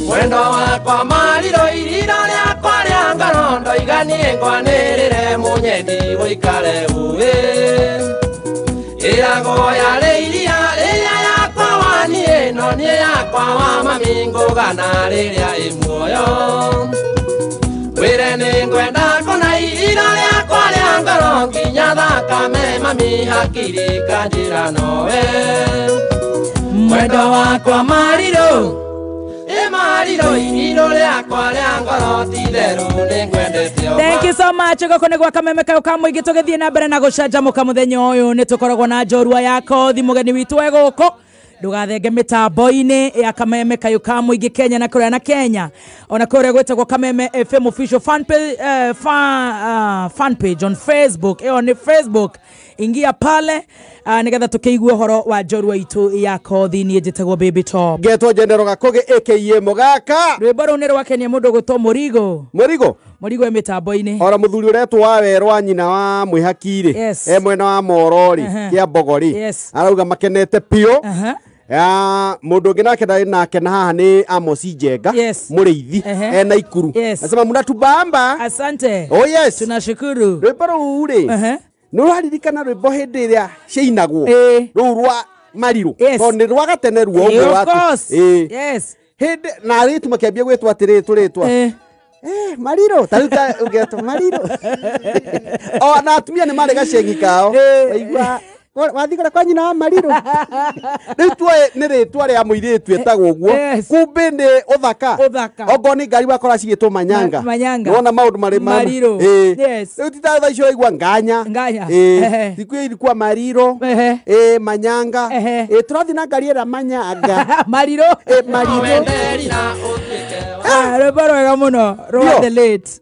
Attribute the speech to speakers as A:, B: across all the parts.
A: Mwendo wakwa mariro irira rĩakwa rĩa ngoro ndoiga niĩ ngwanĩrĩre mũnyendi gũikare uĩ ĩragwo yarĩ iria rĩrĩa yakwa wa niĩ no niĩ yakwa wa mami ngũgana rĩrĩa ĩ muoyo wĩre nĩ ngwenda kũna irira rĩakwa rĩa ngoro nginya thakame mami hakiri kanjĩra nowe mwendo wakwa mariro
B: Thank you so much. Goko nĩ gwa Kameme Kayũ ka Mũingĩ tũgĩthiĩ na mbere na gũcanjamũka mũthenya ũyũ nĩ tũkoragwo na njorua ya kothi mũgeni witũ e gũkũ ndũgathenge mĩtambo-inĩ ya Kameme Kayũ ka Mũingĩ Kenya na kũrĩa na Kenya ona kũrĩa gwĩtagwo Kameme FM official fan page, fan page on Facebook. Ĩyo nĩ Facebook, ingia pale nĩgetha tũkĩigue ũhoro wa njorua itũ ya kothi. Niĩ njĩtagwo Baby Top
C: ngetwo General Gakugi aka Mũgaka.
B: Rwĩmbo rũu nĩ rwakenia mũndũ gwĩtwo Mũrigo.
C: Mũrigo
B: Mũrigo e mĩtambo-inĩ
C: ora mũthuri ũretwo wa werũ wa nyina wa mwĩhaki rĩ
B: Yes.
C: e mwena wa Moro rĩ kĩa Mbogo rĩ
B: Yes.
C: arauga makenete piũ. Mũndũ ũngĩ nake ndarĩ nake na haha nĩ Amos Njenga
B: Yes.
C: mũrĩithi e Naikuru.
B: Yes.
C: Nasema mnatubamba.
B: Asante.
C: Oh yes.
B: Tunashukuru.
C: Rwĩmbo rũu rĩ nĩ ũraririkana rwĩmbo hĩndĩ ĩrĩa ciainagwo rũu rwa Marirũ
B: Yes.
C: tondũ nĩ rwa gatene ruo ũguo
B: Of
C: watu.
B: course. Yes.
C: Hĩndĩ na arĩtu makĩambia gwĩtwo atĩrĩ tũrĩtwa Marirũ ta rĩu ta ũngetwo Marirũ o na atumia nĩ marĩ gacengi kao waigua wathiĩ kũrĩa kwa nyina wa Marirũ rĩu tuoe nĩ rĩtwa rĩa mũirĩtu etagwo ũguo
B: Yes.
C: kumbe nĩ ũthaka
B: Ũthaka.
C: ongorwo nĩ ngari wakora cigĩtwo Manyanga
B: Manyanga.
C: nĩwona maũndũ marĩ
B: Marirũ. Yes.
C: Rĩu ti ta thaa icio waigua Nganya.
B: Nganya.
C: Siku hiyo ilikuwa Marirũ Manyanga tũrathiĩ na ngari ĩrĩa Manyanga
B: Marirũ.
C: Marirũ.
B: Rwĩmbo rwega mũno rwa
C: Ndio.
B: the late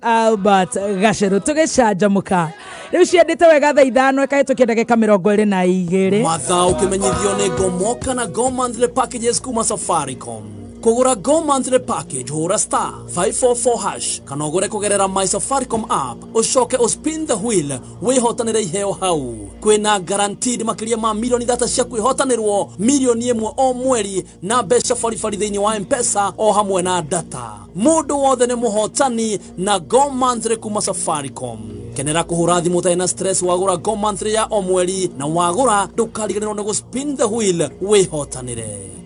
B: Albert Gacheru tũgĩcanjamũka rĩu ciendete wega thaa 5 ĩkahĩtũkia ndagĩka 22.
D: Mathaa ũkĩmenyithio nĩ Gomoka na Go Monthly Packages kuma Safaricom. Kũgũra Go Monthly Package hũra star 544 hash kana ũgũre kũgerera My Safaricom app ũcoke ũspin the wheel wĩhotanĩre iheo hau. Kwĩna guaranteed makĩria ma milioni 3 cia kwĩhotanĩrwo milioni 1 o mweri na mbeca baribari thĩinĩ wa M-Pesa o hamwe na data. Mũndũ wothe nĩ mũhotani na Go Monthly kuma Safaricom. Kenera kũhũra thimũ ũtarĩ na stress wagũra Go Monthly ya o mweri na wagũra ndũkariganĩrwo nĩ gũspin the wheel wĩhotanĩre.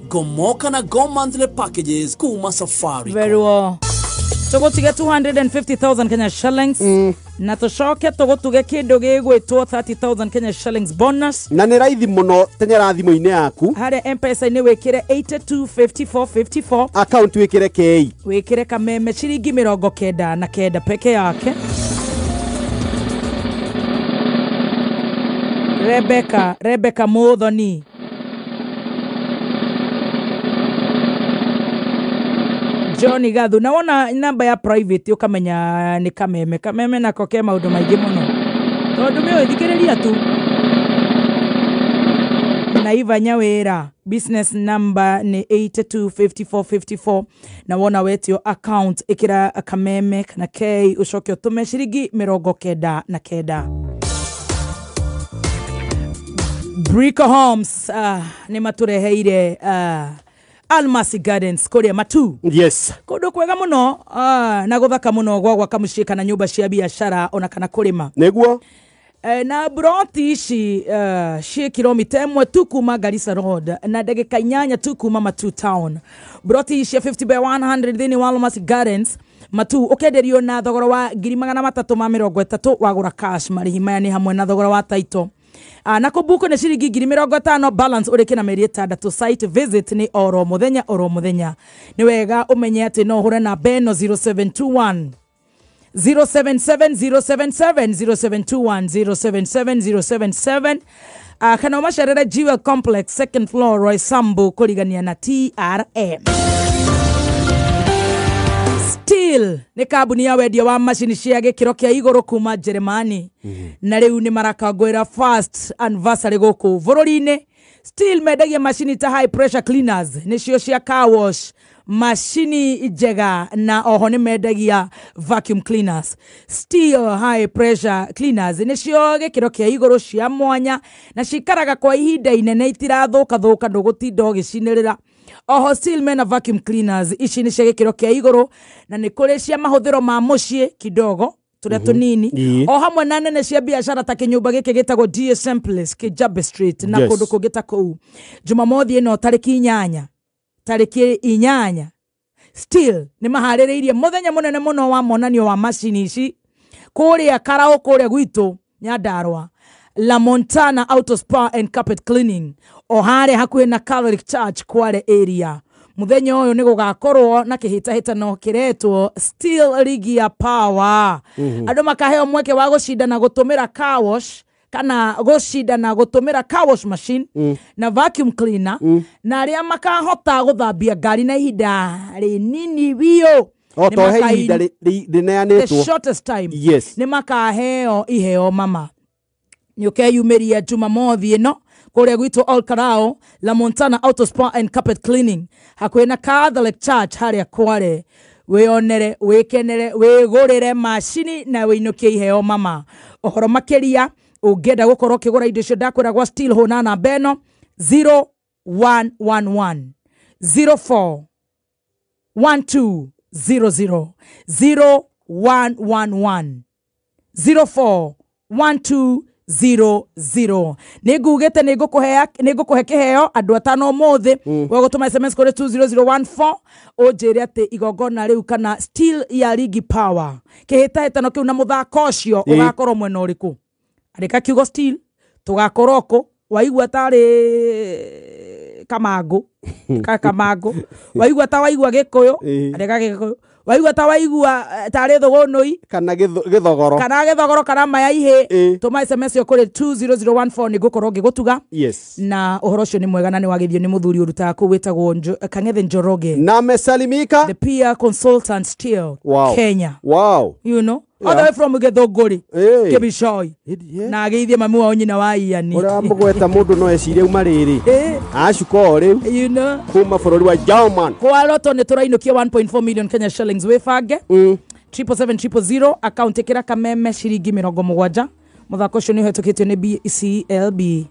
D: Gomoka na Go Monthly Packages kuma Safaricom.
B: Very well. Tũgũtige 250,000 Kenya shillings na tũcoke tũgũtuge kĩndũ gĩgwĩtwo 30,000 Kenya shillings bonus
C: na nĩ raithi mũno teng'era thimũ-inĩ yaku
B: harĩa M-Pesa-inĩ wĩkĩre 825454
C: account wĩkĩre K
B: wĩkĩre Kameme ciringi 99 peke yake. Rebecca Muthoni Johnny Gathu na wona namba ya private ukamenya nĩ Kameme. Kameme nako ke maũndũ maingĩ mũno tondũ mĩũĩ thikĩrĩria tu. Na Iva Nyawira business number nĩ 825454 na wona wetio account ĩkĩra Kameme kana K ũcoke ũtũme ciringi 99. Brico Homes nĩ matũreheire Almasi Gardens kũrĩa Matu.
C: Yes.
B: Kũndũ kwega mũno na gũthaka mũno gwa gwaka mũciĩ kana nyũmba cia biacara ona kana kũrĩma.
C: Nĩguo.
B: Na broti ici ciĩ kilomita 1 tu kuma Garissa Road na ndagĩka 8 tu kuma Matu Town. Broti ici 50 by 100 thĩinĩ wa Almasi Gardens Matu ũkenderio na thogora wa 330,000 wagũra cash. Marĩhi maya nĩ hamwe na thogora wa title. Na kũbuku nĩ ciringi 50,000 balance ũrĩke na mĩeri 6. Site visit nĩ oro mũthenya oro mũthenya. Nĩ wega ũmenye atĩ no ũhũre namba ĩno 0721 077 077 0721 077 077 kana ũmacerere Jewel Complex second floor Roysambu kũrigania na TRM. Still nĩ kambuni ya wendia wa macini cia gĩkĩro kĩa igũrũ kuma Jeremani na rĩu nĩ marakangũĩra first anniversary gũkũ bũrũri-inĩ. Still mendagia macini ta high pressure cleaners nĩcio cia car wash, macini njega, na oho nĩ mendagia vacuum cleaners. Still high pressure cleaners nĩcio gĩkĩro kĩa igũrũ cia mwanya na cikaraga kwa ihinda inene, itirathũka thũka, ndũgũtinda ũgĩcinĩrĩra. Oho still mena vacuum cleaners ici nĩ cia gĩkĩro kĩa igũrũ na nĩ kũrĩ cia mahũthĩro ma mũciĩ kidogo tũrĩa tũnini, o hamwe na nene cia biacara ta kĩnyũmba gĩkĩ gĩtagwo DSM Place Kijabe Street na kũndũ kũngĩ ta kũu. Jumamothi ĩno tarĩki 8 still nĩ maharĩrĩirie mũthenya mũnene mũno wa monanio wa macini ici kũrĩa Karao, kũrĩa gwitũ Nyandarua, La Montana Auto Spa and Carpet Cleaning, o harĩa hakuhĩ na Catholic Church, Kware area. Muthenya ũyũ nĩ gũgakorwo na kĩhĩtahĩtano kĩretwo Steel Ligi ya Power. Andũ makaheo mweke wa gũcindana gũtũmĩra car wash kana gũcindana gũtũmĩra car wash machine na vacuum cleaner, na arĩa makahota gũthambia ngari na ihinda rĩnini biũ
C: O to he ihinda
B: the
C: rĩneanĩtwo.
B: shortest time, nĩ makaheo iheo. Mama, nĩ ũkeyumĩria Jumamothi ĩno kũrĩa gwitũ Ol Karao, La Montana Auto Spa and Carpet Cleaning, hakuhĩ na Catholic Church harĩa Kware, wĩonere, wĩkenere, wĩgũrĩre macini na wĩinũkie iheo. Mama, ũhoro makĩria ũngĩenda gũkorwo ũkĩgũra indo icio ndakwĩra gwa Steel, hũna namba ĩno 0111 04 1200, 0111 04 1200. Nĩ ngugĩte nĩ ngũkũhe kĩheo andũ atano ũmũthĩ. We gũtũma SMS kũrĩ 20014 ũnjĩre atĩ igongona rĩu kana Steel ya Ligi Power, kĩhĩtahĩtano kĩu na mũthako ũcio ũgakorwo mwena ũrĩkũ. Andĩka kiugo Steel, tũgakorwo kũ. Waigua tarĩ Kamangũ ka Kamangũ, waigua ta waigua Gĩkũyũ, andĩka Gĩkũyũ. Waigua ta waigua tarĩ Thũgũnũi
C: kana gĩthogoro
B: kana gĩthogoro kana maya ihĩ, tũma SMS ĩyo kũrĩ 20014, nĩ ngũkorwo ngĩgũtuga. Na ũhoro ũcio nĩ mwega na nĩ wagithio nĩ mũthuri ũrutaga kũu wĩtagwo Kang'ethe Njoroge,
C: na amesalimika,
B: the peer consultant Still Kenya, all the way from Gĩthũngũri, Kĩbicoi, na ageithie mami wao, nyina wa Iani.
C: Ũrĩa mũgweta mũndũ no ecirie uma rĩrĩ acuka o rĩu kuma bũrũri wa German.
B: Kwa Loto nĩ tũrainũkia 1.4 million Kenya shillings. Wĩbange, 777 000, account ĩkĩra kameme ciringi 70. Mũthako ũcio nĩ ũhetũkĩtio nĩ BCLB.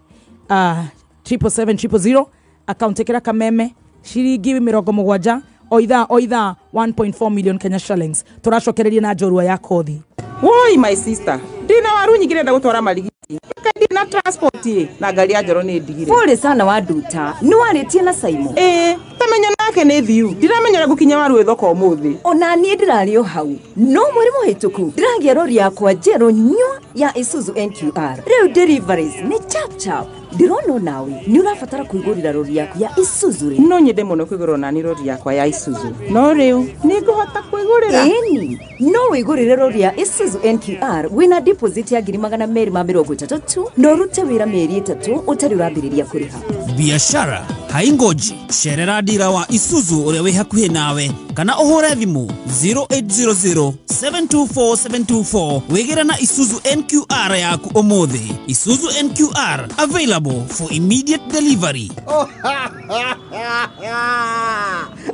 B: 777 000, account ĩkĩra kameme ciringi 70, o ithaa o ithaa 1.4 million Kenya shillings. Tũracokereria na njorua ya kothi.
E: Woi my sister, ndina waru nyingĩ ndĩrenda gũtwara Marigiti. Ndina transport ĩ, na ngari ya Njoro nĩ ndigire.
F: Pole sana Waduta, nĩ warĩtie na Saimo?
E: Ĩĩ, tamenya nake nĩ thiu. Ndiramenya ũrĩa ngũkinya waru ĩ thoko ũmũthĩ.
F: Ona niĩ ndĩrarĩ o hau, no mweri mũhĩtũku ndĩragĩa rori yakwa njerũ nyua ya Isuzu NQR. Rĩu deliveries nĩ chap chap. Ndĩrona onawe nĩ ũrabatara kwĩgũrĩra rori yaku ya Isuzu rĩ.
E: No nyende mũno kwĩgũrĩra nani rori yakwa ya Isuzu. No rĩu nĩ ngũhota kwĩgũrĩra?
F: Ĩni, no wĩgũrĩre rori ya Isuzu NQR wĩna deposit ya 230,000 tu, na ũrute wĩra mĩeri 3 ũtarĩ ũrambĩrĩria kũrĩha.
D: Biashara haingoji. Cerera dira wa Isuzu ũrĩa wĩ hakuhĩ nawe kana ũhũre thimũ 0800 724 724 wĩgĩre na Isuzu NQR yaku ũmũthĩ. Isuzu NQR available for immediate delivery.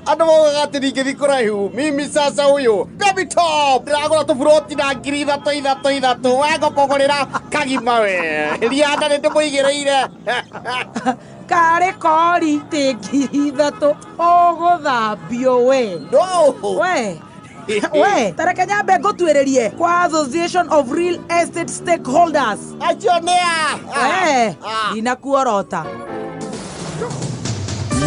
C: Andũ maugaga atĩ ndingĩthiĩ kũraihu. Mimi sasa huyu Baby Top ndĩragũra tũburoti na 3333, we ngũkũgũrĩra kagima, we rianda nĩ ndĩmũigĩrĩire.
B: Karĩ kori tĩ 3000 ũgũthambio we.
C: No.
B: We we, tareke nyambe ngũtuĩrĩrie kwa Association of Real Estate Stakeholders.
C: Acio nĩa?
B: We ndinakuorota.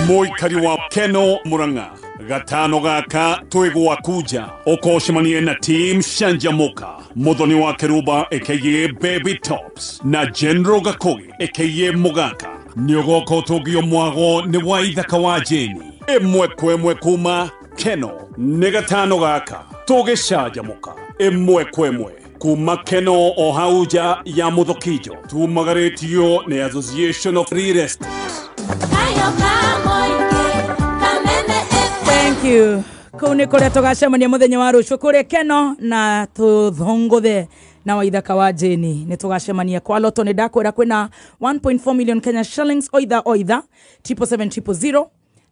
G: Mũikari wa Keno, Murang'a, gatano gaka twĩ gwakuja ũkocemanie na team Shanjamuka, Muthoni wa Keruba aka Baby Tops na General Gakogi aka Mugaka. Nĩ ũgoka ũtũngio mwago nĩ wa ithaka wa Jeni ĩmwe kwa ĩmwe kuma Keno. Nĩ gatano gaka tũgĩcanjamũka ĩmwe kwa ĩmwe kuma Keno, o hau nja ya Mũthokijo. Tumagarĩtio nĩ Association of Real Estate.
B: Thank you. Kũu nĩ kũrĩa tũgacemania mũthenya wa rũciũ kũrĩa Keno na tũthongothe na Waithaka wa Jeni. Nĩ tũgacemania kwa Loto. Nĩ ndakwĩra kwĩna 1.4 million Kenya shillings o ithaa o ithaa, 777 000,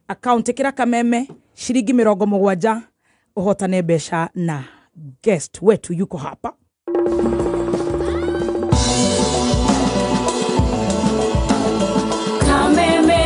B: account ĩkĩra kameme ciringi 70 ũhotane mbeca, na guest wetu yuko hapa.
H: Kameme.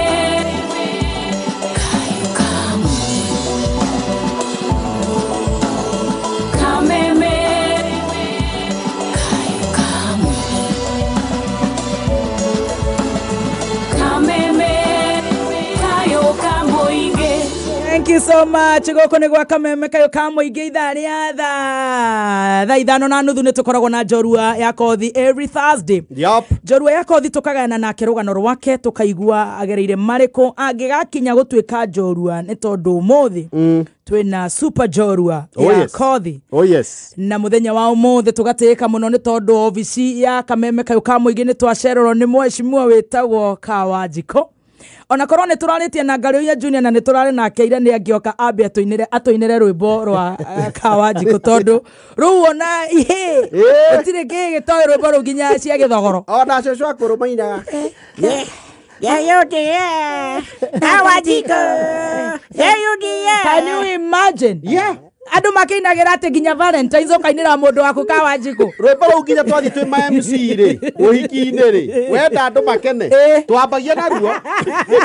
B: Thank you so much. Gũkũ nĩ gwa Kameme kayũ ka mũingĩ ithaa rĩa thaa 5:30 nĩ tũkoragwo na njorua ya kothi every Thursday.
C: Yup.
B: Njorua ya kothi tũkagayana nake rũgano rwake tũkaigua agereire marĩkũ angĩgakinya gũtuĩka njorua nĩ tondũ ũmũthĩ twĩna super njorua
C: Oh,
B: ya
C: yes.
B: kothi.
C: Oh yes.
B: Na mũthenya wa ũmũthĩ tũgatĩĩka mũno nĩ tondũ obici ya Kameme kayũ ka mũingĩ nĩ twacererwo nĩ mheshimiwa wĩtagwo Kawanjikũ. Ona korwo nĩ tũrarĩtie na Ngarĩuya Junior na nĩ tũrarĩ nake ira nĩ angĩoka ambe atũinĩre rwĩmbo rwa Kawanjikũ tondũ rũu ona ihĩ gũtirĩ kĩ gĩtoĩ rwĩmbo rũu nginya cia gĩthogoro.
C: Ona cũcũ akũrũ mainaga.
B: Can you imagine?
C: Yeah.
B: Andũ makĩinagĩra atĩ nginya Valentine's ũkainĩra mũndũ waku Kawanjikũ.
C: Rwĩmbo rũu nginya twathiĩ twĩ ma MC rĩ, ũhiki-inĩ rĩ, wenda andũ makene, twambagia naruo,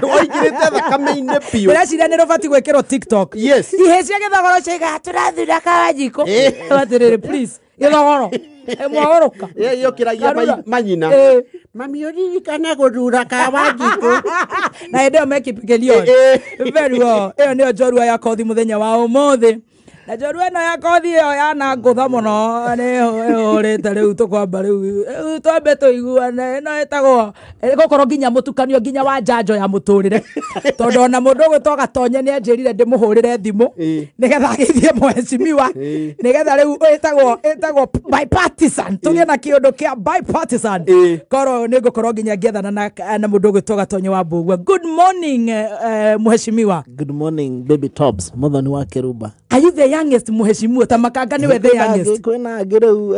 C: rwaingĩrĩte thakame-inĩ biũ.
B: Ndĩreciria nĩ rũbatiĩ gwĩkĩrwo TikTok.
C: Yes.
B: Ihĩ cia gĩthogoro ciaigaga tũrathura Kawanjikũ. Atĩrĩrĩ please, gĩthogoro. Mwagũrũka.
C: Yũkĩragia manyina. Mami ũririkane gũthura Kawanjikũ.
B: Na hĩndĩ ĩyo mekipikĩrio. Very well. Ĩyo nĩyo njorua ya kothi mũthenya wa ũmũthĩ. Na njorua ĩno ya kothi ĩyo yana ngũtha mũno nĩ ĩhũrĩte rĩu tũkwamba rĩu twambe tũiguane. Ĩno ĩtagwo gũkorwo nginya mũtukanio nginya wa njanjo ya mũtũrĩre. Tondũ ona mũndũ ũgwĩtwo Gatonye nĩ anjĩrire ndĩmũhũrĩre thimũ nĩgetha agĩthiĩ mheshimiwa nĩgetha rĩu ĩtagwo bipartisan tũgĩe na kĩũndũ kĩa bipartisan. Korwo nĩ ngũkorwo nginya ngĩethana na mũndũ ũgwĩtwo Gatonye wa Mbũgua. Good morning mheshimiwa.
H: Good morning baby Tops, muthoni wa Kĩrumba.
B: Are you the youngest mheshimiwa? Ta makanga niwe the youngest.
H: Kwĩna angĩ rĩu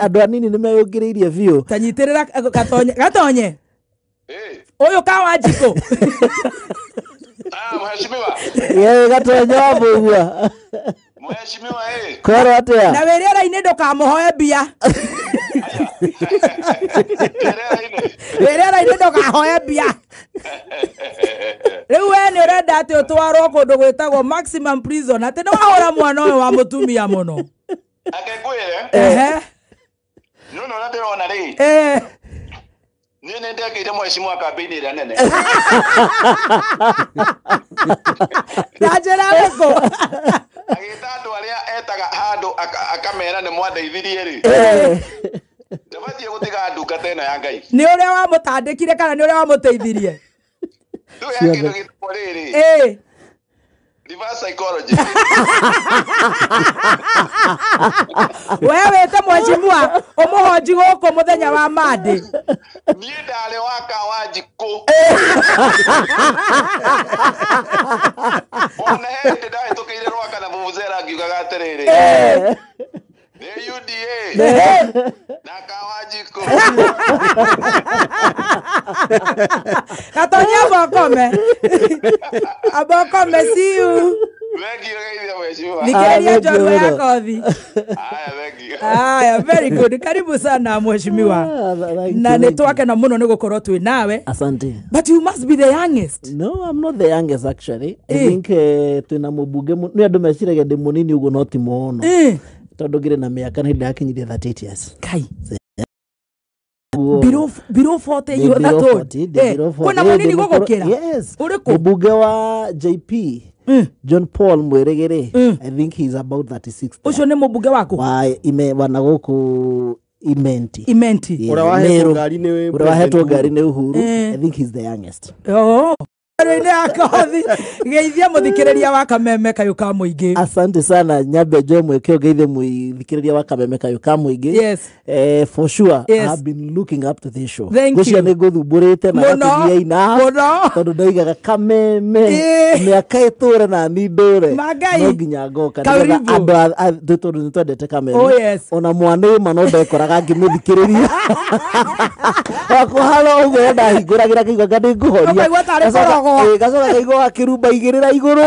H: andũ anini nĩ meyũngĩrĩirie biũ.
B: Ta nyitĩrĩra Gatonye. Gatonye. Ũyũ Kawanjikũ.
I: Mheshimiwa.
H: Yeye Gatonye wa Mbũgua.
I: Mheshimiwa
H: Kwero atĩa?
B: Na wĩ rĩera-inĩ ndũkamũhoe mbia. Wĩ rĩera-inĩ ndũkahoe mbia. Rĩu we nĩ ũrenda atĩ ũtwarwo kũndũ gwĩtagwo maximum prison atĩ nĩ wahũra mwana ũyũ wa mũtumia mũno.
I: Ake ngwĩre.
B: Ehe.
I: No no ndĩrona rĩ. Niĩ nĩ ndekĩire mheshimiwa kambĩini ĩrĩa nene.
B: Na njĩra ĩrĩkũ?
I: Agĩta andũ arĩa etaga handũ akamera nĩ mwandeithirie rĩ. Ndabatiĩ gũtiga ndungata ĩno ya Ngai.
B: Nĩ ũrĩa wamũtandĩkire kana nĩ ũrĩa wamũteithirie?
I: Rĩu he kĩndũ gĩtagwo rĩrĩ. Reverse psychology.
B: We wĩte mheshimiwa ũmũhonji gũkũ mũthenya wa Monday.
I: Niĩ ndarĩ wa Kawanjikũ. Ona he hĩndĩ ndahĩtũkĩire Rwaka na vuvuzela ngiugaga atĩrĩrĩ. Nĩ UDA. Na Kawanjikũ.
B: Gatonye abokome. Abokome, see you. Nikeria njorua ya kothi. Aya, very good. Karibu sana mheshimiwa. Na nĩ twakena mũno nĩ gũkorwo twĩ nawe.
H: Asante.
B: But you must be the youngest.
H: No, I'm not the youngest actually. I think twĩna mũmbunge nĩ andũ meciragia ndĩ mũnini ũguo no ti mũno. Tondũ ngĩrĩ na mĩaka nĩ ndakinyirie 38 years.
B: Kai. Below 40 you are that old. Kwĩna mũnini gũgũkĩra?
H: Yes.
B: Ũrĩkũ?
H: Mũmbunge wa JP John Paul Mweregere, I think he's about 36.
B: Ũcio nĩ mũmbunge waku?
H: Wa ime wana gũkũ Imenti.
B: Imenti.
C: Ũrĩa wahetwo ngari nĩ
H: Ũrĩa wahetwo ngari nĩ Uhuru. I think he's the youngest.
B: Oh. Rĩu nĩ akothi. Geithia mũthikĩrĩria wa Kameme kayũ ka mũingĩ.
H: Asante sana nyambe njoe mweke ũgeithie mũthikĩrĩria wa Kameme kayũ ka mũingĩ.
B: Yes.
H: For sure,
B: yes.
H: I have been looking up to this show.
B: Thank you.
H: Ngũcia nĩ ngũthumbũrĩte na gakũgia enough.
B: Mũno.
H: Tondũ ndoigaga Kameme mĩaka ĩtũre na niĩ ndũre. No nginya ngoka nĩgetha andũ tondũ nĩ twendete Kameme.
B: Oh, yes.
H: Ona mwanĩma no ndekoraga ngĩmũthikĩrĩria. Wakwa halo ũguo ndahingũragĩra ngaigua nga nĩ ngũhoria.
B: Ũkaigua tarĩ kũrogwo.
H: Gacoka kaigua akĩrumba igĩrĩra igũrũ.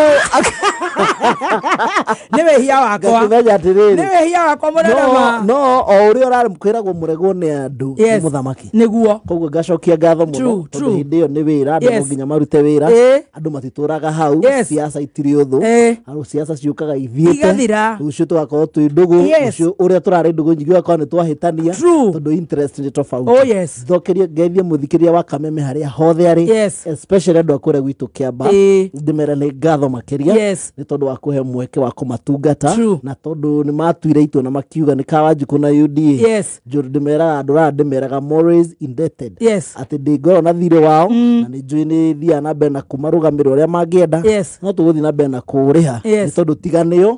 B: Nĩ wĩhia wakwa.
H: Ngakĩmenya atĩrĩrĩ.
B: Nĩ wĩhia wakwa mũnene ma.
H: No o ũrĩa ũramkwĩragwo mũregwo nĩ andũ nĩ mũthamaki.
B: Nĩguo.
H: Koguo ngacokia ngatho mũno tondũ hĩndĩ ĩyo nĩ wĩra, andũ no nginya marute wĩra, andũ matitũraga hau, siasa itirĩ ũthũ, andũ siasa ciũkaga ithiĩte,
B: igathira,
H: rũciũ tũgakorwo twĩ ndũgũ, rũciũ ũrĩa tũrarĩ ndũgũ nyingĩ ũgakorwo nĩ twahĩtania, tondũ interest nĩ tofauti.
B: Oh yes.
H: Thokerie ngeithie mũthikĩria wa Kameme harĩa hothe arĩ, especially andũ a kũrĩa gwitũ Kĩamba, ndĩmere nĩ ngatho makĩria nĩ tondũ wa kũhe mweke wa kũmatungata, na tondũ nĩ matuire itua na makiuga nĩ Kawanjikũ na UDA. Ndĩmeraga andũ aya, ndĩmeraga always indebted, atĩ ndĩngorwo na thirĩ wao, na nĩ njũĩ nĩ thiaga na mbere na kũmarũgamĩrĩra ũrĩa mangĩenda, no tũgũthiĩ na mbere na kũrĩha nĩ tondũ tiganĩo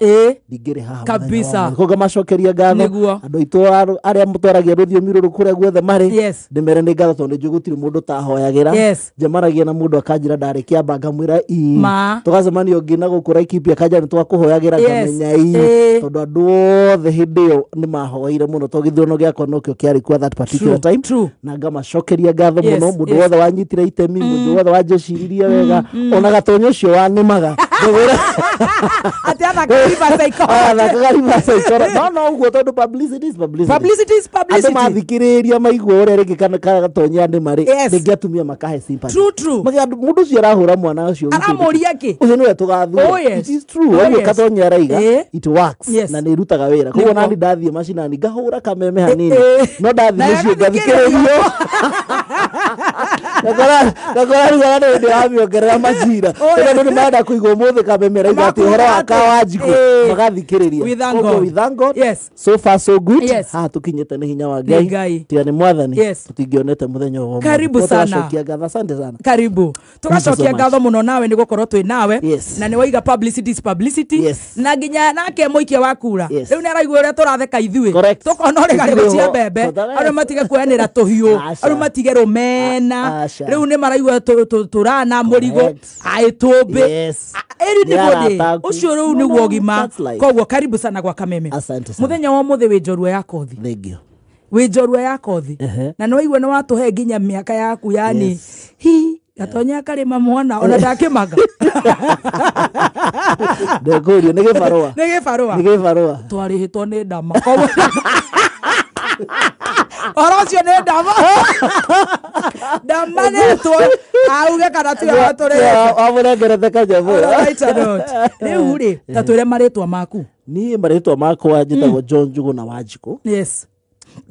H: ndingĩrĩ haha
B: kabisa.
H: Koguo ngamacokeria ngatho andũ aitũ arĩa mũtwaragia rũthiomi rũrũ kũrĩa guothe marĩ, ndĩmere nĩ ngatho tondũ nĩ njũĩ gũtirĩ mũndũ ũtahoyagĩra. Njemanagia na mũndũ akanjĩra ndarĩ Kĩamba ngamwĩra ii, tũgacemania ũngĩ na gũkũ Laikipia akanjĩra nĩ twakũhoyagĩra ngamenya ii, tondũ andũ othe hĩndĩ ĩyo nĩ mahoeire mũno tondũ gĩthurano gĩakwa nokĩo kĩarĩ kuo that particular time, na ngamacokeria ngatho mũno mũndũ wothe wanyitire itemi, mũndũ wothe wanjĩciririe wega, ona gatonyo ũcio wanĩmaga
B: atĩ athakaga reverse
H: psychology. No ũguo tondũ publicity is publicity.
B: Publicity is publicity.
H: Andũ mathikĩrĩria maigua ũrĩa rĩngĩ kana gatonya nĩ marĩ, rĩngĩ atumia makahe sympathy.
B: True, true.
H: Mũndũ ũcio arahũra mwana ũcio
B: aramũria kĩ?
H: Ũcio nĩwe tũgathura. It is true. Ũguo gatonya araiga it works na nĩ ĩrutaga wĩra. Koguo nani ndathiĩ macinani ngahũra kameme hanini, no ndathiĩ mũciĩ ngathikĩrĩrio ngakora rĩu arĩa nĩ ndĩramĩongerera macira, tondũ nĩ marenda kũigua ũmũthĩ kameme raiga atĩ ũhoro wa Kawanjikũ magathikĩrĩria. Koguo we thank God. So far so good. Haha tũkinyĩte nĩ hinya wa Ngai, tiga nĩ mwathani tũtingĩonete mũthenya ũyũ.
B: Karibu sana.
H: Tũgacokia ngatho, asante sana.
B: Karibu. Tũgacokia ngatho mũno nawe nĩ gũkorwo twĩ nawe, na nĩ waiga publicity is publicity, na nginya nake mũikia wa kura rĩu nĩ araigua ũrĩa tũratheka ithuĩ, tũkona ũrĩ garĩgo cia mbembe, arĩa matige kuoyanĩra tũhiũ, arĩa matige rũmena, rĩu nĩ maraigua tũrana mũrigo aĩtũmbĩ anybody ũcio rĩu nĩguo ũgima. Koguo karibu sana gwa Kameme. Mũthenya wa ũmũthĩ wĩ njorua ya kothi.
H: Thank you.
B: Wĩ njorua ya kothi, na nĩ waigua nĩ watũhe nginya mĩaka yaku, yani hi gatonya akarĩma mwana ona ndakĩmaga.
H: Ndekũrio nĩ gĩbarũa.
B: Nĩ gĩbarũa.
H: Nĩ gĩbarũa.
B: Twarĩhĩtwo nĩ ndama. Ũhoro ũcio nĩ ndama. Ndama nĩtwo auge kana tiwe tũrĩhĩte.
H: Wamũnengerete kanyamũ.
B: Rĩu rĩ, ta twĩre marĩtwa maku.
H: Niĩ marĩtwa makwa njĩtagwo John Njuguna Wanjikũ.
B: Yes.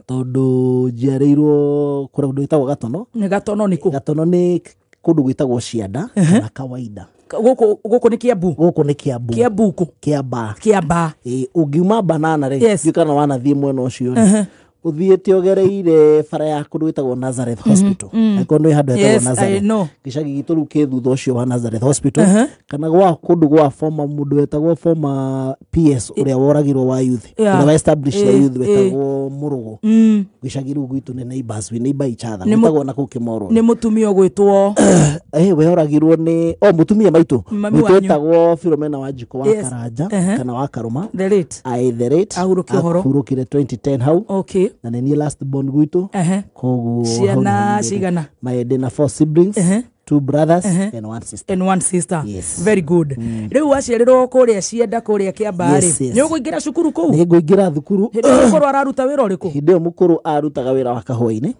H: Tondũ njiarĩirwo kũrĩa kũndũ gwĩtagwo Gatono.
B: Nĩ Gatono nĩ kũ?
H: Gatono nĩ kũndũ gwĩtagwo Cianda kana Kawaida.
B: Gũkũ nĩ Kiambu.
H: Gũkũ nĩ Kiambu.
B: Kiambu kũ?
H: Kĩamba.
B: Kĩamba.
H: Ũngiuma Banana rĩ, ndiũĩ kana wanathiĩ mwena ũcio rĩ, ũthiĩte ũgereire bara ya kũndũ gwĩtagwo Nazareth Hospital. Angĩkorwo nĩ handũ hetagwo Nazareth. Gĩcagi gitũ rĩu kĩ thutha ũcio wa Nazareth Hospital, kana gwa kũndũ gwa former mũndũ wetagwo former PS ũrĩa woragirwo wa youth, ũrĩa wa establish ya youth wetagwo Mũrũgũ. Gĩcagi rĩu gwitũ nĩ neighbors, we neighbor each other. Gwĩtagwo na kũu Kĩmoro.
B: Nĩ mũtumia ũgwĩtwo
H: we oragirwo nĩ mũtumia maitũ wetagwo Philomena Wanjikũ wa Karanja kana wa Karũma.
B: The late.
H: The late.
B: Ahurũkire ũhoro.
H: Ahurũkire 2010 hau.
B: Okay.
H: Na nĩ niĩ last born gwitũ. Koguo
B: ciana cigana?
H: Ndĩ na 4 siblings, 2 brothers and 1 sister.
B: And 1 sister.
H: Yes.
B: Very good. Rĩu waciarĩrwo kũrĩa Cianda kũrĩa Kĩamba rĩ, nĩ ũkũingĩra cukuru kũu?
H: Nĩ ngũingĩra thukuru.
B: Hĩndĩ ĩyo mũkũrũ araruta wĩra ũrĩkũ?
H: Hĩndĩ ĩyo mũkũrũ arutaga wĩra wa kahũa-inĩ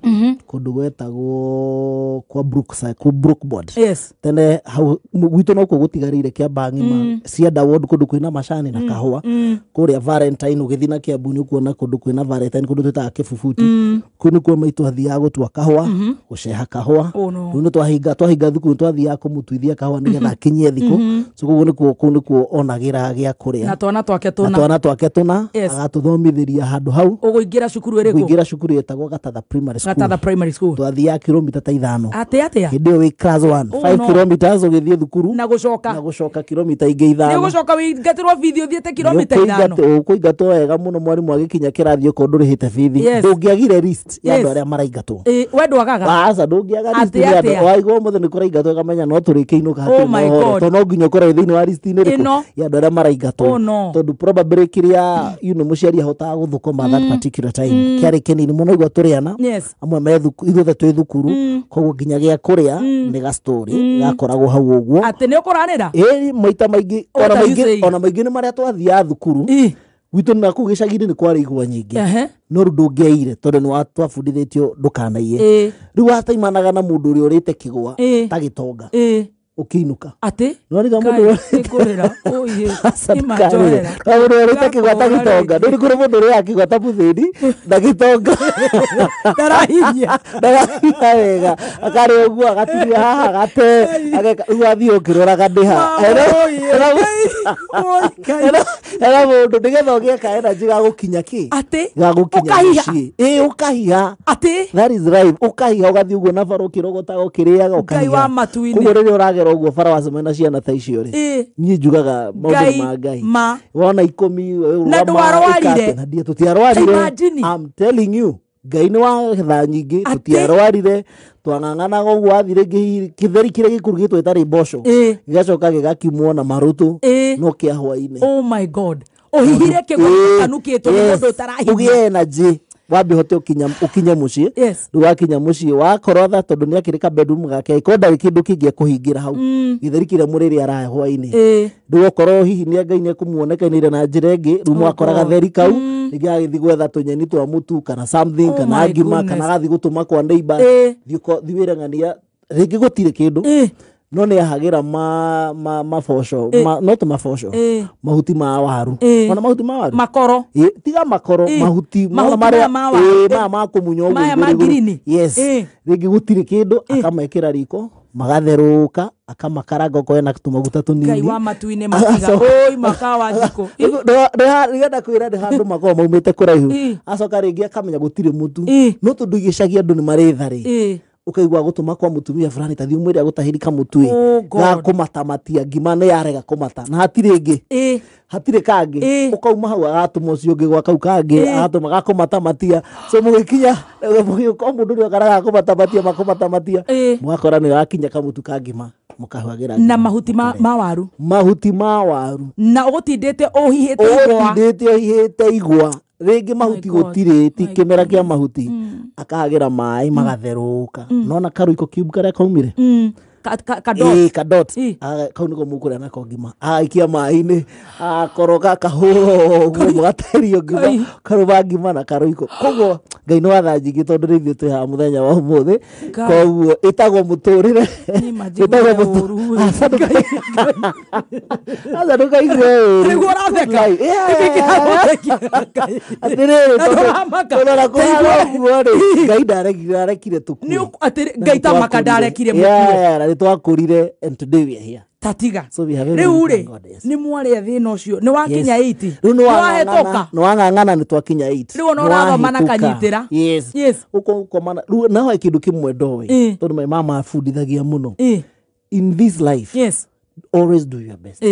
H: kũndũ gwetagwo kwa Brookside, kwa Brookboard.
B: Yes.
H: Tene hau gwitũ nokuo gũtigarĩire Kĩamba ng'ima, Cianda ward, kũndũ kwĩna macani na kahũa. Kũrĩa Valentine ũgĩthiĩ na Kiambu nĩ ũkuona kũndũ kwĩna Valentine, kũndũ twĩtaga Kĩbubuti. Kũu nĩkuo maitũ athiaga gũtua kahũa, gũceha kahũa. Rĩu nĩ twahinga thukuru twathiaga kũmũtuithia kahũa nĩgetha akinyie thikũ. So koguo nĩkuo kũu nĩkuo onagĩra gĩa kũrĩa.
B: Na twana twake tũna.
H: Na twana twake tũna, agatũthomithĩria handũ hau.
B: Ũgũingĩra cukuru ĩrĩkũ?
H: Ngũingĩra cukuru ĩtagwo Gatatha Primary School.
B: Gatatha Primary School.
H: Twathiaga kilomita ta 5.
B: Atĩ atĩa?
H: Hĩndĩ ĩyo wĩ class 1, 5 kilometers ũgĩthiĩ thukuru.
B: Na gũcoka.
H: Na gũcoka kilomita ingĩ 5.
B: Nĩ ũgũcoka wĩingatĩrwo bithi ũthiĩte kilomita 5.
H: Ũkũingatwo wega mũno mwarimũ agĩkinya kĩrathi okorwo ndũrĩhĩte bithi. Ndũngĩagire list ya andũ arĩa maraingatwo.
B: We ndwagaga?
H: Aca ndũngĩaga list ya andũ. Waigua ũmũthĩ nĩ kũraingatwo ĩkamenya no tũrĩkĩinũka
B: Oh
H: hatirĩ
B: my
H: na ũhoro.
B: God.
H: Tondũ no nginya ũkorwo wĩ thĩinĩ wa list-inĩ ĩrĩkũ
B: Ĩno.
H: ya andũ arĩa maraingatwo.
B: Oh no.
H: Tondũ probably kĩrĩa you know, mũciari ahotaga gũthũkũma that particular time kĩarĩ kĩnini mũno igua tũrĩ ana. Amwe me ithuothe twĩ thukuru, koguo nginya gĩa kũrĩa nĩ ga story gakoragwo hau ũguo.
B: Atĩ nĩ ũkũranĩra?
H: Ĩĩ, maita maingĩ
B: What
H: ona
B: are you
H: maingĩ
B: saying?
H: ona maingĩ nĩ marĩa twathiaga thukuru gwitũ na kũu gĩcagi-inĩ nĩ kwarĩ igwa nyingĩ. No rĩu ndũngĩaire tondũ nĩ twabundithĩtio ndũkanaiye. Rĩu wataimanaga na mũndũ ũrĩa ũrĩte kĩgwa ta gĩtonga ũkĩinũka.
B: Atĩ?
H: Nĩwarĩga mũndũ
B: Kai,
H: ũrĩa
B: nĩngũrĩra. Ũiĩ,
H: Aca
B: nĩ
H: ndũkarĩre.
B: manjoera.
H: Na mũndũ ũrĩa ũrĩte kĩgwa ta
B: Ngakũhũra
H: gĩtonga.
B: rĩngĩ.
H: Nĩ kũrĩ mũndũ ũrĩaga kĩgwa ta mũthĩni na gĩtonga.
B: Ndarahinyia.
H: Ndarahinya wega. Akarĩa ũguo agatinia haha agate ageka rĩu athiĩ ũkĩroraga ndĩ ha. Ena mũndũ nĩgetha ũgĩe ka energy ga gũkinya kĩ?
B: Atĩ?
H: Ga gũkinya
B: Ũkahiha.
H: mũciĩ. Ĩĩ ũkahiha.
B: Atĩ?
H: That is right. Ũkahiha ũgathiĩ ũguo na bara ũkĩrogotaga ũkĩrĩaga
B: Ngai
H: ũkahiha.
B: wa matu-inĩ.
H: Koguo rĩrĩa ũragera ũguo bara wacemania na ciana ta icio rĩ. Niĩ njugaga maũndũ
B: Ngai
H: ma Ngai.
B: ma.
H: Wona ikũmi
B: Na ndwarwarire.
H: ĩka atĩa? Na ndiĩ tũtiarwarire.
B: Imagine.
H: I'm telling you. Ngai nĩ wa tha nyingĩ
B: Atĩ?
H: tũtiarwarire twang'ang'anaga ũguo wathiĩ rĩngĩ kĩtheri kĩrĩa gĩkũrugĩtwo ĩtarĩ mboco gĩgacoka gĩgakimwo na marũtũ no kĩa hwainĩ.
B: Oh my God. Ũhihire kĩgwa gĩtanukĩtwo nĩ mũndũ ũtarahinyia.
H: Ũgĩe energy wambe ũhote ũkinye mũciĩ. Rĩu wakinya mũciĩ wakorotha tondũ nĩ akĩrĩ ka bedroom gake ko ndarĩ kĩndũ kĩngĩ ekũhingĩra hau gĩtheri kĩrĩa mũrĩrĩ arahe hwainĩ. Rĩu okorwo hihi nĩ Ngai nĩekũmuonekanĩire na njĩra ĩngĩ rĩu mwakora gatheri kau rĩngĩ agagĩthiĩ gwetha tũnyeni twa mũtu kana something
B: Oh
H: kana
B: my
H: ngima
B: goodness.
H: kana agathiĩ gũtũma kwa neighbor. Thiĩ wĩre ng'ania rĩngĩ gũtirĩ kĩndũ no nĩ ahagĩra maboco no tũmaboco mahuti ma waru. Ona mahuti ma waru
B: Makoro.
H: Tiga makoro mahuti
B: Mahuti
H: maya
B: maya ma waru.
H: maya ma kũmunya ũguo
B: Maya
H: igũrũ
B: ma
H: igũrũ.
B: ngirini.
H: Yes. Rĩngĩ gũtirĩ kĩndũ akamekĩra riko magatherũka akamakaranga okorwo ena tũmaguta tũnini.
B: Ngai wa matu-inĩ matiga. Oi maka wa njikũ.
H: Nĩgetha kwĩra nĩ handũ makoragwo maumĩte kũraihu. Acoka rĩngĩ akamenya gũtirĩ mũtu no tondũ gĩcagi andũ nĩ marĩ tha rĩ ũkaigua gũtũma kwa mũtumia fulani ta thiĩ ũmwĩre agũtahĩri kamũtu ĩ
B: Oh God.
H: ga kũmatamatia ngima nĩ yarega kũmata na hatirĩ ĩngĩ hatirĩ kangĩ ũkauma hau agatũma ũcio ũngĩ gwa kau kangĩ agatũma gakũmatamatia so mũgĩkinya mũgĩũka o mũndũ ũrĩa ũkaraga kũmatamatia makũmatamatia mũgakora nĩ wakinya kamũtu ka ngima mũkahagĩra
B: Na mahuti ma waru.
H: Mahuti ma waru.
B: Na ũgũtindĩte ũhihĩte igwa.
H: Ũgũtindĩte ũhihĩte igwa rĩngĩ mahuti gũtirĩ ti kĩmera kĩa mahuti akahagĩra maĩ magatherũka nona karuiko cube karĩa kaumire.
B: Kadot.
H: Kadot. Kau nĩko mũkũrĩa nako ngima agaikia maĩ-inĩ akoroga akahũra ũguo mũgaterio ngima karũma ngima na karuiko koguo Ngai nĩ watha nyingĩ tondũ rĩu ithuĩ twĩ haha mũthenya wa ũmũthĩ koguo ĩtagwo mũtũrĩre ĩtagwo mũtũrĩre. Aca ndũkaigue ũru.
B: Nĩguo ũratheka.
H: Atĩrĩrĩ
B: Na ndũramaka.
H: tondũ ona kũhana ũguo rĩ Ngai ndarekire tũkue.
B: Ngai ta maka ndarekire mũkue.
H: Yeah, na nĩtwakũrire and today we are here.
B: Tatiga.
H: So we have
B: Rĩu
H: everything
B: rĩ
H: thank God, yes.
B: nĩ mwarĩa thĩna ũcio nĩ wakinya 80
H: Rĩu
B: nĩ wahĩtũka
H: nĩ wang'ang'ana nĩ twakinya 8.
B: Rĩu ona ũrathoma na kanyitĩra.
H: Yes. Ũkomana rĩu naho he kĩndũ kĩmwe ndoĩ tondũ my mama abundithagia mũno. In this life. Always do your best.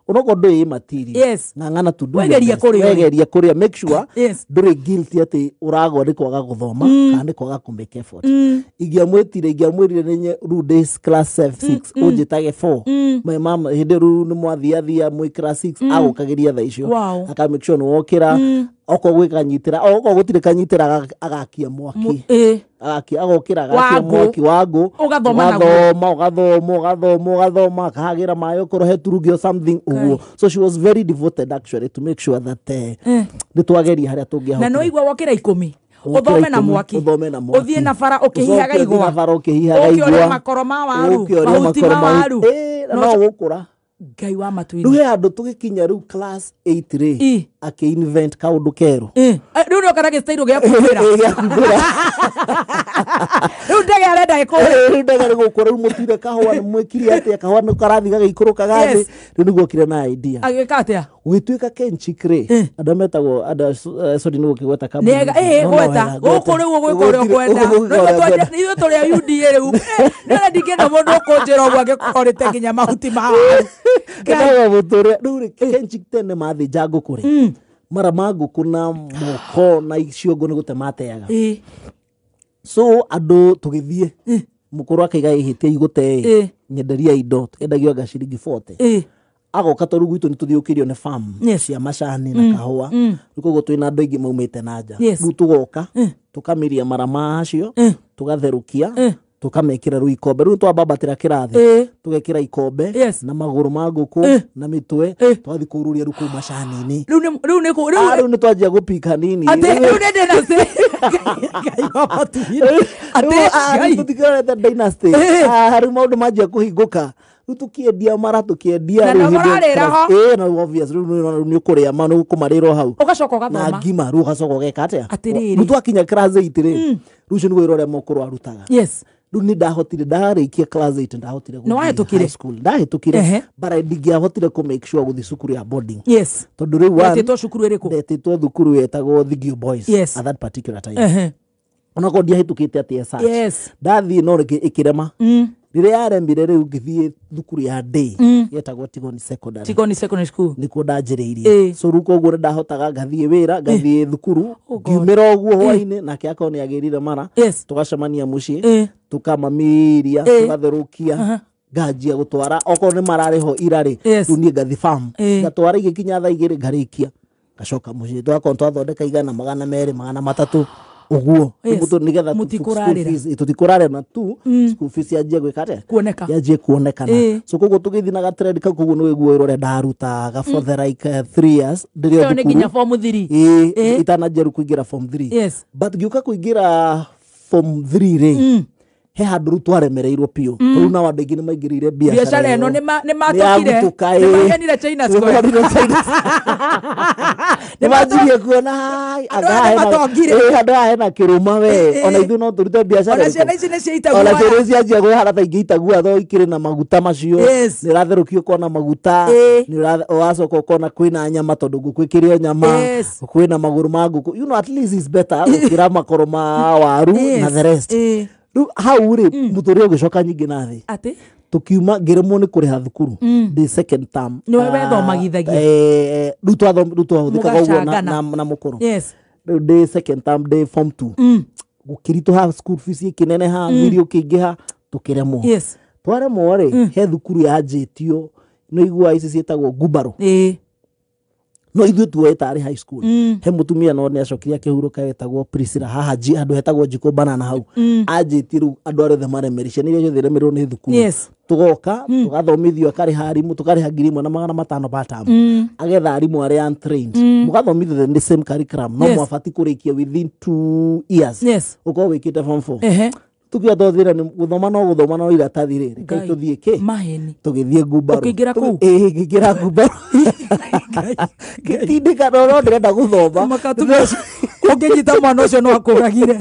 H: Onokorwo ndũĩ material. Ng'ang'ana to do your
B: Wegerie
H: best.
B: kũrĩa.
H: Wegerie kũrĩa make sure ndũrĩ guilty atĩ ũragwa nĩ kwaga gũthoma kana nĩ kwaga kũ make effort. Ingĩamwĩtire ingĩamwĩrire nĩ rĩu ndĩ class 6 ũnjĩtage 4. My mama hĩndĩ rĩu nĩ mwathiathia mwĩ class 6 agũkagĩria thaa icio. Aka make sure nĩ wokĩra okorwo gwĩ kanyitĩra okorwo gũtirĩ kanyitĩra agakia mwaki. Agakia agokĩra agakia
B: Wa ngũ.
H: mwaki wa ngũ.
B: Ũgathoma naguo.
H: Ũgathoma ũgathoma ũgathoma ũgathoma akahagĩra maĩ okorwo he turungi or something ũguo. So she was very devoted actually to make sure that nĩ twageria harĩa tũngĩahotire.
B: Na nĩ waigua wokĩra ikũmi
H: Wokĩra
B: ũthome na
H: ikũmi,
B: mwaki
H: ũthome na mwaki.
B: ũthiĩ na bara ũkĩhihaga
H: Ũcoke ũthiĩ
B: igwa
H: na bara ũkĩhihaga
B: ũke ũrĩe
H: igwa.
B: makoro ma waru
H: Ũke ũrĩe
B: mahuti
H: makoro
B: ma
H: ma
B: waru
H: no gũkũra
B: Ngai wa matu-inĩ.
H: Rĩu he handũ tũgĩkinya rĩu class 8 rĩ akĩ invent kaũndũ kerũ.
B: Rĩu nĩ okana gĩcitairwo gĩa kumbĩra.
H: Gĩa kumbĩra.
B: Rĩu ndege arenda ĩkũre.
H: Rĩu ndege rĩgũkũra rĩu mũtire kahũa nĩ mwĩkire atĩa kahũa nĩ karathiĩ gagĩikũrũkaga thĩ. Rĩu nĩguo okire na idea.
B: Agĩka atĩa?
H: Gũgĩtuĩka Kenchic rĩ andũ arĩa metagwo andũ sorry nĩ gũkĩgweta kambuni.
B: Nĩega ĩ
H: No, no,
B: gweta
H: wega,
B: gũkũ rĩu ũgwĩka ũrĩa ũkwenda.
H: Gũkũ
B: Rĩu
H: ũrĩa ũkwenda.
B: ithuĩ tũrĩ a UDA rĩu. Nĩona ndingĩenda mũndũ ũkũnjĩra ũguo angĩkorwo ũrĩte nginya mahuti ma waru.
H: Ĩtagwo mũtũrĩre rĩu rĩ Kenchic tene mathĩnja ngũkũ rĩ mara ma ngũkũ na moko na ciongo nĩ gũte mateaga. So andũ tũgĩthiĩ Mũkũrũ akaiga ĩhĩtia igũte ĩ, nyenderia indo endagio anga ciringi 40. Agoka tondũ gwitũ nĩ tũthiũkĩrio nĩ farm cia macani na kahũa. Rĩu koguo twĩna andũ aingĩ maumĩte na nja. Rĩu tũgoka tũkamiria mara macio, tũgatherũkia, tũkamekĩra rĩu ikombe. Rĩu twambambatĩra kĩrathi, tũgekĩra ikombe na magũrũ ma ngũkũ na mĩtwe, twathiĩ kũruria rĩu kũu macani-inĩ.
B: Rĩu nĩ
H: rĩu nĩ twanjia gũpika nini.
B: Atĩ rĩu nĩ dynasty. Ngai wa matu-inĩ. Atĩ
H: Ngai. Tũtikĩrorete dynasty. Rĩu maũndũ manjia kũhingũka. Rĩu tũkĩendia mara tũkĩendia
B: Na
H: rĩu
B: no
H: hĩndĩ ĩyo
B: mũrarĩra ho.
H: Na obvious rĩu nĩ ũkũrĩa ma nĩ ũkũmarĩra hau.
B: Ũgacoka ũgathoma.
H: Na ngima rĩu ũgacoka ũgeka atĩa?
B: Atĩrĩrĩ.
H: Rĩu twakinya class 8 rĩ. Rĩu ũcio nĩguo wĩra ũrĩa mũkũrũ arutaga.
B: Yes.
H: Rĩu nĩ ndahotire, ndarĩkia class 8 ndahotire
B: Nĩ
H: gũthiĩ
B: wahĩtũkire?
H: high school. Ndahĩtũkire. But ndingĩahotire kũ make sure gũthiĩ cukuru ya boarding.
B: Yes.
H: Tondũ rĩu one,
B: Wetĩtwo cukuru ĩrĩkũ?
H: Ndetĩtwo thukuru yetagwo Thigio Boys.
B: Yes.
H: At that particular time. Onakorwo ndiahĩtũkĩte atĩ as such.
B: Yes.
H: Ndathiĩ no ĩkĩrema. Rĩrĩa yaremire rĩu ngĩthiĩ thukuru ya day yetagwo Tigoni Secondary.
B: Tigoni Secondary School.
H: Nĩkuo ndanjĩrĩirie. So rĩu koguo nĩ ndahotaga ngathiĩ wĩra, ngathiĩ thukuru, ngiumĩra ũguo hwainĩ, nake akorwo nĩ agĩrire mara. Tũgacemania mũciĩ, tũkamamiria, tũgatherũkia, nganjia gũtwara okorwo nĩ mararĩ ho ira rĩ, rĩu niĩ ngathi farm. Ngatwara igĩkinya thaa igĩrĩ ngarĩkia, ngacoka mũciĩ. Tũgakorwo twathondeka 100, 200, 300 ũguo. Nĩgetha tũtikũrarĩra na tu school fees yanjie gwĩka atĩa?
B: Kuoneka.
H: Yanjie kuonekana. So koguo tũgĩthiĩ na gatrend kau, koguo nĩ wĩguo wĩra ũrĩa ndarutaga for the like 3 years ndĩrĩ o
B: Ĩyo nĩ nginya form 3.
H: Itananjia rĩu kũingĩra form 3.
B: Yes.
H: But ngĩũka kũingĩra form 3 rĩ, he handũ rĩu twaremereirwo biũ. Tondũ nao andũ aingĩ nĩ maingĩrĩire
B: biacara ĩno, nĩ matũkire. Nĩ magenire China Square.
H: Nĩ manjirie kuona andũ aya hena kĩrũma we. Ona ithuĩ no tũrute biacara.
B: Ona ciana ici nĩ ciaitagua.
H: Ona ciana cianjia kwĩhara ta ingĩ itagua tho ikĩrĩ na maguta macio. Nĩ ũratherũkia ũkona maguta. Nĩ ũracoka ũkona kwĩna nyama tondũ ngũkũ ĩkĩrĩ o nyama. Kwĩna magũrũ ma ngũkũ. You know, at least it's better gũkĩra makoro ma waru na the rest. Rĩu hau rĩ, mũtũrĩre ũgĩcoka nyingĩ na thĩ.
B: Atĩ?
H: Tũkiuma ngĩremwo nĩ kũrĩha thukuru. Ndĩ second term.
B: Nĩwe wethomagithagia?
H: Rĩu twahũthĩkaga ũguo na mũkũrũ.
B: Yes.
H: Rĩu ndĩ second term, ndĩ form 2. Gũkĩritũha school fees ĩkĩneneha, thirĩ ũkĩingĩha, tũkĩremwo.
B: Yes.
H: Twaremwo rĩ, he thukuru yanjĩtio, nĩ iguaga ici ciĩtagwo ngumbarũ. No ithuĩ tuoĩ tarĩ high school. He mũtumia no nĩ acokire akĩhurũka wetagwo Priscilla haha handũ hetagwo Jiko Banana hau. Anjĩtie rĩu andũ arĩa othe maremerire, ciana iria ciothe iremereirwo nĩ thukuru.
B: Yes.
H: Tũgoka, tũgathomithio, akarĩha arimũ, tũkarĩha 1,500 per term. Agetha arimũ arĩa untrained. Mũgathomithio the same curriculum, no mwabatiĩ kũrĩkia within 2 years.
B: Yes.
H: Ũkorwo wĩkĩte form 4. Tukiuga twathira nĩ gũthoma no gũthoma no iratathi rĩ, reke tũthiĩ kĩ?
B: Maheni.
H: Tũgĩthiĩ ngumbarũ.
B: Ũkĩingĩra kũu?
H: Ĩĩ, ngĩingĩra ngumbarũ. Ngĩtindĩka no ndĩrenda gũthoma.
B: Ũngĩnyita mwana ũcio no akũragire.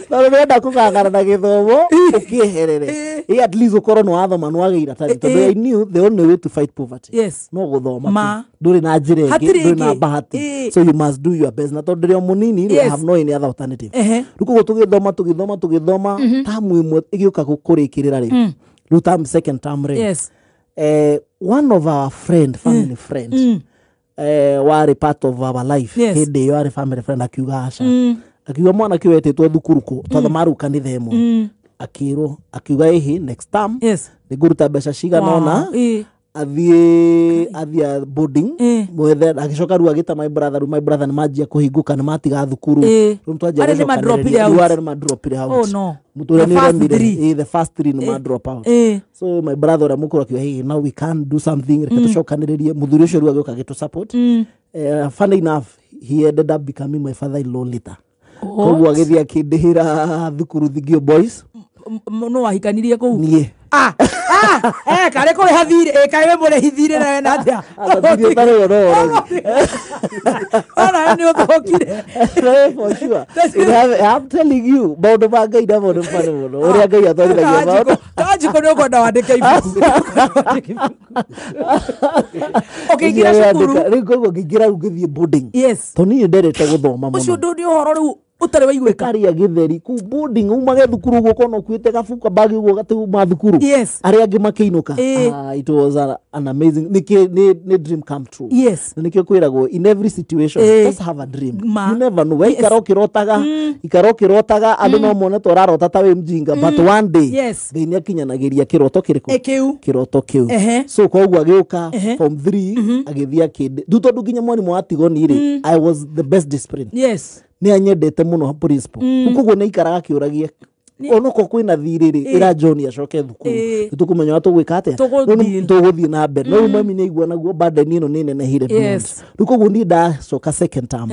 H: No ndĩrenda kũgangana na gĩthomo, ũkĩeherere. Ĩ at least ũkorwo nĩ wathoma nĩ wagĩa iratathi. Tondũ I knew the only way to fight poverty.
B: Yes.
H: No gũthoma tu. Ndũrĩ na njĩra ĩngĩ, ndũrĩ na bahati. So you must do your best. Na tondũ ndĩrĩ o mũnini, I have no any other alternative. Rĩu koguo tũgĩthoma, tũgĩthoma, tũgĩthoma, tamu ĩmwe ĩgĩũka kũrĩkĩrĩra rĩ. Rĩu term second term rĩ.
B: Yes.
H: One of our friend, family friend, warĩ part of our life. Hĩndĩ ĩyo arĩ family friend akiuga aca. Akiuga mwanake ũyũ etĩtwo thukuru kũ, twathoma rĩu kanitha ĩmwe. Akĩrwo, akiuga ĩhĩ next term nĩngũruta mbeca cigana ũna, athiĩ boarding, mwethe, agĩcoka rĩu agĩta my brother, rĩu my brother nĩmanjia kũhingũka, nĩmatiga thukuru. Rĩu twanjia
B: Arĩa nĩmadropire
H: gũcokanĩrĩria.
B: out.
H: Rĩu arĩa nĩmadropire out.
B: Oh, no.
H: Mũtũrĩre
B: The
H: nĩ
B: first
H: ũremire.
B: three.
H: The first three nĩ madrop out. So my brother ũrĩa mũkũrũ akiuga, hey, now we can do something, reke tũcokanĩrĩrie. Mũthuri ũcio rĩu agĩũka agĩtũ support. Funny enough, he ended up becoming my father-in-law later. Koguo agĩthiĩ akĩndĩhĩra thukuru Thigio Boys.
B: No wahikanirie kũu?
H: Niĩ.
B: Karĩ kũrĩha thirĩ, kaĩ wĩ mũrĩhi thirĩ nawe na atĩa?
H: Thirĩ ũtarĩ wo no ũrogi.
B: Ona nĩ ũthũkire.
H: For sure. I'm telling you, maũndũ ma Ngai na maũndũ marĩ mũno. Ũrĩa Ngai atwarithagia maũndũ.
B: Kanjikũ nĩ ũkwenda wandĩke ibuku. Ũkĩingĩra cukuru.
H: Rĩu koguo ngĩingĩra rĩu ngĩthiĩ boarding.
B: Yes.
H: Tondũ niĩ ndendete gũthoma mũno.
B: Ũcio ndũ nĩ ũhoro rĩu Ũtarĩ waiguĩka.
H: Karĩa gĩtheri kũu boarding umage thukuru ũguo ũkona ũkuĩte gabuka bagi ũguo gatĩ uma thukuru.
B: Yes.
H: Arĩa angĩ makĩinũka.
B: Eh.
H: It was an amazing nĩ dream come true.
B: Yes.
H: Na nĩkĩo kwĩragwo in every situation
B: Eh.
H: just have a dream.
B: Ma.
H: You never know. We
B: Yes.
H: ikara ũkĩrotaga, ikara ũkĩrotaga andũ no mone ta ũrarota ta wĩ mjinga, but one day
B: Yes.
H: Ngai nĩ akinyanagĩria kĩroto kĩrĩkũ?
B: Eh, kĩu.
H: Kĩroto kĩu.
B: Ehe.
H: So koguo agĩũka
B: Ehe.
H: form 3 agĩthiĩ akĩndĩ rĩu tondũ nginya mwarimũ wa Tigoni rĩ, I was the best discipline.
B: Yes.
H: Nĩ anyendete mũno principal. Koguo nĩ aikaraga akĩũragia onokorwo kwĩna thirĩ rĩ, ĩra John acoke thukuru, nĩ tũkũmenya ũrĩa tũgwĩka atĩa.
B: Tũgũthiĩ.
H: Rĩu tũgũthiĩ na mbere. No rĩu mami nĩ aigua naguo burden ĩno nĩ nenehire beyond.
B: Yes.
H: Rĩu koguo niĩ ndacoka second term,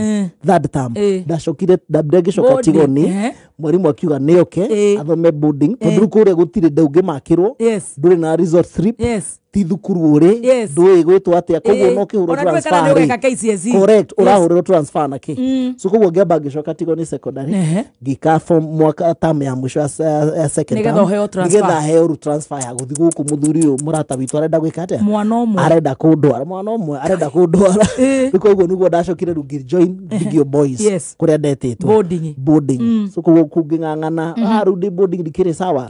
H: third term, ndacokire ndambire ngĩcoka
B: Boarding,
H: Tigoni. Mwarimũ akiuga nĩoke athome boarding tondũ rĩu kũrĩa gũtirĩ ndũngĩmakĩrwo,
B: Yes.
H: ndũrĩ na resort trip,
B: Yes.
H: ti thukuru ũrĩ,
B: Yes.
H: ndũĩ gwĩtwo atĩa, koguo no kĩhũrwo
B: Ona ndũĩ kana
H: transfer
B: nĩ ũgeka
H: rĩ.
B: KCSE.
H: Correct.
B: Yes.
H: Ũrahũrĩrwo transfer na kĩ? So koguo ngĩamba ngĩcoka Tigoni secondary, ngĩka form mwaka term ya mũico ya second
B: Nĩgetha
H: term,
B: ũheo transfer.
H: nĩgetha heo rĩu transfer ya gũthiĩ gũkũ mũthuri ũyũ mũrata witũ arenda gwĩka atĩa?
B: Mwana ũmwe.
H: Arenda kũndwara, mwana ũmwe arenda kũndwara. Rĩu koguo nĩguo ndacokire rĩu ngĩjoin Thigio Boys,
B: Yes.
H: kũrĩa ndetĩtwo
B: Boarding.
H: Boarding. So koguo kũu ngĩng'ang'ana, rĩu ndĩ boarding ndikĩrĩ sawa.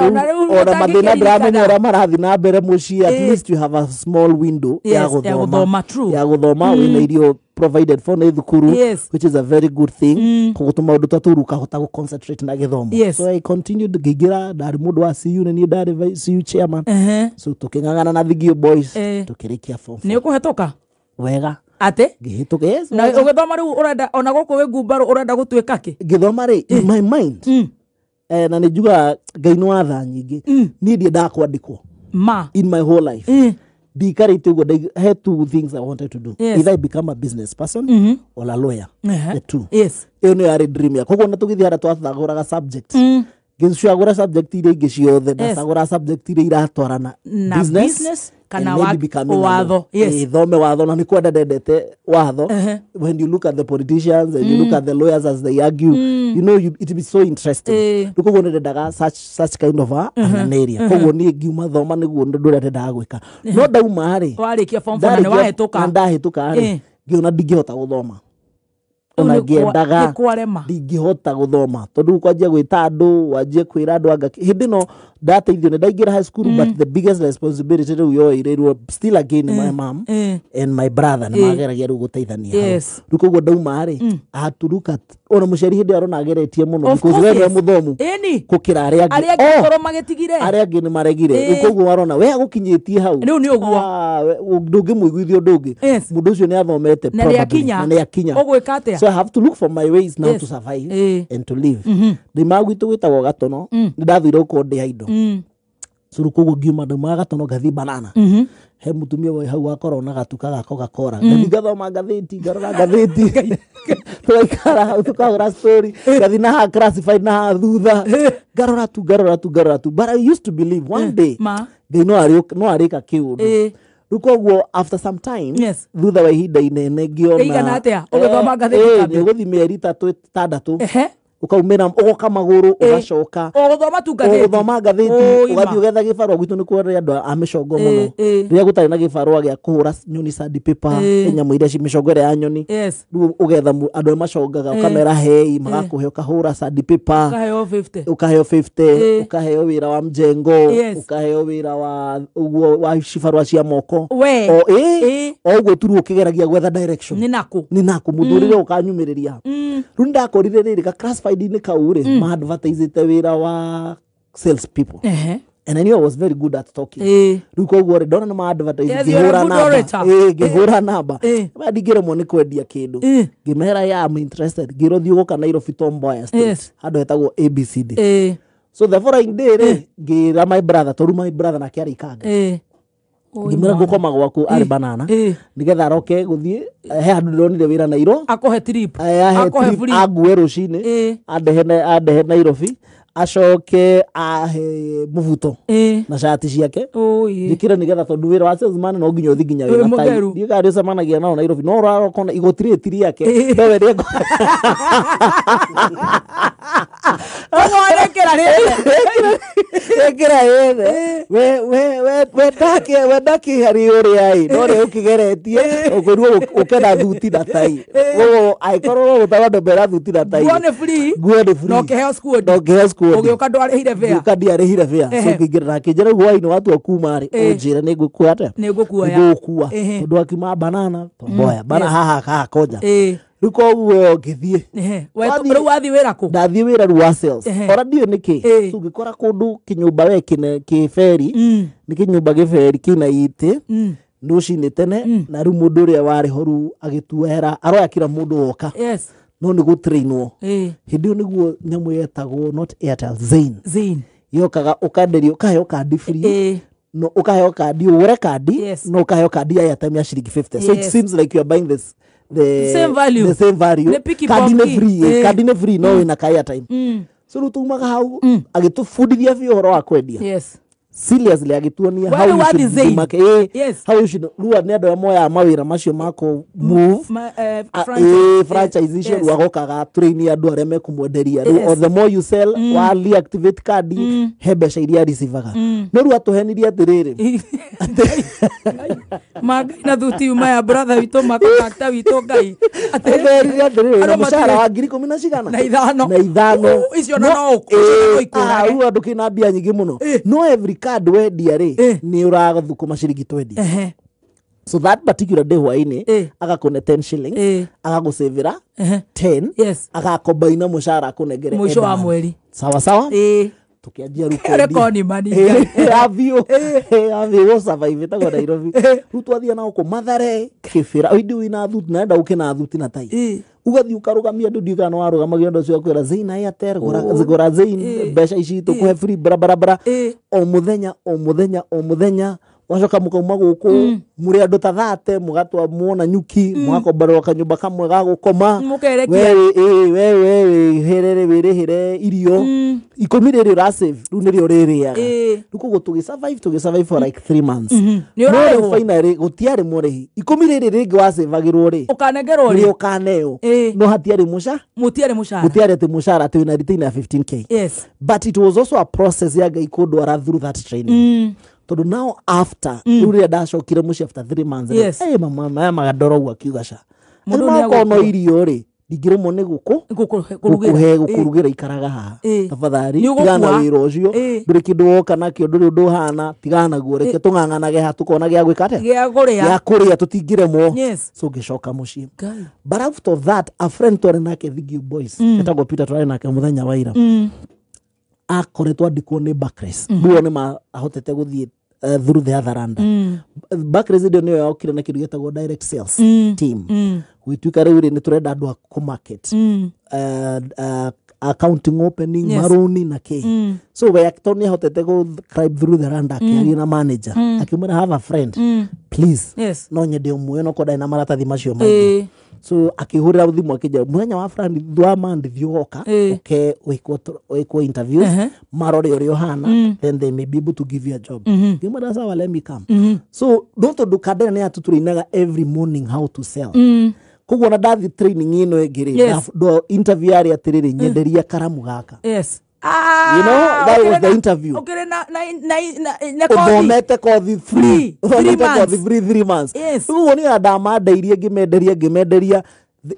B: Ona rĩu
H: Ona mathĩna ndĩramenya
B: ũtangĩkĩririkana.
H: ũrĩa marathiĩ na mbere mũciĩ, at least you have a small window
B: Yes,
H: ya
B: ya
H: gũthoma,
B: gũthoma, true.
H: ya gũthoma wĩna irio provided for nĩ thukuru,
B: Yes.
H: which is a very good thing. Koguo tũmaũndũ ta tũu rĩu ũkahota gũ concentrate na gĩthomo.
B: Yes.
H: So I continued ngĩingĩra, ndarĩ mũndũ wa CU, nĩ niĩ ndarĩ CU chairman.
B: Ehe.
H: So tũkĩng'ang'ana na Thigio Boys, tũkĩrĩkia form
B: Nĩ ũkũhetũka?
H: Wega.
B: Atĩ?
H: Ngĩhĩtũka, yes.
B: Na
H: Wega.
B: ũgĩthoma rĩu ũrenda ona gũkũ wĩ ngumbarũ ũrenda gũtuĩka kĩ?
H: Ngĩthoma rĩ, in my mind, na nĩ njugaga Ngai nĩ wa tha nyingĩ, niĩ ndiendaga kwandĩkwo.
B: Ma.
H: In my whole life ndiikarĩte ũguo, had two things I wanted to do.
B: Yes.
H: Either I become a business person or a lawyer.
B: Ehe.
H: The two.
B: Yes.
H: Ĩyo nĩyo yarĩ dream yakwa. Koguo ona tũgĩthiĩ harĩa twacagũraga subject, ngĩcagũra subject iria ingĩ ciothe, ndacagũra subject iria iratwarana
B: Na business kana
H: and maybe becoming a
B: watho.
H: lawyer.
B: Yes.
H: Thome watho, na nĩ kwenda ndendete watho.
B: Ehe.
H: When you look at the politicians and you look at the lawyers as they argue, you know, it be so interesting. Rĩu koguo nĩ ndendaga such kind of an area. Koguo niĩ ngiuma thoma nĩguo ũndũ ũrĩa ndendaga gwĩka. No ndauma rĩ,
B: Warĩkia form four na nĩ wahĩtũka.
H: na ndahĩtũka rĩ, ngĩona ndingĩhota gũthoma.
B: Rĩu
H: Ona ngĩendaga
B: nĩ kwarema.
H: ndingĩhota gũthoma tondũ kwanjia gwĩta andũ, wanjie kwĩra andũ anga hĩndĩ ĩno ndateithio nĩ ndaingĩra high school, but the biggest responsibility rĩu yoeirĩrwo still again my mom and my brother nĩ mageragia rĩu gũteithania hau.
B: Yes.
H: Rĩu koguo ndauma rĩ, I had to look at ona mũciari hĩndĩ ĩyo arona ageretie mũno
B: Of
H: because
B: course,
H: we nĩwe
B: yes.
H: mũthomu
B: Ĩni.
H: gũkĩra arĩa angĩ.
B: Arĩa angĩ
H: Oh,
B: ngoro magĩtigire.
H: arĩa angĩ nĩ maregire. Rĩu koguo warona we agũkinyĩtie hau.
B: Rĩu nĩ ũguo.
H: Ndũngĩmũiguithia ũndũ ũngĩ.
B: Yes.
H: Mũndũ ũcio nĩ athomete
B: Na
H: probably,
B: nĩakinya.
H: na nĩakinya.
B: Ũgwĩka atĩa?
H: So I have to look for my ways now
B: Yes.
H: to survive and to live. Ndĩma gwitũ gwĩtagwo Gatono, nĩ ndathire gũkorwo ndĩ indo so rĩu koguo ngiuma ndaumaga Gatono ngathiĩ Banana, he mũtumia wĩ hau wakorwo na gatuka ga Coca-Cola, ngathiĩ ngathoma ngathĩti, ngarora ngathĩti, tũgaikara hau tũkahũra story, ngathiĩ na haha classified na haha thutha, ngarora tu, ngarora tu, ngarora tu, but I used to believe one day
B: Ma.
H: Ngai no arĩka kĩũndũ. Rĩu koguo after some time,
B: Yes.
H: thutha wa ihinda inene ngĩona
B: Ĩigana atĩa? Ũgĩthoma ngathĩti kambe?
H: nĩ ũgũthiĩ mĩeri ĩtatũ ĩtandatũ,
B: Ehe.
H: ũkaumĩra ũgoka magũrũ, ũgacoka
B: Ũgũthoma tu ngathĩti.
H: Ũgũthoma ngathĩti.
B: Ũima.
H: Ũgathiĩ ũgetha gĩbarũa. Gwitũ nĩ kwarĩ andũ a mĩcongo mũno, rĩrĩa gũtarĩ na gĩbarũa gĩa kũhũra nyoni sandpaper, nyamũ iria mĩcongo ĩrĩa ya nyoni.
B: Yes.
H: Rĩu ũgetha andũ arĩa macongaga, ũkamera hei, magakũhe ũkahũra sandpaper.
B: Ũkaheo 50.
H: Ũkaheo 50, ũkaheo wĩra wa mjengo,
B: Yes.
H: ũkaheo wĩra wa ũguo wa cibarũa cia moko.
B: We.
H: O o ũguo tu rĩu ũkĩgeragia gwetha direction.
B: Nĩ nakũ?
H: Nĩ nakũ mũtũrĩre ũkanyumĩrĩria. Rĩu nĩndakorire rĩrĩ ka classified-inĩ kau rĩ, ma-advertisĩte wĩra wa sales people,
B: Ehe.
H: and I knew I was very good at talking. Rĩu koguo rĩ, ndona nĩ ma-advertise,
B: Yes, you're a
H: ngĩhũra
B: good
H: namba.
B: orator.
H: Ngĩhũra namba. Ma ndingĩremwo nĩ kwendia kĩndũ. Ngĩmera, "Yeah, I'm interested." Ngĩrwo thiĩ gũka Nairobi Tom Mboya Estate, handũ hetagwo ABCD. So the following day rĩ, ngĩra my brother, tondũ my brother nake arĩ Ikanga, ngĩmwĩra ngũkoma gwaku arĩ Banana, nĩgetha aroke gũthiĩ he handũ ndĩronire wĩra Nairo.
B: Akũhe trip.
H: Ahe
B: Akũhe
H: trip,
B: free.
H: angue rũcinĩ, andehe Nairobi, acoke ahe mũbuto na cati ciake njĩkĩre, nĩgetha tondũ wĩra wa salesman no nginya ũthiĩ nginya
B: Wĩ
H: wĩna tai.
B: mũtheru.
H: Ndiũĩ kana nĩũcemanagia nao Nairobi, no ũrarokona igoti rĩrĩ ti rĩake, no we nĩekũ-
B: Ũgwandĩkĩra rĩothe.
H: Ĩkĩra yethe. We we we wendake wendake harĩ ũrĩa ĩ no rĩ ũkĩgeretie ũkwĩrwo ũke na thuti na tai. Koguo angĩkorwo ũgũtara andũ mera thuti na tai.
B: Nguo nĩ free.
H: Nguo nĩ free.
B: Na ũkĩheo squad.
H: Na ũkĩheo squad.
B: Ũgĩũka ndwarĩhire fare.
H: Ngĩũka ndiarĩhire fare. So ngĩingĩra na akĩnjĩra rĩu hwaĩ-inĩ watua kuma rĩ ũnjĩre nĩ ngũkua atĩa?
B: Nĩ ngũkuoya.
H: Nĩ ngũgũkua. Tondũ akiuma banana tomboya. Bana haha haha konja. Rĩu koguo ngĩthiĩ.
B: Rĩu wathiĩ wĩra kũ?
H: Ndathiĩ wĩra rĩu wa sales. Ona ndiũĩ nĩkĩ. So ngĩkora kũndũ kĩnyũmba we kĩne kĩberi. Nĩ kĩnyũmba gĩberi kĩna itĩ. Rũcinĩ tene na rĩu mũndũ ũrĩa warĩ ho rĩu agĩtuoera aroya kila mũndũ woka. No nĩ gũtrainwo. Hĩndĩ ĩyo nĩguo nyamũ yetagwo not Airtel, Zain.
B: Zain.
H: Yokaga ũkenderio ũkaheo kandi free. No ũkaheo kandi ũgũre kandi no ũkaheo kandi ya airtime ya ciringi 50. So it seems like you are buying this the
B: same value.
H: The same value. Kandi nĩ free, kandi nĩ free no wĩna ka airtime. So rĩu tumaga hau agĩtũbundithia biũ ũhoro wa kwendia.
B: Yes.
H: Seriously agĩtuonia how you should market. How you should rĩu nĩ andũ arĩa moyaga mawĩra macio ma kũ move franchise icio rĩu agokaga train andũ arĩa mekũmwenderia. Rĩu the more you sell wa reactivate card he mbeca iria receivaga. No rĩu atũhenirie atĩrĩrĩ
B: Mangai na thuti yuma ya brother witũ makontakta witũ Ngai.
H: Atũhenirie atĩrĩrĩ na mũcara wa 10,000 na cigana
B: na ithano.
H: Na ithano.
B: Icio no ikũrage.
H: Rĩu andũ kĩna mbia nyingĩ mũno. No every card wendia rĩ nĩ ũrathũkũma ciringi 20. So that particular day hwaĩ-inĩ agakũne 10 shillings agagũcĩvĩra 10 agakombaina mũcara akũnengere
B: mũico wa mweri.
H: Sawa sawa. Tukianjia rĩu kwendia.
B: Rekoni mani.
H: Ya biũ. Ya biũ survive ĩtagwo Nairobi. Rĩu twathiĩ na gũkũ Mathare Kĩbĩra. Ĩndĩ wĩna thuti na enda ũke na thuti na tai. Ugathiĩ ũkarũgamia andũ ndiũĩ kana nĩwarũgamagia andũ acio akwĩra Zain Airtel gũra Zain mbeca ici tũkũhe free bara bara bara. O mũthenya o mũthenya o mũthenya wacoka mũkauma gũkũ mũrĩ andũ ta thate mũgatwa muona nyuki mũgakomborerwo kanyũmba kamwe ga gũkoma we wĩhĩrĩre wĩrĩhĩre irio 10 rĩrĩ ũrasave rĩu nĩrĩo ũrĩrĩaga. Rĩu koguo tũgĩ survive for like 3 months.
B: Nĩ ũrarĩhwo?
H: Finally gũtiarĩ mũrĩhi 10 rĩrĩ rĩngĩ wacĩvagĩrwo rĩ
B: ũkanengerwo
H: rĩ ũkaneo no hatiarĩ mũcara
B: mũtiarĩ mũcara
H: gũtiarĩ atĩ mũcara atĩ wĩna retain ya 15K.
B: Yes.
H: But it was also a process ya Ngai kũndwara through that training. Tondũ now after rĩu rĩrĩa ndacokire mũciĩ after 3 months
B: yes.
H: Mama maya magandora ũguo akiuga ca makorwo no irio rĩ ndingĩrũmwo nĩ gũkũhe gũkũrugĩra ikaraga haha tafadhali tigana na wĩra ũcio ndũrĩ kĩndũ woka nakĩo ndũrĩ ũndũ ũhana tigana naguo reke tũng'ang'anage haha tũkona gĩa gwĩka atĩa gĩa kũrĩa tũtingĩremwo. So ngĩcoka mũciĩ. But after that a friend twarĩ nake Thingiu Boys etagwo Peter twarĩ nake mũthenya wa ira akoretwo andĩkwo nĩ Barclays. Rĩu nĩ mahotete gũthiĩ through the other end. Barclays ndio nĩyo yokire na kĩndũ gĩtagwo direct sales team. Gwĩtuĩka rĩu rĩ nĩ tũrenda andũ a kũ-market accounting opening maroni na kĩ. So we tondũ nĩ ahotete gũ climb through the ladder akĩaria na manager akĩmwĩra have a friend please no nyende ũmuoe no korwo ndarĩ na maratathi macio maingĩ. So akĩhũrĩra thimũ akĩnjĩra mũthenya wa fulani wa Monday thiĩ ũgoka ũke wĩkwo interviews marore ũrĩa ũhana then they may be able to give you a job. Ngĩmwĩra sawa let me come. So no tondũ Kandera nĩ atũtrainaga every morning how to sell. Koguo ona ndathiĩ training ĩno ĩngĩ rĩ interview yarĩ atĩrĩrĩ nyenderia karamu gaka.
B: Yes.
H: You know, that was the interview. Ũthomete kothi free. Ũthomete kothi free 3 months. Rĩu niĩ ndamandeirie ngĩmenderia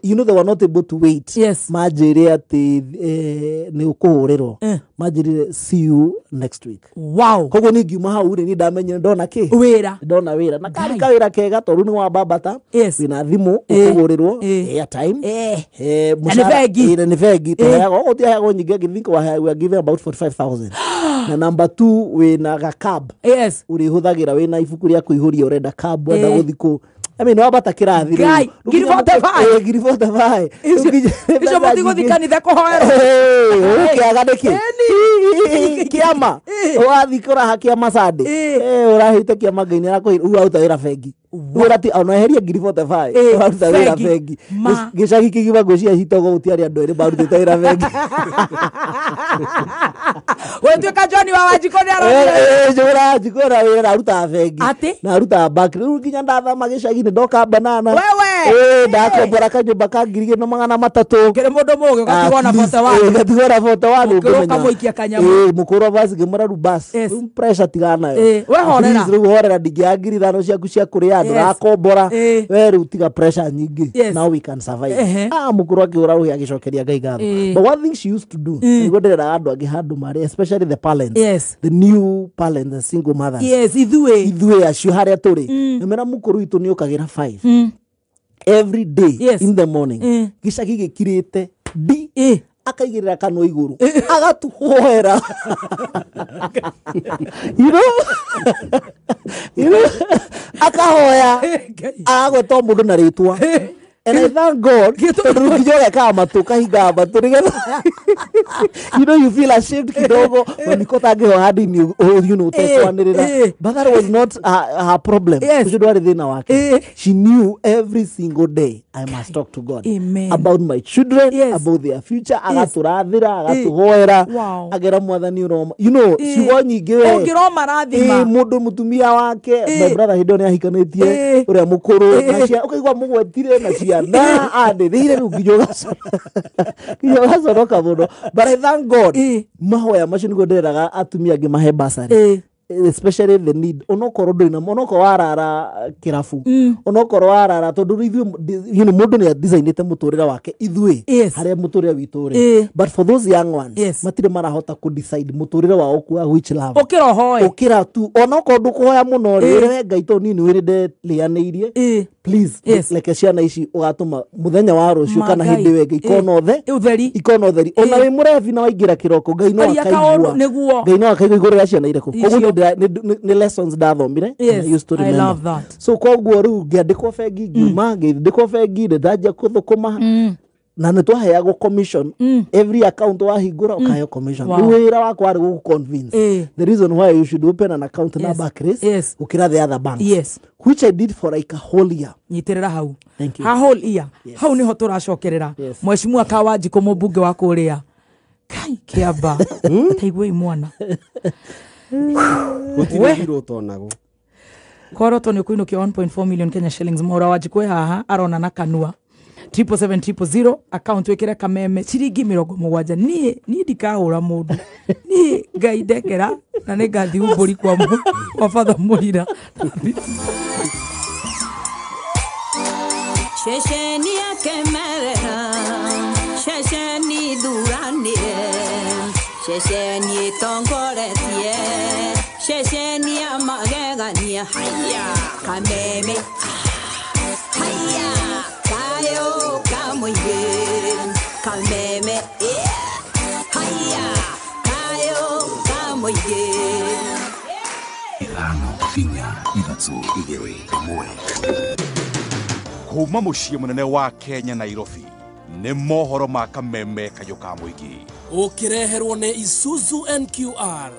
H: you know they were not able to wait.
B: Yes.
H: Manjĩre atĩ nĩ ũkũhũrĩrwo. Manjĩrire see you next week.
B: Wow.
H: Koguo niĩ ngiuma hau rĩ niĩ ndamenyire ndona kĩ?
B: Wĩra.
H: Ndona wĩra. Na karĩ kawĩra kega tondũ nĩ wambambata. Wĩna thimũ ũkũhũrĩrwo airtime.
B: Na nĩ bengi.
H: Na nĩ bengi. Tũheagwo gũtiheagwo nyingĩ I think we are given about 45,000. Na number 2 wĩna gakab.
B: Yes.
H: Ũrĩhũthagĩra wĩna ibuku rĩa kũihũria ũrenda cab wenda gũthiĩ kũ. I mean, wabata kĩrathi
B: rĩu. 45.
H: 45.
B: Icio mũtigũthiĩ kanitha kũhoerwo.
H: Ũkĩaga nĩkĩ? Kĩama. Ũrathiĩ kũraha kĩama Sunday. Ũrahĩte kĩama Ngai nĩarakũhe rĩu ũraruta wĩra bengi. Ũrati ona eheria 45. Ũraruta wĩra bengi. Gĩcagi kĩgima ngwĩciria hitogo gũtiarĩ andũ erĩ marutĩte wĩra bengi.
B: Gũtuĩka John wa Wanjikũ nĩaronire.
H: Njũra Wanjikũ na wĩra arutaga bengi.
B: Atĩ?
H: Na arutaga bank. Rĩu nginya ndathama gĩcagi-inĩ ndoka banana.
B: Wewe.
H: Ndakombora kanyũmba ka 2,300.
B: Kĩrĩ mũndũ mũgĩ ũgatigwo na bota wa.
H: Ũgatigwo na bota wa
B: Mũkũrũ ũkamũikia kanyamũ.
H: Mũkũrũ basi ngĩmwĩra rĩu basi. Rĩu pressure tigana nayo.
B: We horera.
H: Rĩu horera ndingĩaga 5,000 ciaku cia kũrĩa andũ rakombora. We rĩu tiga pressure nyingĩ. Now we can survive. Mũkũrũ akĩhũra rũhĩ agĩcokeria Ngai ngatho. But one thing she used to do, nĩguo ndĩreraga andũ angĩ handũ marĩ, especially the parents. The new parents, the single mothers.
B: Yes, ithuĩ.
H: Ithuĩ acio harĩa tũrĩ. Nĩmera mũkũrũ witũ nĩ ũkagĩra 5. Every day in the morning. Gĩcagi gĩkirĩte D. Akaigĩrĩra kanua igũrũ. Agatuhoera. You know? You know? Akahoya. Agagweta mũndũ na rĩtwa. And I thank God, tondũ nginya ũgekaga matũ kahingaga matũ nĩgetha you know you feel ashamed kidogo when you ũtangĩhoya handũ-inĩ you know ũtekwanĩrĩra. But that was not her problem. Ũcio ndwarĩ thĩna wake. She knew every single day I must talk to God.
B: Amen.
H: About my children, about their future. Agatũrathĩra, agatũhoera, agera mwathani ũroma. You know, ciugo nyingĩ we.
B: Ũngĩromarathima.
H: Mũndũ mũtumia wake, my brother hĩndĩ ĩyo nĩahikanĩtie ũrĩa mũkũrũ, na ũkaigua mũgwetire na ciana anĩrĩire rĩu nginya ũgaconoka mũno. But I thank God, mahoya macio nĩguo ndĩreraga atumia angĩ mahe bursary. Especially the need onokorwo ndũrĩ na onokorwo warara kĩrabu onokorwo warara tondũ ithuĩ you know mũndũ nĩ designĩte mũtũrĩre wake ithuĩ harĩa mũtũrĩre witũ ũrĩ. But for those young ones matirĩ marahota kũ decide mũtũrĩre wao kwa which level.
B: Ũkĩra ũhoe.
H: Ũkĩra tu onokorwo ndũkũhoya mũno rĩ wĩre Ngai tondũ niĩ nĩ ndĩrĩanĩirie. Please reke ciana ici ũgatũma mũthenya wa rũciũ kana hĩndĩ ĩyo ĩngĩ ikona ũtheri ikona ũtheri ona wĩ mũrebi na waingĩra kĩroko Ngai no akaigua Ngai no akaigua igũrũ rĩa ciana irĩkũ. Koguo nĩ lessons ndathomire. I used to remember.
B: I love that.
H: So koguo rĩu ngĩandĩkwo bengi ngiuma ngĩandĩkwo bengi ndanjia kũthũkũma na nĩ twaheagwo commission every account wahingũra ũkaheo commission. Rĩu wĩra wakwa warĩ gũkũ convince the reason why you should open an account na Barclays gũkĩra the other banks, which I did for like a whole year.
B: Nyitĩrĩra hau.
H: Thank you.
B: Ha whole year. Hau nĩho tũracokerera. Mheshimiwa Kawanjikũ mũmbunge wa kũrĩa Kai kĩamba taiguei mwana.
C: Gũtirĩ thirũ ũtonagwo.
B: Kworoto nĩ ũkũinũkio 1.4 million Kenya shillings. Mwaura Wanjikũ haha arona na kanua 777 000 account wikire kameme ciringi 70. Niĩ ndikahũra mũndũ. Niĩ Ngai ndekera na nĩ ngathiĩ mbũri kwa Father Mũrira.
J: Ceceni ya kemerera, ceceni thuranire, ceceni ĩtongoretie, ceceni ya magegania. Haya kameme, haya kayo kamũingĩ, kameme, haya kayo kamũingĩ.
K: 5 4 3 2 1. Kuma mũciĩ mũnene wa Kenya Nairobi nĩ mohoro ma kameme kayũ ka mũingĩ
D: ũkĩreherwo nĩ Isuzu NQR.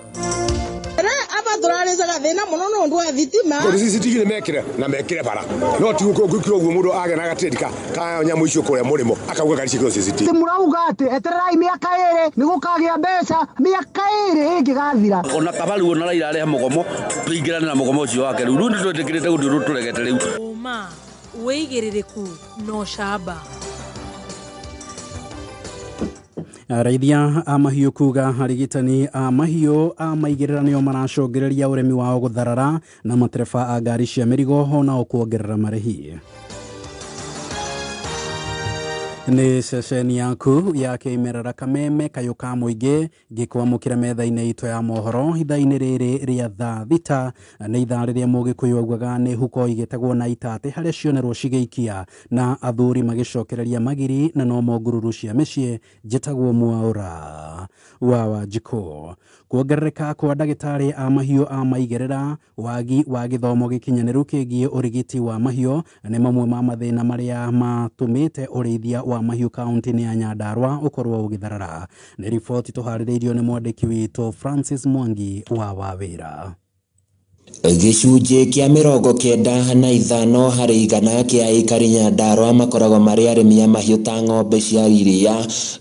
E: Abatũrarĩcaga thĩna mũno nĩ ũndũ wa thitima.
L: CCTV mekire na mekire bara no ti gũkĩra ũguo mũndũ agĩa na gatĩri ka nyamũ icio kũrĩa mũrĩmo akauga ngari ciĩkĩrwo CCTV.
M: Mũrauga atĩ etererai mĩaka 2 nĩ gũkagĩa mbeca mĩaka 2 ĩngĩgathira.
N: Ona kabaru ona Raila arĩa mũgomo tũingĩrane na mũgomo ũcio wake rĩu nĩ twĩtĩkĩrĩte gũthiĩ tũregete rĩu.
O: Ũma wĩigĩrĩrĩku no camba.
P: Arĩithia a mahiũ kuga arigitani a mahiũ a maigĩrĩra nĩo maracũngĩrĩria ũrĩmi wao gũtharara na matereba a ngari cia mĩrigo onao kuongerera marĩhi. Nĩ ceceni yaku ya kĩmerera kameme kayũ ka mũingĩ ngĩkwamũkĩra metha-inĩ itũ ya mohoro ithaa-inĩ rĩrĩ rĩa thaa 6 nĩ ithaa rĩrĩa mũgĩkũyũ augaga nĩ huko igĩtegwo na itatĩ harĩa cionerwo cigĩikia na athuri magĩcokereria magiri na nomo ngururu cia mĩciĩ. Njĩtagwo Mwaura wa Wanjikũ. Kuongerereka kwa ndagĩtarĩ a mahiũ a maigĩrĩra, wagi wa gĩthomo gĩkinyanĩru kĩgiĩ ũrigiti wa mahiũ nĩ mamwe ma mathĩna marĩa matũmĩte ũrĩithia wa mahiũ kaunti-inĩ ya Nyandarua ũkorwo ũgĩtharara. Nĩ riboti tũharĩrĩirio nĩ mwandĩki witũ Francis Mwangi wa Wawĩra.
Q: Gĩcunjĩ kĩa 95 harĩ igana kĩa aikari Nyandarua makoragwo marĩ arĩmi a mahiũ ta ng'ombe cia iria,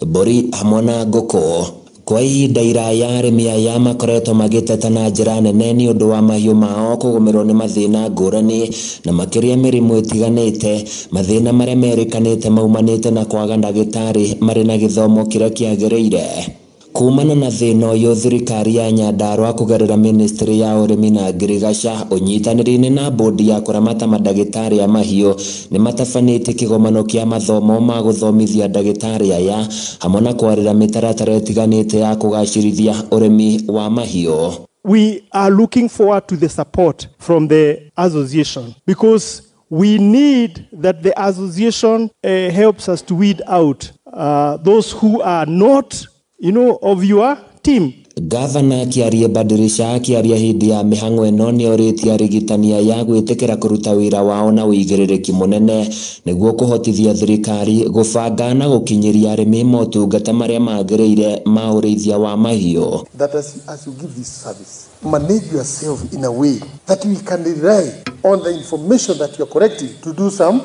Q: mbũri hamwe na ngũkũ. Kwa ihinda iraya arĩmi aya makoretwo magĩteta na njĩra nene nĩ ũndũ wa mahiũ mao kũgũmĩrwo nĩ mathĩna ngũrani na makĩria mĩrimũ ĩtiganĩte, mathĩna marĩa merĩkanĩte maumanĩte na kwaga ndagĩtarĩ marĩ na gĩthomo kĩrĩa kĩagĩrĩire. Kumana na thĩna ũyũ, thirikari ya Nyandarua kũgerera ministry ya ũrĩmi na ngirigaca ũnyitanĩri-inĩ na bodi ya kũramata mandagĩtarĩ a mahiũ nĩ matabanĩtie kĩgomano kĩa mathomo ma gũthomithia ndagĩtarĩ aya hamwe na kwarĩra mĩtaratara ĩtiganĩte ya kũgacĩrithia ũrĩmi wa mahiũ.
R: We are looking forward to the support from the association because we need that the association helps us to weed out those who are not of your team.
Q: Gavana Kiarie Badirisha akĩaria hĩndĩ ya mĩhang'o ĩno nĩorĩtie arigitani aya gwĩtĩkĩra kũruta wĩra wao na ũigĩrĩrĩki mũnene nĩguo kũhotithia thirikari gũbanga na gũkinyĩria arĩmi motungata marĩa magĩrĩire ma ũrĩithia wa mahiũ.
S: That as you give this service, manage yourself in a way that we can rely on the information that you are collecting to do some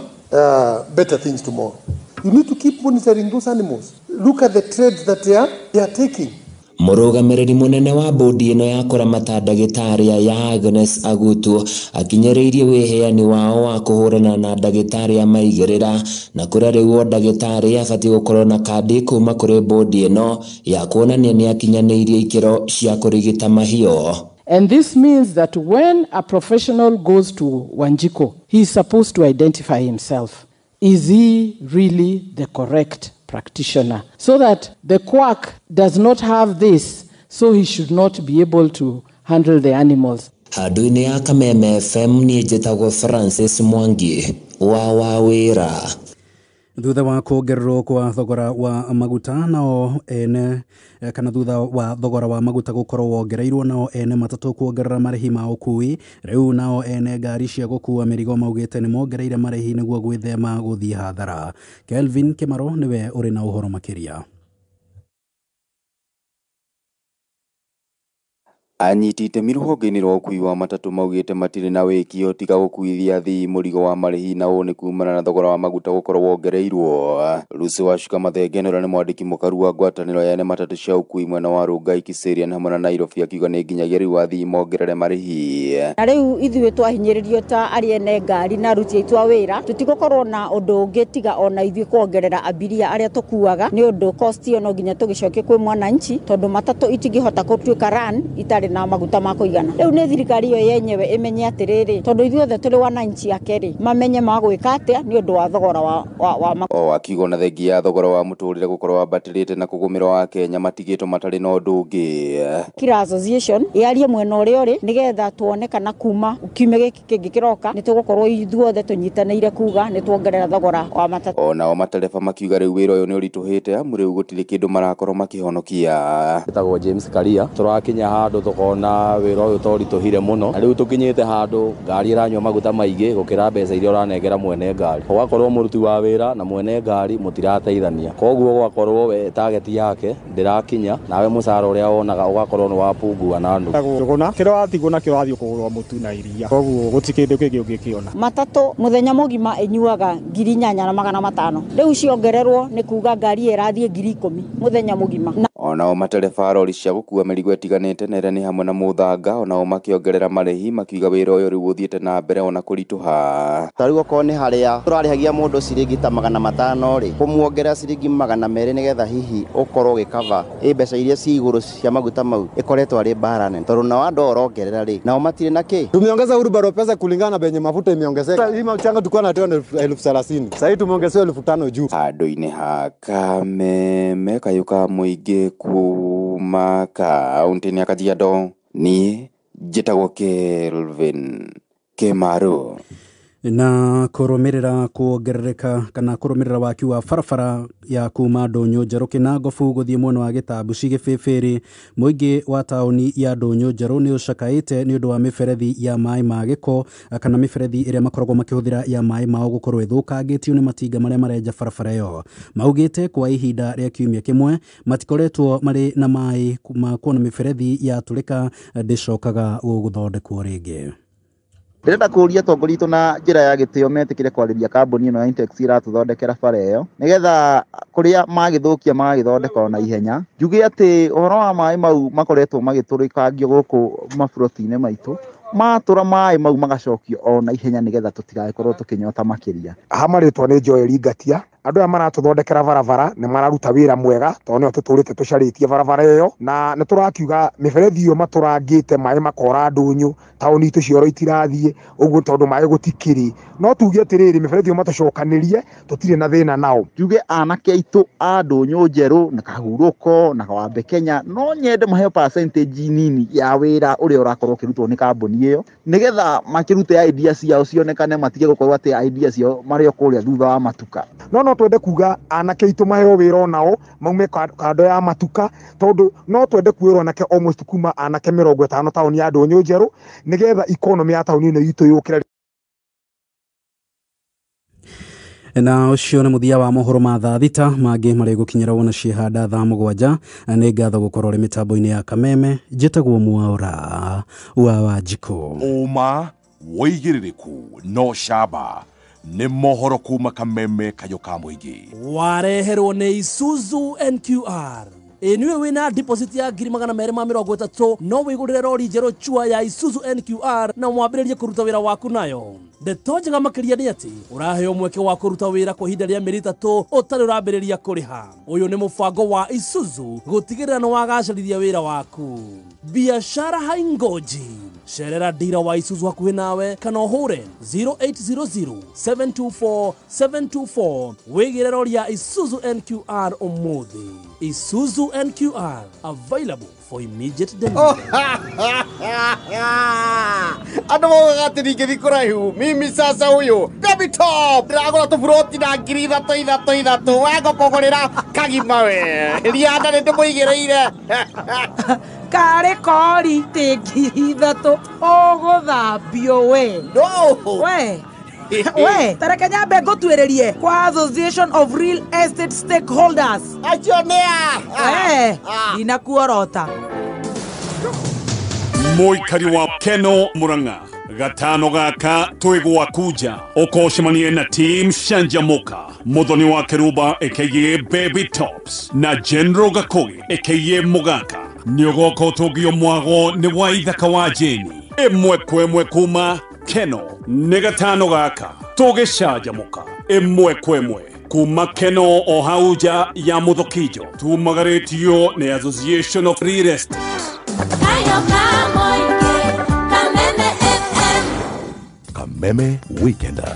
S: better things tomorrow. You need to keep monitoring those animals. Look at the trades that they are taking.
Q: Mũrũgamĩrĩri mũnene wa bodi ĩno ya kũramata ndagĩtarĩ aya Agnes Agutu akinyĩrĩirie wĩheani wao wa kũhũrana na ndagĩtarĩ a maigĩrĩra na kũrĩa rĩu o ndagĩtarĩ abatiĩ gũkorwo na kandi kuma kũrĩ bodi ĩno ya kuonania nĩ akinyanĩirie ikĩro cia kũrigita mahiũ.
T: And this means that when a professional goes to Wanjiko, he is supposed to identify himself. Is he really the correct practitioner? So that the quack does not have this, so he should not be able to handle the animals.
Q: Handũ-inĩ ya Kameme FM niĩ njĩtagwo Francis Mwangi wa Wawĩra.
P: Thutha wa kuongererwo kwa thogora wa maguta nao ene kana thutha wa thogora wa maguta gukorwo wongereirwo nao ene matatũ kuongerera marĩhi ma ũkui, rĩu nao ene ngari cia gũkua mĩrigo maugĩte nĩ mongereire marĩhi nĩguo gwĩthema gũthiĩ hathara. Kelvin Kimaro nĩwe ũrĩ na ũhoro makĩria.
U: Anyiti itemi rũhonge-inĩ rwa ũkui wa matatũ maugĩte matirĩ na wĩkio tiga gũkuithia athii mũrigo wa marĩhi na ũũ nĩ kumana na thogora wa maguta gũkorwo wongereirwo. Lucy Wacuka Mathenge ũrĩa nĩ mwandĩki mũkaru wa ngwatanĩro ya ene matatũ cia ũkui mwena wa Rongai Kiserian hamwe na Nairobi akiuga nĩ nginyagia rĩu athii mongerere marĩhi.
V: Na rĩu ithuĩ twahinyĩrĩrio ta arĩa ene ngari na aruti aitũ a wĩra tũtigũkorwo na ũndũ ũngĩ tiga ona ithuĩ kuongerera abiria arĩa tũkuaga nĩ ũndũ cost ĩyo no nginya tũgĩcokie kwĩ mwananchi tondũ matatũ itingĩhota gũtuĩka run itarĩ na maguta ma kũigana. Rĩu nĩ thirikari ĩyo yenyewe ĩmenye atĩrĩrĩ tondũ ithuothe tũrĩ wananchi ake rĩ mamenye magwĩka atĩa nĩ ũndũ wa thogora wa
U: o akiuga ona thengia ya thogora wa mũtũrĩre gũkorwo wambatĩrĩte na kũgũmĩrwo wa Kenya matigĩtwo matarĩ na ũndũ ũngĩ.
V: Kila association ĩarie mwena ũrĩa ũrĩ nĩgetha tuone kana kuma kiumia gĩkĩ kĩngĩ kĩroka nĩ tũgũkorwo ithuothe tũnyitanĩire kuga nĩ tuongerera thogora wa matatũ.
U: Onao matereba makiuga rĩu wĩra ũyũ nĩ ũritũhĩte amu rĩu gũtirĩ kĩndũ marakorwo makĩhonokia.
W: Ĩtagwo James Karia tũrakinya handũ tukona wĩra ũyũ toritũhire mũno na rĩu tũkinyĩte handũ ngari ĩranyua maguta maingĩ gũkĩra mbeca iria ũranengera mwene ngari, ũgakorwo mũruti wa wĩra na mwene ngari mũtirateithania, koguo gũgakorwo we target yake ndĩrakinya nawe mũcara ũrĩa wonaga ũgakorwo nĩ wapungua na nuthu.
X: Kĩrĩa watigwo nakĩo wathiĩ kũgũrwo mũtu na iria, koguo gũtirĩ kĩndũ kĩngĩ ũngĩkĩona.
V: Matatũ mũthenya mũgima ĩnyuaga 8,500 rĩu ciongererwo nĩ kuga ngari ĩrathiĩ 10,000 mũthenya mũgima.
U: Onao matereba rori cia gũkua mĩrigo ĩtiganĩte na ĩrĩa nĩ hamwe na mũthanga onao makĩongerera marĩhi makiuga wĩra ũyũ rĩu ũthiĩte na mbere ona kũritũha.
Y: Ta rĩu okorwo nĩ harĩa tũrarĩhagia mũndũ ciringi ta 500 rĩ kũmuongerera ciringi 200 nĩgetha hihi ũkorwo ũgĩkava ĩ mbeca iria ci igũrũ cia maguta mau ĩkoretwo arĩ mbara nene tondũ nao andũ ũrongerera rĩ nao matirĩ na kĩ.
Z: Tumeongeza wheelbarrow pesa kulingana na benye mafuta imeongezeka. Hii mchanga tulikuwa tunatoa 30,000 sasa hivi tumeongezewa 5,000 juu.
U: Handũ-inĩ ha Kameme kayũ ka mũingĩ kuma kaũntĩ-inĩ ya Kajiado niĩ njĩtagwo Kelvin Kimaro.
P: Na kũrũmĩrĩra kuongerereka kana kũrũmĩrĩra waki wa barabara ya kuma Ndũnyũ Njerũ Kĩnangobu gũthiĩ mwena wa Gĩtambuci Gĩbĩbĩrĩ, mũingĩ wa taũni ya Ndũnyũ Njerũ nĩ ũcakaĩte nĩ ũndũ wa mĩberethi ya maĩ ma gĩko kana mĩberethi ĩrĩa makoragwo makĩhũthĩra ya maĩ mao gũkorwo ĩthũkangĩtio nĩ matinga marĩa marenja barabara ĩyo. Maugĩte kwa ihinda rĩa kiumia kĩmwe matikoretwo marĩ na maĩ ma kuona mĩberethi yatũrĩka ndĩcokaga gũthondekwo rĩngĩ.
Y: Ndĩrenda kũũria atongoria aitũ na njĩra ya gĩtĩo metĩkĩre kwarĩria kambuni ĩno ya Intex ĩratũthondekera bara ĩyo nĩgetha kũrĩa magĩthũkia magagĩthondeka ona ihenya. Njuge atĩ ũhoro wa maĩ mau makoretwo magĩtũrĩkangio gũkũ maburoti-inĩ maitũ, matũra maĩ mau magacokio ona ihenya nĩgetha tũtigagĩkorwo tũkĩnyota makĩria.
A: Ha marĩtwa nĩ Joel Ngatia. Andũ aya maratũthondekera barabara nĩ mararuta wĩra mwega tondũ nĩo tũtũrĩte tũcarĩtie barabara ĩyo, na nĩ tũrakiuga mĩberethi ĩyo matũrangĩte maĩ makora ndũnyũ, taũni itũ cioro itirathiĩ ũguo tondũ maĩ gũtikĩrĩ. No tuge atĩrĩrĩ, mĩberethi ĩyo matũcokanĩrie, tũtirĩ na thĩna nao.
Y: Njuge anake aitũ a ndũnyũ njerũ na kahurũko na Wambe Kenya no nyende maheo percentage nini ya wĩra ũrĩa ũrakorwo ũkĩrutwo nĩ kambuni ĩyo nĩgetha makĩrute idea ciao cionekane, matige gũkorwo atĩ idea ciao marĩ o kũrĩa thutha wa matuka.
A: No twende kuga anake aitũ maheo wĩra onao maume kando ya matuka, tondũ no twende kuĩrwo anake almost kuma anake 50 taũni ya ndũnyũ njerũ nĩgetha economy ya taũni ĩno itũ yũkĩre.
P: Na ũcio nĩ mũthia wa mohoro ma thaa thita, mangĩ marĩ gũkinyĩra wona ciĩhanda thaa 7. Nĩ ngatho gũkorwo ũrĩ mĩtambo-inĩ ya Kameme. Njĩtagwo Mwaũra wa Wanjikũ.
K: Ũma wĩigĩrĩrĩku no camba nĩ mohoro kuma Kameme kayũ ka mũingĩ.
D: Wareherwo nĩ Isuzu NQR. Ĩ nĩwe wĩna deposit ya 230,000 no wĩgũrĩre rori njerũ chua ya Isuzu NQR na mwambĩrĩrie kũruta wĩra waku nayo. Ndeto njega makĩria nĩ atĩ ũraheo mweke wa kũruta wĩra kwa ihinda rĩa mĩeri 3 ũtarĩ ũrambĩrĩria kũrĩha. Ũyũ nĩ mũbango wa Isuzu gũtigĩrĩra nĩ wagacĩrithia wĩra waku. Biashara haingoji. Cerera dira wa Isuzu hakuhĩ nawe kana ũhũre 0800 724 724 wĩgĩre rori ya Isuzu NQR ũmũthĩ. Isuzu NQR available for immediate delivery.
C: Andũ maugaga atĩ ndingĩthiĩ kũraihu, mimi sasa huyu Baby Top ndĩragũra tũburoti na 3,333 wengũkũgũrĩra kagima we rianda nĩ ndĩmũigĩrĩire.
B: Karĩ kori tĩ 3,000 ũgũthambio we.
C: No.
B: We. We, tareke nyambe ngũtuĩrĩrie kwa Association of Real Estate Stakeholders.
C: Acio nĩ a?
B: Ndinakuorota.
F: Mũikari wa Keno Murang'a gatano gaka twĩ gwaku nja ũkocemanie na team Canjamuka, Muthoni wa Keruba aka Baby Tops na General Gakugi aka Mugaka. Nĩ ũgoka ũtũngio mwago nĩ wa ithaka wa Jeni ĩmwe kwa ĩmwe kuma Keno. Nĩ gatano gaka tũgĩcanjamũka ĩmwe kwa ĩmwe kuma Keno o hau nja ya Mũthokijo. Tumagarĩtio nĩ Association of Real Estate.
K: Kameme Weekender.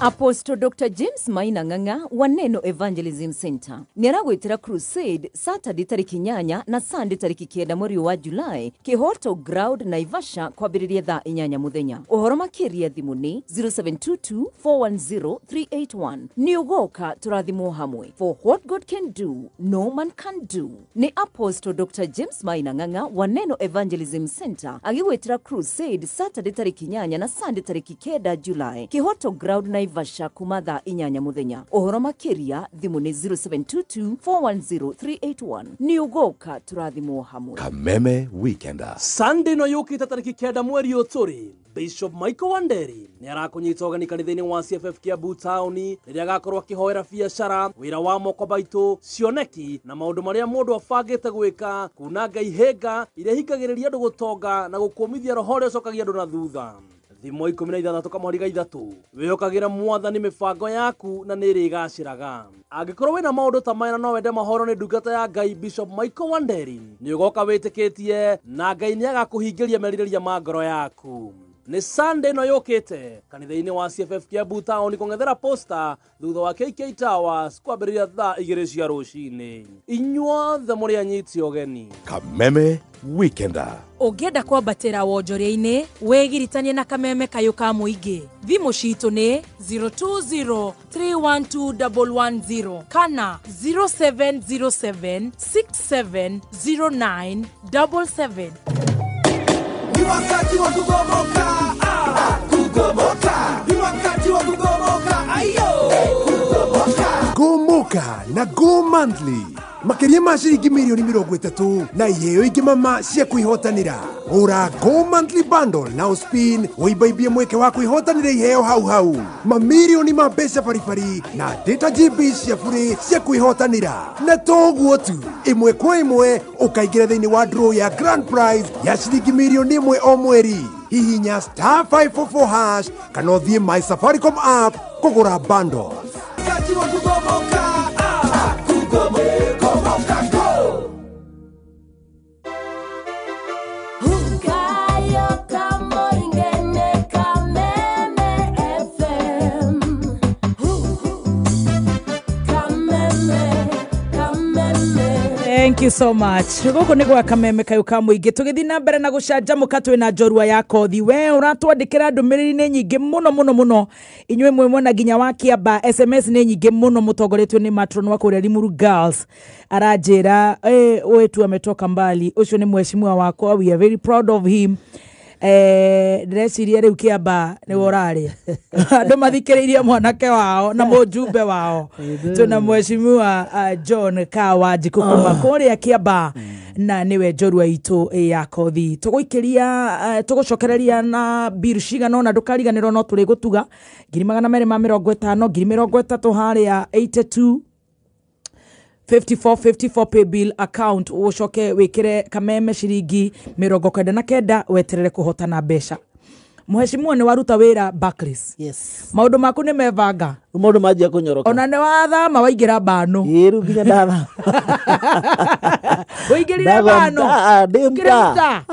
G: Apostle Dr. James Maina Ng'ang'a wa Neno Evangelism Center nĩaragwĩtĩra crusade Saturday tarĩki 8 na Sunday tarĩki 9 mweri wa July Kihoto Ground Naivasha kwambĩrĩria thaa 8 mũthenya. Ũhoro makĩria thimũ nĩ 0722 410 381. Nĩ ũgoka tũrathimwo hamwe. For what God can do, no man can do. Nĩ Apostle Dr. James Maina Ng'ang'a wa Neno Evangelism Center agĩgwĩtĩra crusade Saturday tarĩki 8 na Sunday tarĩki 9 July Kihoto Ground Naivasha kuma thaa 8 mũthenya. Ũhoro makĩria thimũ nĩ 0722 410 381. Nĩ ũgoka tũrathimwo hamwe.
K: Kameme Weekender.
D: Sunday no yũkĩte tarĩki 9 mweri ũyũ tũrĩ, Bishop Michael Wanderi nĩ arakũnyita ũgeni kanitha-inĩ wa CFF Kiambu taũni rĩrĩa agakorwo akĩhoera biacara, wĩra wa moko maitũ, cioneki na maũndũ marĩa mũndũ abangĩte gwĩka, kunanga ihĩnga iria ihingagĩrĩria andũ gũtonga na gũkũmithia roho ũrĩa ũcokagia andũ na thutha. Thimo 16 kamũhari ga 3 wĩhokagĩra mwathani mĩbango yaku na nĩ ĩrĩgacĩraga. Angĩkorwo wĩna maũndũ ta maya na no wende mahoro nĩ ndungata ya Ngai Bishop Michael Wanderi, nĩ ũgoka wĩtĩkĩtie na Ngai nĩ agakũhingĩria merirĩria ma ngoro yaku. Nĩ Sunday ĩno yũkĩte kanitha-inĩ wa CFF Kiambu taũni kũng'ethera posta thutha wa KK Towers kwambĩrĩria thaa 2 cia rũcinĩ. Inyuothe mũrĩ anyiti ũgeni.
K: Kameme Weekender.
O: Ũngĩenda kwambatĩra wonjoria-inĩ wĩgiritanie na Kameme kayũ ka mũingĩ. Thimũ citũ nĩ 020 312 110 kana 0707 6709 77.
H: Ni wakati wa kugomoka, kugomoka. Ni wakati wa kugomoka, ayo, kugomoka.
I: Gomoka na Go Monthly. Makĩria ma ciringi mirioni 30 na iheo ingĩ mama cia kwĩhotanĩra. Gũra Go Monthly Bundle na ũspin ũimbaimbie mweke wa kwĩhotanĩra iheo hau hau. Mamirioni ma mbeca baribari na data GB cia bure cia kwĩhotanĩra. Na toguo tu, ĩmwe kwa ĩmwe ũkaingĩra thĩinĩ wa draw ya grand prize ya ciringi mirioni 1 o mweri. Hihinya star 544 hash kana ũthiĩ My Safaricom app kũgũra bundles.
H: Wakati wa kugomoka, kugomoka, go.
B: Thank you so much. Gũkũ nĩ gwa Kameme kayũ ka mũingĩ tũgĩthiĩ na mbere na gũcanjamũka twĩ na njorua ya kothi. We ũratwandĩkĩra ndũmĩrĩri nĩ nyingĩ mũno mũno mũno, inyuĩ mwĩ mwena nginya wa Kĩamba. SMS nĩ nyingĩ mũno, mũtongoretio nĩ matron wa kũrĩa Limuru Girls aranjĩra wetu ametoka mbali, ũcio nĩ mheshimiwa wakwa, we are very proud of him. Ndĩreciria rĩu Kĩamba nĩwe ũrarĩa andũ mathikĩrĩirie mwanake wao na mũjumbe wao. Tuna mheshimiwa John Kawanjikũ kuma kũrĩa Kĩamba na nĩwe njorua itũ ya kothi. Tũgũikĩria tũgũcokereria na biru cigana ũna, ndũkariganĩrwo no tũrĩgũtuga 250,000 30,000 harĩa 82 54 54 pay bill account, ucoke wikire Kameme ciringi 99 weterere kuhotana mbeca. Mheshimiwa nĩ waruta wĩra Barclays.
E: Yes.
B: Maũndũ maku nĩ mebanga.
E: Maũndũ manjia kũnyoroka.
B: Ona nĩ wathama waingĩra Bano.
E: Ĩĩ rĩu nginya ndathama.
B: Waingĩrire Bano.
E: Ndĩ mtaa.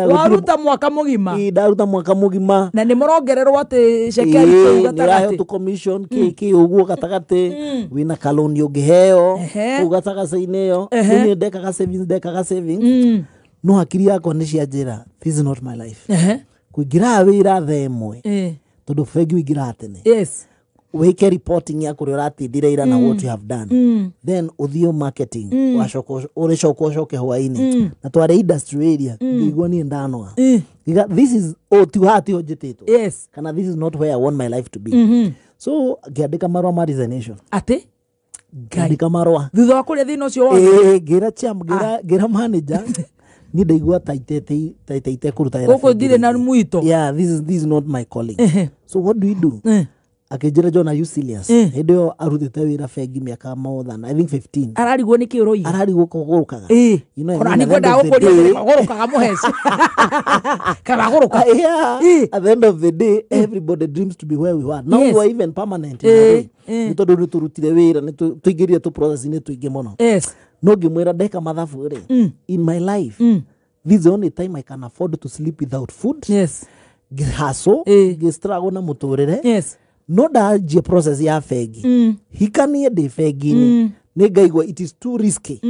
B: Waruta mwaka mũgima.
E: Ĩĩ ndaruta mwaka mũgima.
B: Na nĩ mũrongererwo atĩ cekeri kũu gatagatĩ.
E: Nĩ ũraheo tũ commission kĩ ũguo gatagatĩ. Wĩna kaloni ũngĩheo kũu gatagatĩ-inĩ ĩyo. Niĩ ndekaga savings, ndekaga savings. No hakiri yakwa nĩ cianjĩra this is not my life. Kuingira wira thaa ĩmwe tondu bengi ũingĩraga tene.
B: Yes.
E: Wĩke reporting ya kũrĩa ũratindire ira na what you have done. Then ũthiĩ marketing, wacoka ũrĩcoka ũcoke hwaĩ-inĩ. Na tware industry area ngĩigua niĩ ndanoga. This is ti haha tiho njĩtĩtwo.
B: Yes.
E: Kana this is not where I want my life to be. So ngĩandĩka marũa ma resignation.
B: Atĩ?
E: Ngĩandĩka marũa.
B: Thutha wa kũrĩa thĩna ũcio wothe?
E: Ngĩra chair, ngĩra manager. Ni ndaigua ta itekũruta wĩra
B: gũkũ ndirĩ na mwito.
E: Yeah, this is not my calling. So what do we do? Akĩnjĩra John, are you serious? Hĩndĩ ĩyo arutĩte wĩra bengi mĩaka more than I think 15.
B: Ararigwo nĩkĩ ũroiga?
E: Ararigwo kũgũrũkaga.
B: Ona nĩ ngwendaga gũkũria kagũrũkaga mũheci. Kagũrũka.
E: Yeah. At the end of the day, everybody dreams to be where we were. Now we are even permanent. Nĩ tondũ nĩ tũrutire wĩra, nĩ tũingĩrire tũ process-inĩ tũingĩ mũno.
B: Yes.
E: No ngĩmwĩra ndeka mathabu rĩ, in my life, this is the only time I can afford to sleep without food.
B: Yes.
E: Ngĩhustle, ngĩstruggle na mũtũrĩre.
B: Yes.
E: No ndanjie process ya bengi. Hikanie ndĩ bengi-inĩ. Nĩ ngaigua it is too risky.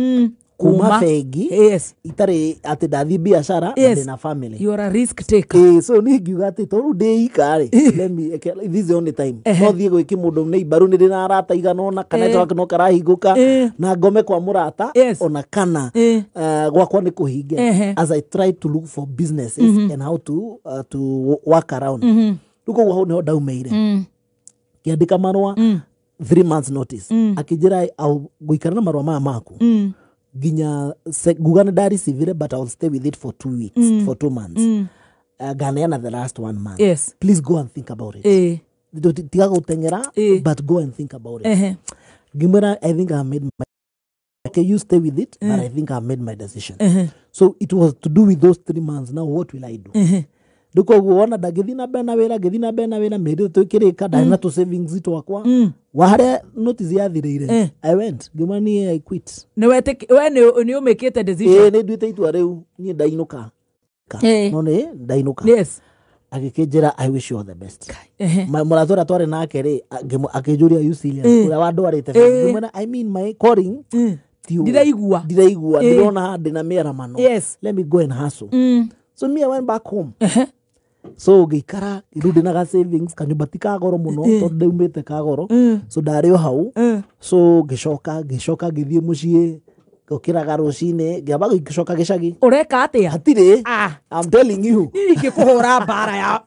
E: Kuma bengi.
B: Yes.
E: Itarĩ atĩ ndathiĩ biacara na ndĩna family.
B: You are a risk taker.
E: So niĩ ngiuga atĩ tondũ ndĩ ika rĩ, let me, this is the only time. No thiĩ gwĩki mũndũ nĩ imbaru nĩ ndĩ na arata igana ũna, kana network no karahingũka, na ngome kwa mũrata, ona kana gwakwa nĩ kũhinge. As I try to look for businesses and how to work around. Rĩu koguo hau nĩho ndaumeire. Ngĩandĩka marũa 3 months notice. Akĩnjĩra ngũikara na marũa maya maku nginya nguga nĩ ndareceive, but I'll stay with it for 2 weeks, for 2 months. Nganeana the last 1 month.
B: Yes.
E: Please go and think about it. Tiga gũteng'era, but go and think about it. Ngĩmwĩra I think I made my, okay, you stay with it, but I think I made my decision. So it was to do with those 3 months. Now what will I do? Rĩu koguo wona ndangĩthiĩ na mbere na wĩra, ngĩthiĩ na mbere na wĩra mĩeri ĩtatũ ĩkĩrĩka, ndarĩ na tũ savings twakwa. Wa harĩa notice yathirĩire, I went. Ngĩmwĩra niĩ I quit.
B: Nĩ we nĩ ũmĩkĩte decision?
E: Nĩ nduĩte itua rĩu, niĩ ndainũka. No nĩ ndainũka.
B: Yes.
E: Agĩkĩnjĩra I wish you all the best. Mũrata ũrĩa twarĩ nake rĩ, akĩnjũria are you serious? Ũrĩa wandwarĩte. Ngĩmwĩra I mean my calling.
B: Ndiraigua.
E: Ndiraigua, ndĩrona ndĩna mĩaramano.
B: Yes.
E: Let me go and hustle. So me I went back home. So ngĩikara rĩu ndĩna ga savings, kanyũmba ti ka goro mũno tondũ ndaumĩte ka goro. So ndarĩ o hau. So ngĩcoka ngĩthiĩ mũciĩ, ngĩũkĩraga rũcinĩ, ngĩamba ngĩcoka gĩcagi.
B: Ũreka atĩa?
E: Hatirĩ. I'm telling you.
B: Niĩ ingĩkũhũra mbara ya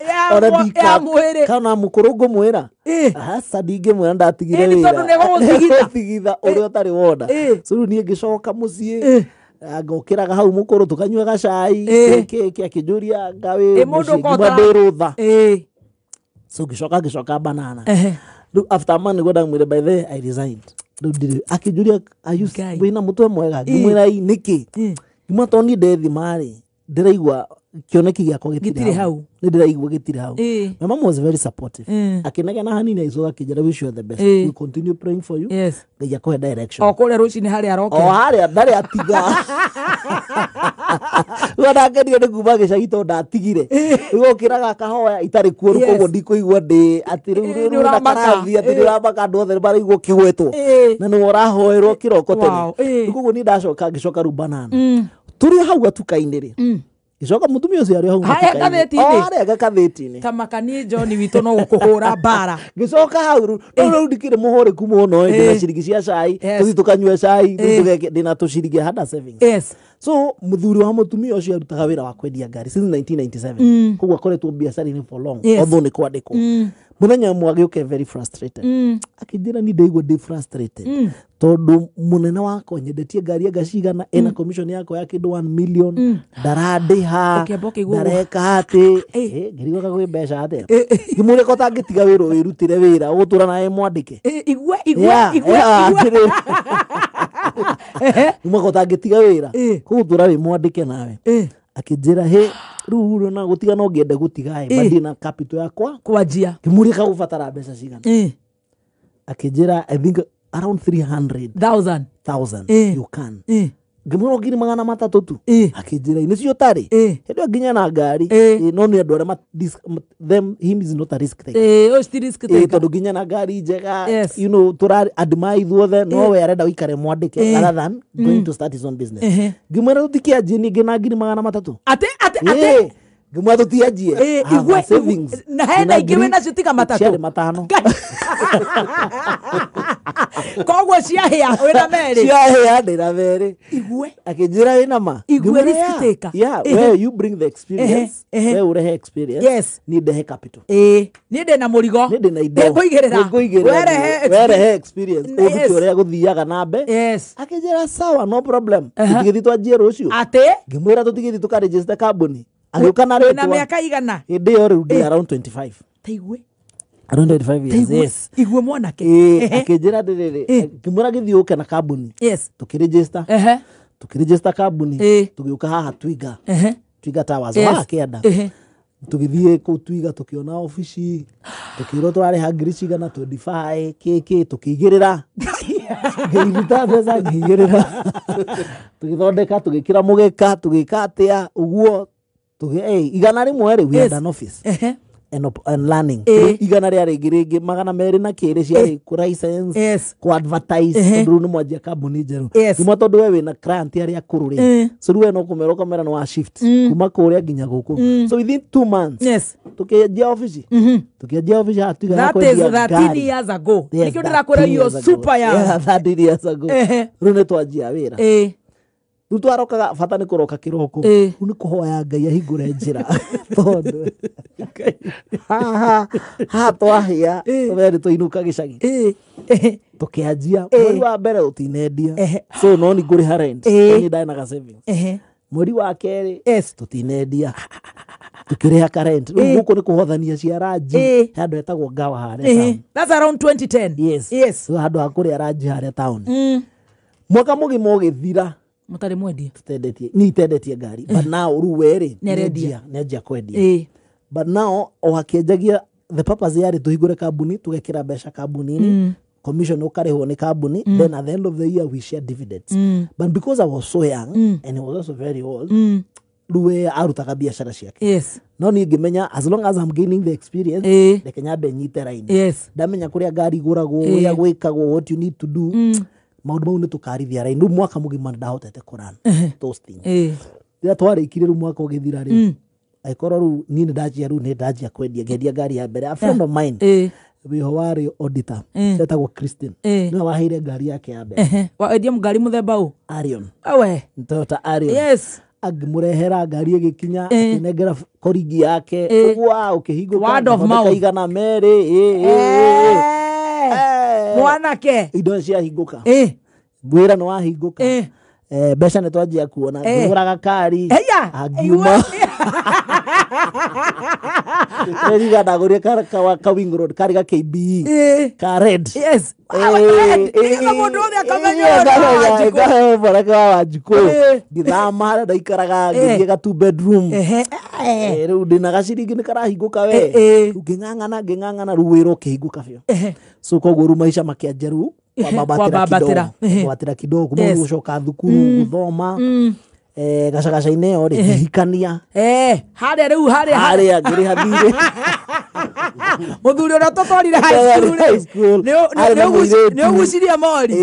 B: mwĩrĩ.
E: Kana mũkũrũ ngũmwĩra. Aca ndingĩmwĩra ndatigire wĩra.
B: Nĩ tondũ nĩ gũgũtigitha.
E: Gũtigitha ũrĩa ũtarĩ wona. So rĩu niĩ ngĩcoka mũciĩ. Ngokĩraga hau mũkũrũ tũkanyua gacai kĩ akĩnjũria ngawe
B: Ĩ, mũndũ ũkota-
E: ndĩ rũtha. So ngĩcoka banana. Rĩu after a month nĩguo ndamwĩre, by the way, I resigned. Rĩu ndirĩ. Akĩnjũria, are you wĩna mũtwe mwega? Ngĩmwĩra, "Ĩ, nĩkĩ?" Ngĩmwĩra, tondũ niĩ ndethima rĩ, ndĩraigua kĩoneki gĩakwa
B: Gĩtirĩ hau.
E: Nĩ ndĩraigua gĩtirĩ hau. My mom was very supportive. Akĩnegena hanini agĩcoka akĩnjĩra, wish you all the best. We continue praying for you. Ngai akũhe direction.
B: O kũrĩa rũcinĩ harĩa
E: O
B: arokĩra.
E: harĩa ndarĩ atiga. Rĩu ndakenire nĩ kuma gĩcagi tondũ ndatigire. Rĩu okĩraga akahoya itarĩ kuo rĩu koguo ndikũigua ndĩ atĩ rĩu
B: Nĩ
E: rĩu
B: ũramaka.
E: karathi atĩ nĩ ũramaka andũ othe maraigua ũkĩgwetwo. Na nĩwe ũrahoerwo kĩroko tene. Rĩu koguo niĩ ndacoka ngĩcoka rĩu banana. Tũrĩ hau gatuka-inĩ rĩ. Gĩcoka mũtumia ũcio arĩ o hau
B: Harĩa
E: gatuka-inĩ.
B: ngathĩti-inĩ?
E: O harĩa gakathĩti-inĩ.
B: Ta makanie John witũ no gũkũhũra mbara.
E: Ngĩcoka hau rĩu no rĩu ndikĩrĩ mũhũrĩku mũno ĩ, ndĩna ciringi cia cai, tũthiĩ tũkanyue cai, rĩu ndĩna tũciringi hada savings. So mũthuri wa mũtumia ũcio arutaga wĩra wa kwendia ngari since 1997. Koguo akoretwo biacara-inĩ for long, although nĩ kwandĩkwo. Mũthenya ũmwe agĩũka very frustrated. Akĩnjĩra, niĩ ndaigua ndĩ frustrated tondũ mũnene wakwa nyendetie ngari anga cigana, ena commission yakwa ya kĩndũ 1 million, ndarandĩha,
B: Ũkĩamba ũkĩigua ũguo.
E: ndareka atĩ. Ngĩrigwo kwĩ mbeca atĩa. Ngĩmũria ko ũtangĩtiga wĩra wĩrutĩre wĩra ũgũtũra nawe mwandĩke.
B: Igua igua
E: Yeah,
B: igua
E: yeah,
B: igua.
E: atĩrĩrĩ. Mwaka ũtangĩtiga wĩra kũgũtũra wĩ mwandĩke nawe. Akĩnjĩra, hĩ, rĩu rĩ, na gũtiga no ngĩende gũtiga ĩ, but ndirĩ na capital yakwa
B: kwanjia.
E: Ngĩmũria kagũbatara mbeca cigana. Akĩnjĩra, I think around 300
B: thousand.
E: Thousand. You can. Ngĩmwĩra 300,000 tu. Akĩnjĩra, nĩcio ũtarĩ hĩndĩ ĩyo nginya na ngari. No nĩ andũ arĩa them, him is not a risk taker.
B: Ũcio ti risk taker.
E: Tondũ nginya na ngari njega, tũra admire ithuothe, no we arenda ũikare mwandĩke rather than going to start his own business. Ngĩmwĩra tũtikĩanjie niĩ na 300,000.
B: Atĩ atĩ atĩ.
E: Ngĩmwĩra tũtianjie. I have
B: Igwe
E: a savings.
B: Na hena ingĩ wĩ nacio tiga matatũ.
E: Ciarĩ matano.
B: Koguo ciahĩa wĩna merĩ.
E: Ciahĩa ndĩna merĩ.
B: Igue.
E: Akĩnjĩra, wĩna ma?
B: Igue
E: Ngĩmwĩra,
B: risk
E: "Yeah,
B: taker."
E: yeah, we you bring the experience. We ũrehe experience. Niĩ ndehe capital.
B: Niĩ ndĩna mũrigo.
E: Niĩ ndĩna indo.
B: Nĩngũigĩrĩra.
E: Nĩngũigĩrĩra.
B: Werehe
E: Werehe experience.
B: Yes.
E: Ũndute ũrĩa gũthiaga na mbe. Akĩnjĩra, sawa, no problem. Tũtigĩthiĩ twanjie rũciũ.
B: Atĩ?
E: Ngĩmwĩra tũtigĩthiĩ tũkaregister kambuni. Agĩũka na
B: Wĩna
E: rĩtwa.
B: mĩaka igana?
E: Hĩndĩ ĩyo rĩu ndĩ around 25.
B: Ta igue.
E: Around 25 years.
B: Igue.
E: Yes.
B: Igue mwanake.
E: Akĩnjĩra atĩrĩrĩ, ngĩmwĩra gĩthiĩ ũke na kambuni. Tũkĩregister. Tũkĩregister kambuni. Tũgĩũka haha Twiga. Twiga Towers. Haha kĩanda. Tũgĩthiĩ kũu Twiga tũkĩona obici, tũkĩrwo tũrarĩha ngiri cigana 25 kĩkĩ, tũkĩigĩrĩra, ngĩruta mbeca ngĩigĩrĩra, tũgĩthondeka, tũgĩkĩra mũgeka, tũgĩka atĩa ũguo, 100 rĩ, we had an office and learning. Rĩu igana rĩa rĩngĩ rĩngĩ 200 na kĩrĩ ciarĩ kũ license, kũ advertise, tondũ rĩu nĩ mwanjia kambuni njerũ. Kuma tondũ we wĩna client arĩa akũrũ rĩ, so rĩu we no kũmera ũkamera nĩ wa shift kuma kũrĩa nginya gũkũ. So within 2 months tũkĩanjia obici, tũkĩanjia obici haha Twiga ya
B: That is
E: kwendia
B: 13
E: ngari.
B: years ago.
E: Yes,
B: Nĩkĩo ndĩrakwĩra
E: 13
B: you're
E: years ago.
B: super young.
E: Yeah, 13 years ago. Rĩu nĩ twanjia wĩra. Rĩu twarokaga bata nĩ kũroka kĩroko. Rĩu nĩ kũhoya Ngai ahingũre njĩra tondũ haha haha twahĩa tũmerĩ tũinũka gĩcagi. Tũkĩanjia mweri wa mbere tũtinendia, so no nĩ ngũrĩha rent. Niĩ ndarĩ na ga savings. Mweri wa kerĩ tũtinendia, tũkĩrĩha ka rent. Rĩu gũkũ nĩ kũhothania cia ranji. He handũ hetagwo Ngawa harĩa town.
B: That's around 2010.
E: Yes. Rĩu handũ ha kũrĩa ranji harĩa town. Mwaka mũgima ũgĩthira
B: Mũtarĩ mwendia.
E: Tutendetie, ni itendetie ngari, but now rĩu we rĩ,
B: Nĩarendia.
E: nĩanjia kwendia. But now o akĩenjagia, the purpose yarĩ tũhingũre kambuni, tũgekĩra mbeca kambuni-inĩ, commission ũkarĩhwo nĩ kambuni, then at the end of the year we share dividends. But because I was so young and he was also very old, rĩu we arutaga biacara ciake. No niĩ ngĩmenya as long as I'm gaining the experience, reke nyambe nyite raini. Ndamenya kũrĩa ngari igũragwo, ũrĩa gwĩkagwo, what you need to do, maũndũ mau nĩ tũkarithia raini. Rĩu mwaka mũgima ndahotete kũrun those things. Rĩrĩa twarĩkirie rĩu mwaka ũgĩthira rĩ, agĩkorwo rĩu niĩ nĩ ndanjia, rĩu nĩ ndanjia kwendia, ngĩendia ngari ya mbere. A friend of mine wĩho warĩ auditor, etagwo Christine, nĩwe waheire ngari yake ya mbere.
B: Wendia ngari mũthemba ũ?
E: Arion.
B: Awe.
E: Toyota Arion. Angĩmũrehera ngari ĩgĩkinya, akĩnengera koringi yake ũguo ũkĩhingũka,
B: Word of
E: ngĩthondeka
B: mouth.
E: 200.
B: Mwanake.
E: Indo ciahingũka, wĩra nĩ wahingũka. Mbeca nĩ twanjia kuona, ngĩgũra gakari, angiuma rĩriga ndagũrire ka Wing Road, kari ga KBE ka red.
B: Yes. Mũndũ ũrĩa akamenya ũhoro wa
E: mwanake wa Wanjikũ. Ngĩthama harĩa ndaikaraga, ngĩthiĩ ga 2 bedroom. Rĩu ndĩna gaciringi nĩ karahingũka we. Rĩu ngĩng'ang'ana rĩu wĩra ũkĩhingũka biũ. So koguo rĩu maica makĩanjia rĩu kwambatĩra kidogo, kuma rĩu gũcoka thukuru gũthoma. Gacagaca-inĩ ĩyo rĩ, ngĩhikania.
B: Harĩa rĩu
E: harĩa ngĩrĩha thirĩ.
B: Mũthuri ũrĩa tũtwarire high school rĩ, nĩ ũgucirie mori.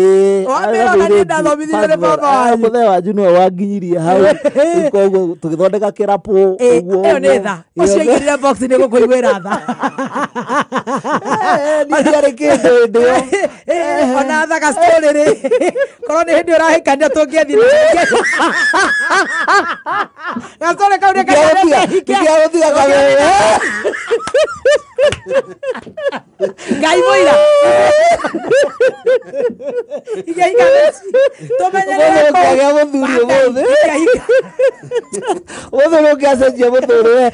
B: Wambĩra ona niĩ ndathomithirio nĩ baba wanyu.
E: Mũthee wanyu nĩwe wanginyirie hau. Rĩu koguo tũgĩthondeka kĩrapũ ũguo.
B: Ĩyo nĩ tha. Ũcio aingĩrire box nĩ gũkũiguĩra tha.
E: Niĩ ndiarĩ kĩndũ hĩndĩ ĩyo.
B: Ona tha ga story rĩ, korwo nĩ hĩndĩ ũrahikania tũngĩathiĩ. Gasore kau nĩ
E: Ingĩagũtiga kameme.
B: Ngai mũira. Ingĩahika tũmenyerere
E: kũu. Ũngĩagĩa mũthuri ũmũthĩ. Ũmũthĩ nĩ ũngĩacenjia mũtũrĩre.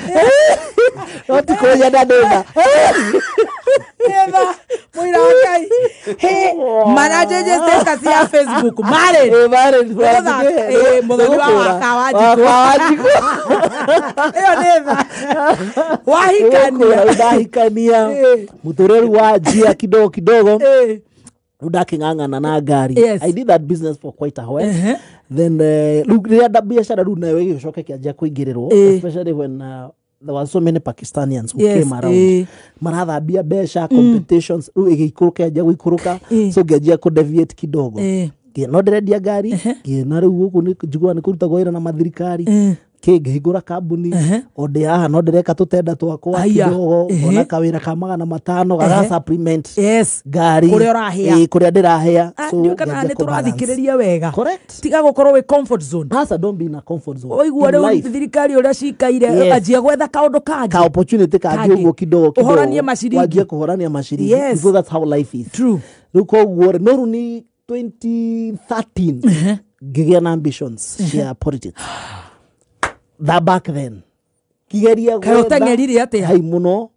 E: No ti kũnyenda ndĩna.
B: Eva, mũira wa Ngai. He, manajenje status ya Facebook. Married.
E: Married.
B: Mũthoni wa Wanjikũ.
E: Wanjikũ.
B: Ĩyo nĩ tha. Wahikania.
E: Ndahikania. Mũtũrĩre rĩu wanjia kidogo kidogo. Rĩu ndakĩng'ang'ana na ngari. I did that business for quite a while. Then rĩu rĩrĩa biacara rĩu nayo ĩgĩcoka ĩkĩanjia kũingĩrĩrwo, especially when there were so many Pakistanians who came around. Marathambia mbeca, competitions, rĩu ĩgĩikũrũka ĩanjia gũikũrũka, so ngĩanjia kũ deviate kidogo. No ndĩrendia ngari, ngĩona rĩu gũkũ nĩ njiguaga nĩ kũrutagwo wĩra na mathirikari. Ngĩhingũra kambuni, o ndĩ haha no ndĩreka tũtenda twakwa kidogo, ona kawĩra ka 500 gaga supplement ngari
B: kũrĩa ũrahĩa,
E: kũrĩa ndĩrahĩa.
B: So ndiũĩ kana nĩ tũrathikĩrĩria wega. Tiga gũkorwo wĩ comfort zone.
E: Asa, don't be in a comfort zone.
B: Ũigua rĩu thirikari ũrĩa cikaire, anjia gwetha kaũndũ kangĩ,
E: ka opportunity kangĩ ũguo kidogo kidogo,
B: ũhoranie maciringi,
E: wanjie kũhorania maciringi. Because that's how life is.
B: True.
E: Rĩu koguo no rĩu ni 2013 ngĩgĩa na ambitions cia politics. That back then kigeria
B: gwetha ũteng'erire atĩa
E: hai mũno.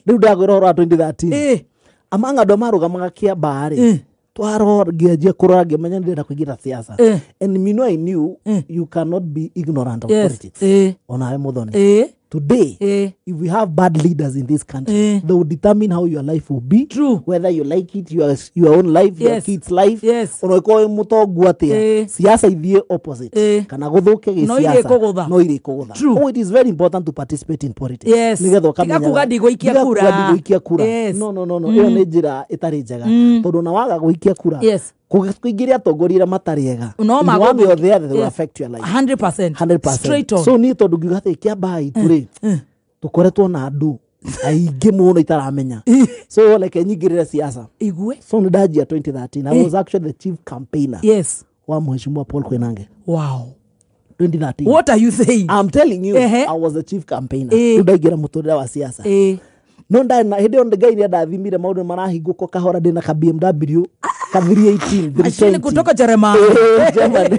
E: Rĩu ndagwĩra ũhoro wa 2013 among andũ marũgamaga Kĩambaa rĩ, twarora ngĩanjia kũrora ngĩmenya ndĩrenda kũingĩra siasa. And you know, I knew you cannot be ignorant of politics. Onawe Muthoni, today if we have bad leaders in this country, they will determine how your life will be.
B: True.
E: Whether you like it, your own life, your kids' life. Ona ĩkorwo wĩ mũtongu atĩa, siasa ithiĩ opposite kana gũthũke gĩsiasa, no irĩkũgũtha.
B: True.
E: Oh, it is very important to participate in politics.
B: Nĩgetha ũkamenya. Tiga kuga ndigũikia
E: kura. No. Ĩyo nĩ njĩra ĩtarĩ njega, tondũ ona waga gũikia kura, kũingĩria atongoria arĩa matarĩ ega,
B: no
E: one way or the other they will affect your life
B: 100%.
E: 100%.
B: Straight on.
E: So niĩ tondũ ngiuga atĩ Kĩambaa itũ rĩ, tũkoretwo na andũ aingĩ mũno itaramenya, so like nyingĩrĩre siasa.
B: Igue.
E: So nĩ ndanjia 2013. I was actually the chief campaigner wa Mheshimiwa Paul Koinange.
B: Wow.
E: 2013.
B: What are you saying?
E: I'm telling you, I was the chief campaigner. Rĩu ndaingĩra mũtũrĩre wa siasa. No ndana hĩndĩ ĩyo Ngai nĩ andathimire maũndũ marahingũka kahora, ndĩna ka BMW ka 318
B: 320 kutoka Jeremani.
E: Germany.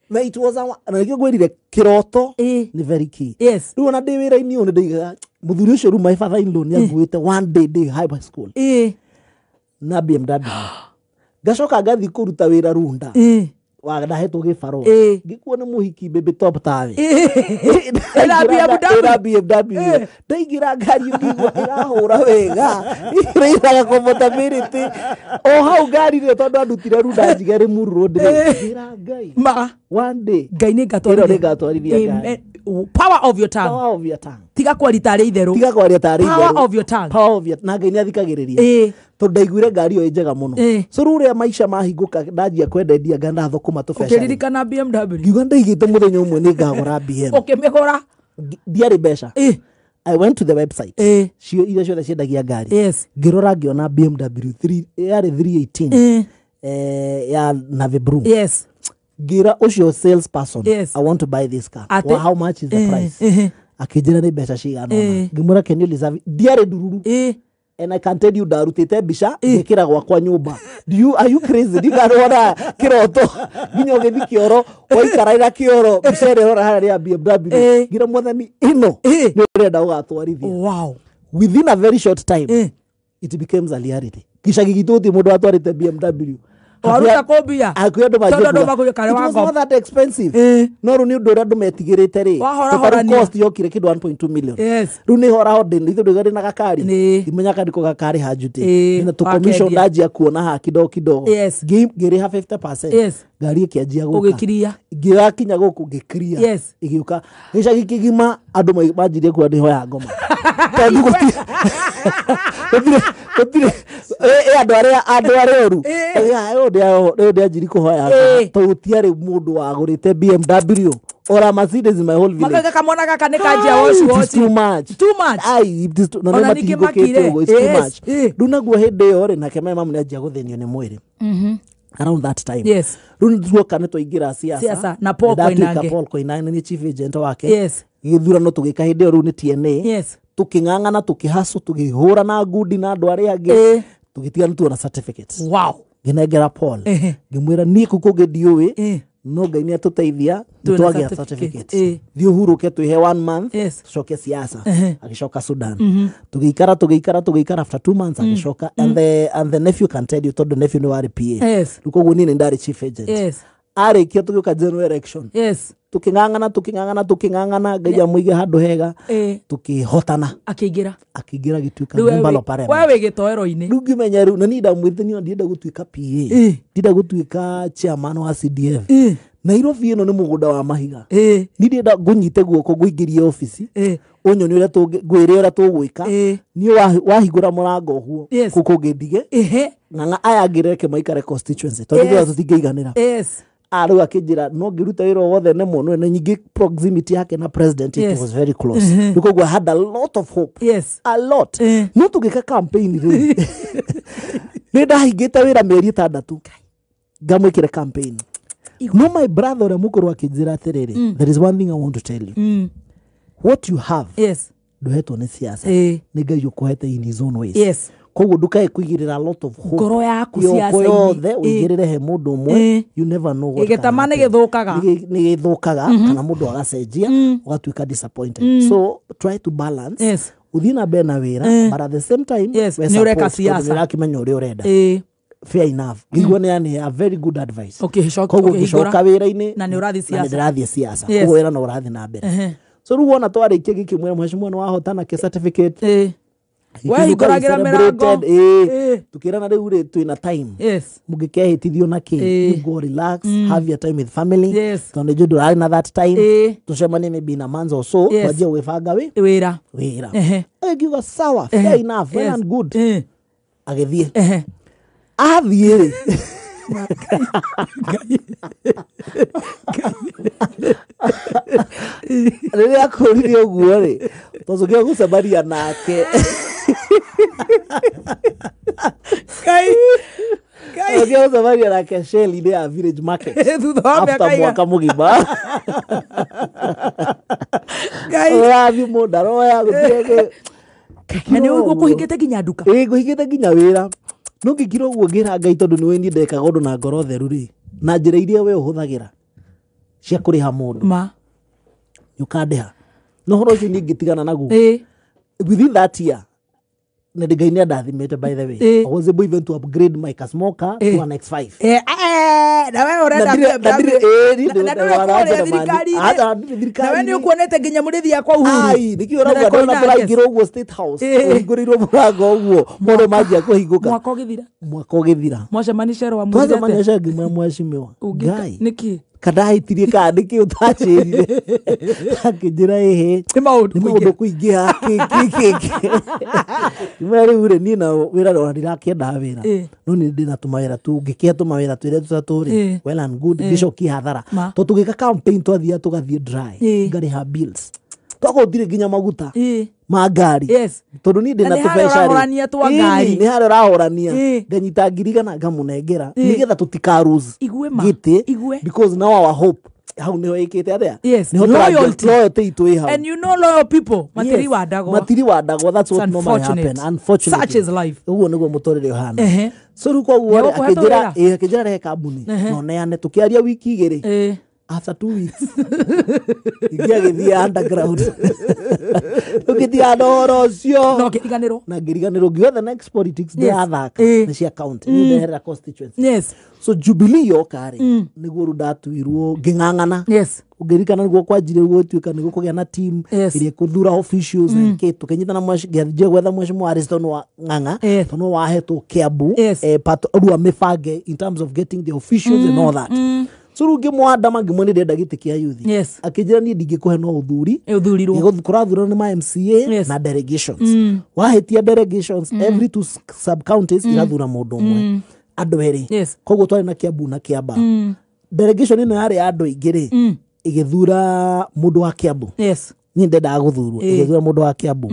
E: Na it was our, na nĩkĩo ngwĩrire kĩroto nĩ very key. Rĩu ona ndĩ wĩra-inĩ ũyũ nĩ ndaigaga mũthuri ũcio rĩu my father in law nĩ anguĩte one day ndĩ high school na BMW. Ngacoka ngathiĩ kũruta wĩra Runda. Wa ndahetwo gĩbarũa, ngĩkuo nĩ mũhiki baby top tawe
B: Ĩna
E: BMW. Ndaingĩra ngari ngĩigua ĩrahũra wega, ĩraga comfortability o hau ngari ĩyo, tondũ andutire Runda njige Limuru Road rĩ, ngĩra Ngai
B: ma
E: one day
B: Ngai nĩ
E: ngatwarithia ngari.
B: Power of your tongue.
E: Power of your tongue.
B: Tiga kwaria tarĩ itherũ.
E: Tiga kwaria tarĩ itherũ.
B: Power of your tongue.
E: Power of your, na Ngai nĩ athikagĩrĩria. Tondũ ndaiguire ngari ĩyo ĩ njega mũno. So rĩu ũrĩa maica mahingũka ndanjia kwendendia nganda thũkũma tũbeca.
B: Ũkĩririkana BMW.
E: Ngiuga ndaigĩte mũthenya ũmwe nĩ ngagũra BM.
B: Ũkĩmĩgũra.
E: Ndiarĩ mbeca. I went to the website. Cio iria ciothe ciendagia ngari. Ngĩrora ngĩona BMW 3 yarĩ 318 ya Navy Blue. Ngira ũcio salesperson, I want to buy this car. Well, how much is the price? Akĩnjĩra nĩ mbeca cigana ũna. Ngĩmwĩra can you reserve it? Ndiarĩ ndururu. And I can tell you ndarutĩte mbica ngĩkĩra gwakwa nyũmba. Do you are you crazy? Ndikarwara kĩroto nginya ũgĩthi kĩoro waikaraira kĩoro mbica ĩrĩa ĩrora harĩa ya BMW ngira mwathani ĩno nĩ ũrenda ũgatwarithia.
B: Wow.
E: Within a very short time it becomes a reality. Gĩcagi gitũ gũtirĩ mũndũ watwarĩte BMW.
B: Waruta kũmbia
E: hakuhĩ andũ
B: manjia.
E: It was not that expensive. No rĩu nĩ ũndũ ũrĩa andũ metigĩrĩte rĩ,
B: Wahorahorania.
E: cost yokire kĩndũ 1.2 million.
B: Yes.
E: Rĩu nĩ horaho ndĩ ithuĩ ndũiga na gakari imenya kandiko gakari hanjute na tũ commission
B: wakendia.
E: ndanjia kuona ha kidogo kidogo.
B: Yes.
E: Ngĩrĩha 50%.
B: Yes.
E: Ngari ĩkĩanjia gũka.
B: Ũgĩkiria.
E: Ngĩgakinya gũkũ ngĩkiria.
B: Yes.
E: Ĩgĩũka gĩcagi kĩgima andũ manjirie kuga ndĩhoya ngoma tondũ gũtirĩ andũ arĩa oru rĩu ndĩanjiri kũhoya ngoma tondũ gũtiarĩ mũndũ wagũrĩte BMW or a Mercedes in my whole village.
B: Makauga kamwana gaka nĩ kanjia woci
E: It is
B: woci.
E: too much.
B: Too much.
E: Ai, it is too, na
B: Ona
E: nĩ
B: ningĩ
E: matihingũkĩte
B: makire.
E: ũguo, it's too
B: Yes.
E: much. Rĩu naguo hĩndĩ ĩyo rĩ, nake my mum nĩanjia gũthĩnio nĩ mwĩrĩ around that time.
B: Yes.
E: Rĩu nĩtuoka nĩ twaingĩra siasa.
B: Siasa, na Paul
E: Ndatuĩka
B: Koinange.
E: Paul Koinange nĩ chief agent wake.
B: Yes.
E: Gĩthurano tũgĩka hĩndĩ ĩyo rĩu nĩ TNA.
B: Yes.
E: Tũkĩng'ang'ana tũkĩhacũ tũkĩhũra na ngundi na andũ arĩa angĩ. Tũgĩtiga nĩ tuona certificates.
B: Wow.
E: Ngĩnengera Paul. Ngĩmwĩra niĩ kũu kũngĩ ndiũĩ no Ngai nĩ atũteithia
B: Twĩna
E: nĩtwagĩa
B: certificate.
E: certificate. Thiĩ ũhurũke twĩhe 1 month
B: Yes.
E: tũcoke siasa. Agĩcoka Sudan. Tũgĩikara after 2 months agĩcoka and the nephew can tell you tondũ nephew nĩ warĩ PA.
B: Yes.
E: Rĩu koguo niĩ nĩ ndarĩ chief agent.
B: Yes.
E: Arĩkia tũgĩũka general election.
B: Yes.
E: Tũkĩng'ang'ana Ngai amũige handũ hega tũkĩhotana.
B: Akĩingĩra.
E: Akĩingĩra gĩtuĩka
B: Rĩu we
E: member of parliament.
B: we wĩ gĩtoero-inĩ.
E: Rĩu ngĩmenya rĩu na niĩ ndamwĩrĩte niĩ ndienda gũtuĩka PA. Ndienda gũtuĩka chairman wa CDF. Nairobi ĩno nĩ mũgũnda wa mahiga. Niĩ ndĩrenda ngũnyite guoko ngũingĩrie obici ũnyonie ũrĩa ngwĩre ũrĩa tũgwĩka. Niĩ wahingũra mũrango ũguo kũu kũngĩ ndige ng'ang'a aya angĩ reke maikare constituency tondũ
B: Yes.
E: ithuĩ tũtingĩiganĩra.
B: Yes.
E: Rĩu akĩnjĩra no ngĩruta wĩra o wothe nemwo na nyingĩ proximity yake na president it
B: Yes.
E: was very close. Rĩu koguo I had a lot of hope.
B: Yes.
E: A lot. No tũgĩka campaign rĩ nĩ ndahingĩte wĩra mĩeri 6 ngamwĩkĩre campaign. No my brother ũrĩa mũkũrũ akĩnjĩra atĩrĩrĩ, there is one thing I want to tell you. What you have
B: Yes.
E: ndũhetwo nĩ siasa. Nĩ Ngai ũkũhete in his own ways.
B: Yes.
E: Koguo ndukae kũigĩrĩra a lot of hope.
B: Ngoro yaku
E: Yoko
B: siasa-inĩ.
E: yothe ũigĩrĩre he mũndũ ũmwe. You never know what can
B: Gĩtama nĩ
E: happen.
B: gĩthũkaga.
E: Nĩ gĩthũkaga kana mũndũ agacenjia ũgatuĩka disappointed. So try to balance.
B: Yes.
E: Ũthiĩ na mbere na wĩra but at the same time
B: Yes.
E: we
B: Nĩ ũreka
E: support tondũ
B: siasa.
E: nĩ ũrakĩmenya ũrĩa ũrenda. Fair enough. Ngĩigua nĩ yani a very good advice. Koguo
B: Ũkĩhingũra.
E: ngĩcoka wĩra-inĩ
B: Na nĩ ũrathiĩ
E: na
B: siasa.
E: nĩ ndĩrathiĩ siasa.
B: Yes.
E: Koguo wĩra no ũrathiĩ na mbere. So rĩu wona twarĩkia gĩkĩmwĩra mheshimiwa nĩ wahotana kĩ certificate.
B: Wehingũragĩra mĩrango.
E: Tukĩrana rĩu rĩ twĩna time.
B: Yes.
E: Mũngĩkehĩtithio na kĩ you go relax have your time with family.
B: Yes.
E: Tondũ nĩ ndũrarĩ na that time. Tũcemanie maybe in a month or so
B: Yes.
E: twanjie gwĩbanga
B: wĩra.
E: Wĩra. Agĩkiuga sawa fair enough well
B: Yes.
E: and good. Agĩthiĩ. Athiĩ rĩ rĩrĩa akũririe ũguo rĩ twacokire gũcemania nake. Twacokire gũcemania nake Shell-inĩ ya Village Market
B: Thutha wa
E: after
B: mĩaka igana.
E: mwaka mũgima. Ũrathiĩ mũndũ aroya gũtirĩ
B: Na nĩ ũguo kũhingĩte nginya nduka.
E: Ĩĩ ngũhingĩte nginya wĩra. No ngĩkira ũguo ngĩra Ngai tondũ nĩwe niĩ ndekaga ũndũ na ngoro theru rĩ na njĩra iria we ũhũthagĩra cia kũrĩha mũndũ
B: ma
E: nĩ ũkandĩha. No ũhoro ũcio niĩ ngĩtigana naguo. Within that year na Ngai nĩ andathimĩte by the way. I was able even to upgrade my Kasmoka to an X5.
B: Na we ũrenda
E: Na ndire
B: na ndũrĩ kũrĩa thirikari-inĩ. Na we nĩ ũkuonete nginya mũrĩthi akwa Uhuru.
E: Ai, nĩkĩo ũrauga ndona tũraingĩra ũguo State House. Ũhingũrĩirwo mũrango ũguo maũndũ manjia kũhingũka.
B: Mwaka ũgĩthira.
E: Mwaka ũgĩthira.
B: Mwacemania Shero wamwĩrire
E: Twacemania
B: atĩa?
E: Shero ngĩmwĩra mheshimiwa. Ngai.
B: Nĩkĩ?
E: Kandahĩtirie kana nĩkĩ ũtanjĩrire. Akĩnjĩra ĩhĩ.
B: Nĩ maũndũ
E: kũingĩha kĩ. Ngĩmwĩra rĩu rĩ niĩ na wĩra ona ndirakĩendaga wĩra. No nĩ ndĩna tũmawĩra tu ngĩkĩhe tũmawĩra twĩrĩ tũtatũ rĩ. Well and good ngĩcokia hathara. Tondũ tũgĩka campaign twathiaga tũgathiĩ dry. Ngarĩha bills. Twakorwo ndirĩ nginya maguta ma ngari. Tondũ niĩ ndĩna
B: Na nĩ harĩa
E: tũbeca rĩ.
B: ũrahorania twa ngari.
E: Nĩ harĩa ũrahorania. Nganyita 100,000 ngamũnengera nĩgetha tũtika lose
B: Igue ma.
E: gĩtĩ
B: Igue.
E: because now our hope Hau nĩho ĩkĩte atĩa?
B: Yes.
E: Nĩho
B: Loyalty.
E: Loyalty itũ ĩ hau.
B: And you know loyal people matiri
E: Yes.
B: wandagwo.
E: Matiri wandagwo, that's
B: It's
E: what normally
B: unfortunate.
E: happen, unfortunately.
B: Such is life.
E: Ũguo nĩguo mũtũrĩre ũhana. So rĩu koguo rĩ,
B: Nĩegũkũhe
E: akĩnjĩra
B: tũwĩra?
E: ĩ, akĩnjĩra rehe kambuni na ũneane, tũkĩaria wiki 2. After 2 weeks ingĩ agĩthiĩ underground, ũgĩtiga na ũhoro ũcio
B: na ũkĩriganĩrwo.
E: Na ngĩriganĩrwo, ngiuga the next politics ndĩrathaka nĩ cia county, niĩ ndeherera constituency. So Jubilee yoka rĩ, nĩguo rĩu ndatuirwo ngĩng'ang'ana. Ũngĩririkana nĩguo kwanjire gũtuĩka nĩguo kũgĩa na team ĩrĩa ĩkũthura officials and kĩ, tũkĩnyitana ngĩanjia gwetha mheshimiwa Ariston wa Ng'ang'a, tondũ nĩwe wahetwo Kiambu, part rĩu amĩbange in terms of getting the officials and all that. So rĩu ngĩmwandama, ngĩmwĩra nĩ ndĩrenda gĩtĩ kĩa youth. Akĩnjĩra niĩ ndingĩkũhe no ũthuri.
B: Ũthurirwo.
E: Kũrathurwo nĩ ma MCA na delegations. Wahĩtia delegations, every two sub counties irathura mũndũ ũmwe, andũ erĩ. Koguo twarĩ na Kiambu na Kiambaa. Delegation ĩno yarĩ ya andũ aingĩ rĩ, ĩgĩthura mũndũ wa Kiambu. Niĩ ndendaga gũthurwo, ĩgĩthura mũndũ wa Kiambu,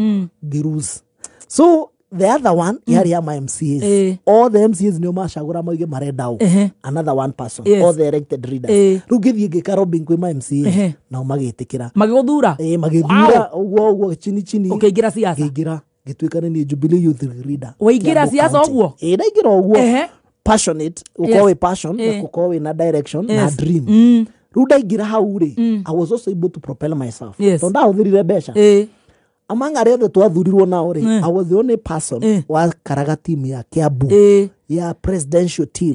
E: ngĩlose. So the other one yarĩ ya ma MCAs. All the MCAs nĩo macagũra moige marenda ũ, another one person. All the elected leaders. Rĩu ngĩthiĩ ngĩka lobbying kwĩ ma MCAs, nao magĩtĩkĩra.
B: Magĩgũthura.
E: Magĩthura ũguo ũguo, chini chini.
B: Ũkĩingĩra siasa.
E: Ngĩingĩra, ngĩtuĩka nĩ niĩ Jubilee Youth Leader
B: Waingĩra
E: Kiambu
B: siasa
E: County.
B: ũguo?
E: Ĩ, ndaingĩra ũguo, passionate, gũkorwo wĩ passion na gũkorwo wĩna direction na dream. Rĩu ndaingĩra hau rĩ, I was also able to propel myself, tondũ ndahũthĩrire mbeca. Among arĩa othe twathurirwo nao rĩ, I was the only person wakaraga team ya Kiambu, ya presidential team.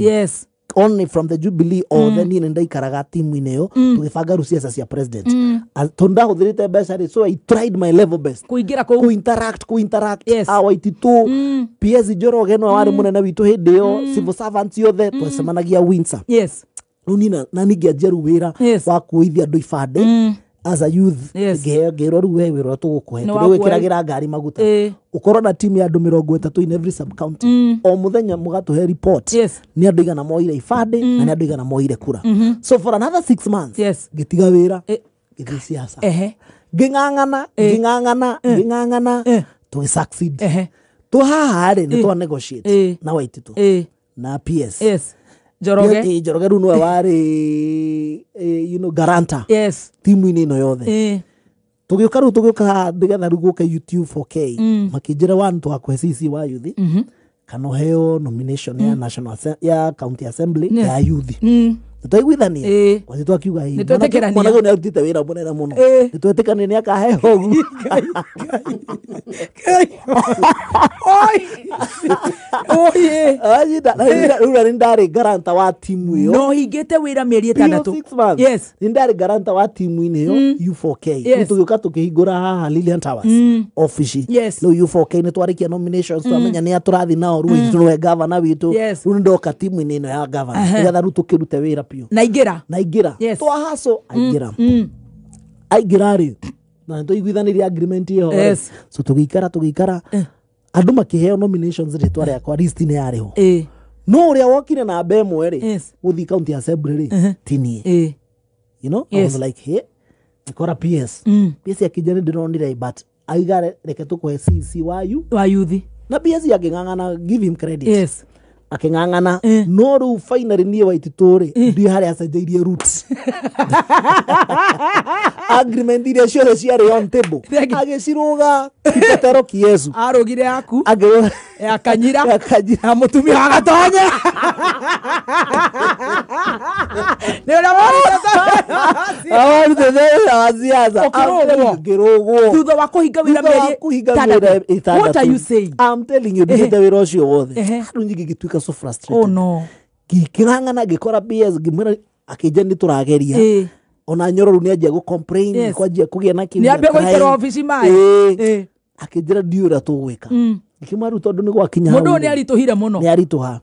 E: Only from the Jubilee othe, niĩ nĩ ndaikaraga timu-inĩ ĩyo, tũgĩbanga rĩu ciaca cia president. Tondũ ndahũthĩrĩte mbeca rĩ, so I tried my level best
B: kũingĩra kũu,
E: kũ interact awaititũ, PS Njoroge nĩwe warĩ mũnene witũ hĩndĩ ĩyo, civil servants othe twacemanagia Windsor. Rĩu niĩ na ningĩanjia rĩu wĩra wa kuoithia andũ ibandĩ as a youth. Ngĩheo, ngĩrwo rĩu we wĩra ũrĩa tũgũkũhe,
B: Nĩ
E: tondũ
B: wa kuoya-
E: wĩkĩragĩra ngari maguta, ũkorwo na timu ya andũ 30 in every sub county, o mũthenya mũgatũhe report nĩ andũ igana moire ibandĩ na nĩ andũ igana moire kura. So for another 6 months ngĩtiga wĩra, ngĩthiĩ siasa, ngĩng'ang'ana, ngĩng'ang'ana, ngĩng'ang'ana, tũgĩ succeed. Tũhaha rĩ, nĩ twa negotiate na Waititu na PS.
B: Njoroge.
E: Njoroge rĩu nĩwe warĩ guarantor timu-inĩ ĩno yothe. Tũgĩũka rĩu, tũgĩũka haha nĩgetha rĩu gũke YouTube 4K, makĩnjĩra one, twakũhe CC wa youth kana ũheo nomination ya national ya county assembly ya youth. Nĩtwaiguithania, Waititu akiuga ĩ,
B: Nĩ twetĩkĩrania.
E: mwanake ũyũ nĩarutĩte wĩra mũnene mũno, nĩtwetĩkania nĩ akaheo ũguo. Rĩu na nĩ ndarĩ guarantor wa timu ĩyo.
B: No hingĩte wĩra mĩeri 6.
E: 6 months. Nĩ ndarĩ guarantor wa timu-inĩ ĩyo U4K. Rĩu tũgĩũka tũkĩhingũra haha Lilian Towers office. Rĩu U4K nĩ twarĩkia nominations, twamenya nĩ a tũrathiĩ nao. Rĩu Waititu nĩwe gavana witũ. Rĩu nĩ ndoka timu-inĩ ĩno ya gavana nĩgetha rĩu tũkĩrute wĩra biũ.
B: Na ingĩra.
E: Na ingĩra, twahaco aingĩra, aingĩra rĩ, na nĩ twaiguithanirie agreement ĩyo rĩ. So tũgĩikara, tũgĩikara, andũ makĩheo nominations, rĩtwa rĩakwa list-inĩ yarĩ ho, no ũrĩa wokire namba 1 rĩ gũthiĩ county assembly rĩ, ti niĩ. I was like, hey, nikora PS. PS akĩnjĩra nĩ ndĩronire, but aiga reke tũkũhe CC wa you
B: wa youth.
E: Na PS akĩng'ang'ana, give him credit. Akĩng'ang'ana, no rĩu finally niĩ Waititu rĩ, ndiĩ harĩa acenjeirie route, agreement iria ciothe ciarĩ on table agĩcirũga Kipetero Kiesu.
B: Arũgire yaku.
E: Akĩrũga
B: ya Kanyira.
E: Ya Kanyira.
B: Ya mũtumia wa Gatonye nĩ ũrĩa
E: Awarutĩte wa siasa.
B: Ũkĩrũgwo.
E: Ngĩrũgwo.
B: Thutha wa kũhinga wĩra
E: Thutha wa
B: mĩeri
E: kũhinga
B: 6.
E: wĩra 6.
B: What are you saying?
E: I'm telling you, ndigĩte wĩra ũcio wothe. Rĩu nyingĩ ngĩtuĩka so frustrated.
B: Oh no.
E: Ngĩng'ang'ana, ngĩkora PS, ngĩmwĩra, akĩnjĩra nĩ tũrageria. Ona Nyoro rĩu nĩanjia gũ complain, kwanjia kũgĩa na kĩu
B: Nĩambia
E: gĩa
B: gũikara
E: crime.
B: obici maĩ.
E: Akĩnjĩra ndiũĩ ũrĩa tũgwĩka. Ngĩkĩmwĩra rĩu tondũ nĩ gwakinya
B: Mũndũ
E: hau
B: ũyũ
E: rĩ,
B: nĩ aritũhire mũno.
E: Nĩ aritũha.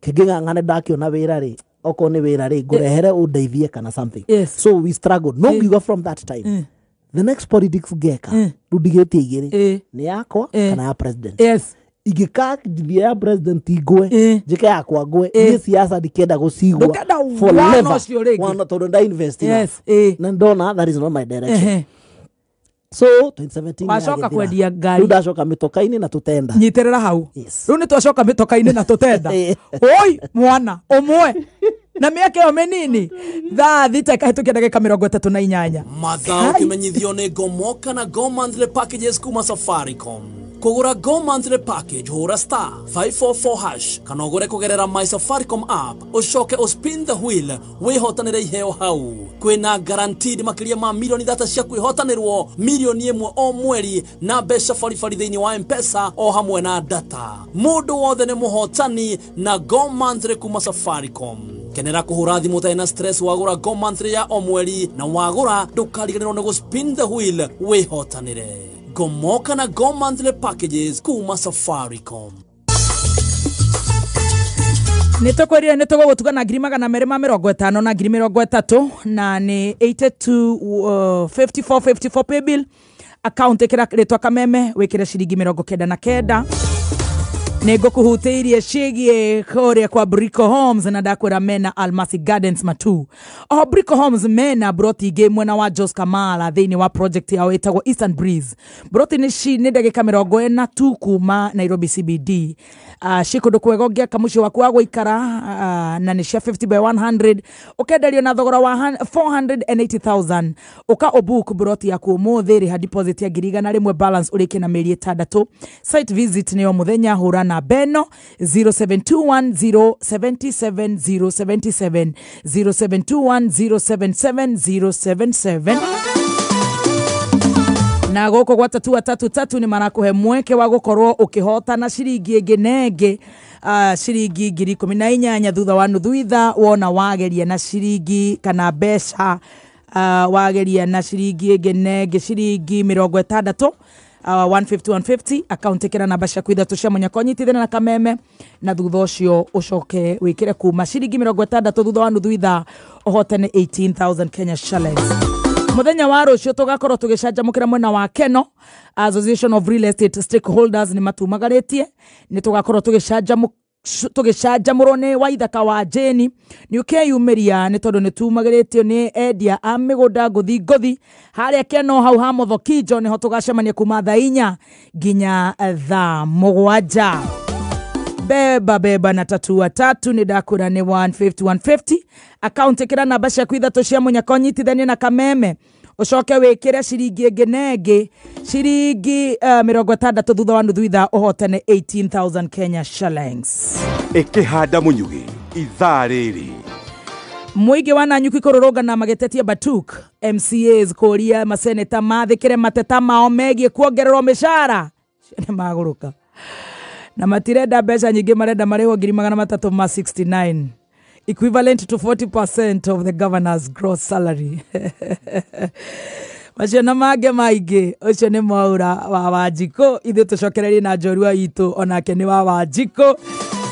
E: Kĩngĩng'ang'ane ndakĩona wĩra rĩ, okorwo nĩ wĩra rĩ, ngũrehere ũndeithie kana something. So we struggled, no ngiuga from that time the next politics ngeka rĩu ndigĩtie igĩrĩ, nĩ yakwa kana ya president. Ingĩkajithia ya president ngwe, njĩke yakwa ngwe, niĩ siasa ndikenda gũcigua
B: Ndũkenda
E: for
B: wana
E: never.
B: ũcio rĩngĩ.
E: Wana, tondũ nda invest enough. Na ndona that is not my direction. So 2017
B: Wacoka
E: yagĩthira.
B: kwendia ngari.
E: Rĩu ndacoka mĩtoka-inĩ na tũtenda.
B: Nyitĩrĩra hau. Rĩu nĩ twacoka mĩtoka-inĩ na tũtenda. Oi mwana ũmwe. Na mĩaka ĩyo mĩnini thaa 6 ĩkahĩtũkia ndagĩka 38.
D: Mathaa ũkĩmenyithio nĩ Gomoka na Go Monthly Packages kuma Safaricom. Kũgũra Go Monthly Package hũra star 544 hash kana ũgũre kũgerera My Safaricom app, ũcoke ũspin the wheel wĩhotanĩre iheo hau. Kwĩna guaranteed makĩria ma milioni 3 cia kwĩhotanĩrwo, milioni 1 o mweri na mbeca baribari thĩinĩ wa M-Pesa o hamwe na data. Mũndũ wothe nĩ mũhotani na Go Monthly kuma Safaricom. Kenera kũhũra thimũ ũtarĩ na stress wagũra Go Monthly ya o mweri, na wagũra ndũkariganĩrwo nĩ gũspin the wheel wĩhotanĩre. Gomoka na Go Monthly Packages kuma Safaricom.
B: Nĩ tũkwĩrire nĩ tũgũgũtuga na 250 na 30 na nĩ 82 54 54 paybill account ĩkĩra rĩtwa Kameme wĩkĩre ciringi 99. Nĩ ngũkũhutĩirie ciĩgiĩ kũrĩa kwa Brico Homes na ndakwĩra mena Almasi Gardens Matu. Oho Brico Homes mena broti ingĩ mwena wa Jos Kamala thĩinĩ wa project yao ĩtagwo Eastern Breeze. Broti nĩ ndagĩka 40 tu kuma Nairobi CBD. Ciĩ kũndũ kwega ũngĩaka mũciĩ waku wa gũikara, na nĩ cia 50 by 100 ũkenderio na thogora wa 480,000. Ũka ũbook broti yaku ũmũthĩ, rĩha deposit ya 100,000 balance ũrĩkie na mĩeri 6. Site visit nĩ o mũthenya, hũra na Beno 0721077077 0721077077. Na gũkũ gwa tatua tatu tatu nĩ marakũhe mweke wa gũkorwo ũkĩhotana ciringi ĩngĩ na ĩngĩ, ciringi 18,000 thutha wa nuthu ithaa wona wageria na ciringi kana mbeca, wageria na ciringi ĩngĩ na ĩngĩ ciringi 60, 150 150 account ĩkĩra namba ciaku ithatũ cia mũnyaka ũnyitithanie na Kameme, na thutha ũcio ũcoke wĩkĩre kuma ciringi 60 thutha wa nuthu ithaa ũhotane 18,000 Kenya shillings. Mũthenya wa rũciũ tũgakorwo tũgĩcanjamũkĩra mwena wa Keno Association of Real Estate Stakeholders nĩ matumagarĩtie, nĩ tũgakorwo tũgĩcanjamũrwo nĩ Waithaka wa Jane. Nĩ ũkeyumĩria nĩ tondũ nĩ tumagĩrĩtio nĩ endia a mĩgũnda ngũthi ngũthi harĩa Keno hau ha Mothokijo, nĩho tũgacemania kuma thaa 4 nginya thaa 7. Beba beba na tatua tatu nĩ ndakwĩra nĩ 150 150 account ĩkĩra namba ciaku ithatũ cia mũnyaka ũnyitithanie na Kameme ũcoke wĩkĩre ciringi ĩngĩ na ĩngĩ ciringi 60 thutha wa nuthu ithaa ũhotane 18,000 Kenya shillings.
K: Ĩkĩhanda mũnyugĩ ithaa rĩrĩ.
B: Mũingĩ wa Nanyuki kũrũrũngana magĩtetia Batuk MCAs kũria maseneta mathĩkĩre mateta mao megiĩ kuongererwo mĩcara. Nĩ magũrũka na matirenda mbeca nyingĩ, marenda marĩhwo 369 equivalent to 40% of the governor's gross salary. Macio na mangĩ maingĩ, ũcio nĩ Mwaura wa Wanjikũ. Ithuĩ tũcokererie na njorua itũ onake nĩ wa Wanjikũ.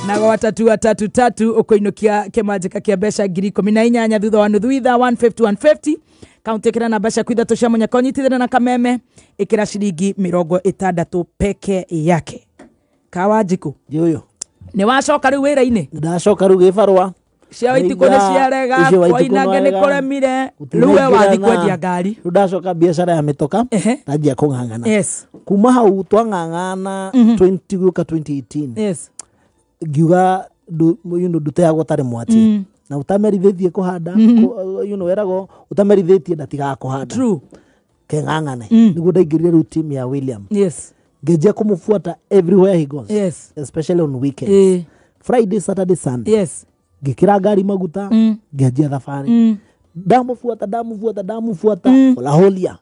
B: Na gwa tatua tatu tatu ũkũinũkia kĩmanjĩka kĩa mbeca 18,000 thutha wa nuthu ithaa 150 150 kaunti ĩkĩra namba ciaku ithatũ cia mũnyaka ũnyitithanie na Kameme ĩkĩra ciringi 60 peke yake. Ka Wanjikũ
E: Njũyũ
B: nĩ wacoka rĩu wĩra-inĩ?
E: Ndacoka rĩu gĩbarũa
B: cia Waitikũ nĩ ciarega, Koinange nĩ kũremire, rĩu we wathiĩ kwendia ngari.
E: Rĩu ndacoka biacara ya mĩtoka ndanjia kũng'ang'ana.
B: Yes.
E: Kuma hau twang'ang'ana 20 gũka 2018.
B: Yes.
E: Ngiuga nduteagwo tarĩ mwati na ũtamerithĩtie kũhanda, you know, eragwo ũtamerithĩtie ndatigaga kũhanda.
B: True.
E: Keng'ang'ane nĩguo ndaingĩrire rĩu team ya William.
B: Yes.
E: Ngĩnjia kũmũbuata everywhere he goes.
B: Yes.
E: Especially on weekends. Friday, Saturday, Sunday.
B: Yes.
E: Ngĩkĩra ngari maguta, ngĩanjia thabarĩ. Ndamubuata ndamubuata ndamubuata Olaholia.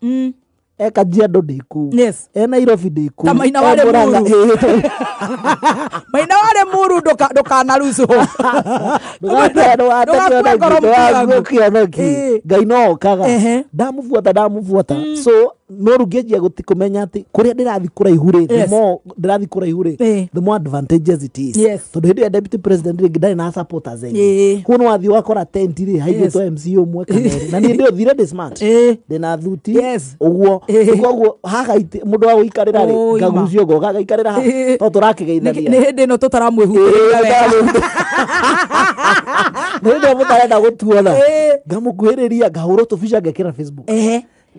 E: E Kajiado ndĩ kũu.
B: Yes.
E: E Nairobi ndĩ kũu.
B: Ta Maina wa Limuru. Maina wa Limuru ndũkanarucwo.
E: Ndũgakue Ngai no okaga. Ndamubuata ndamubuata. So no rĩu ngĩanjia kũmenya atĩ kũrĩa ndĩrathiĩ kũraihu rĩ, the more ndĩrathiĩ kũraihu rĩ, the more advantageous it is. Tondũ hĩndĩ ĩyo deputy president rĩngĩ ndarĩ na supporters aingĩ. Koguo nĩ wathiĩ ũgakora tent rĩ haigĩtwo MC ũmwe kana erĩ. Na niĩ ndĩothire ndĩ smart. Ndĩna thuti ũguo. Koguo haha mũndũ wa gũikarĩra rĩ, ngagucio ngoka ngaikarĩra haha tondũ tũrakĩgeithania.
B: Nĩ hĩndĩ ĩno tũtaramwĩhutĩria wega.
E: Nĩ hĩndĩ ĩyo mũtarenda gũtuona. Ngamũkuhĩrĩria ngahũrwo tũbica ngekĩra Facebook.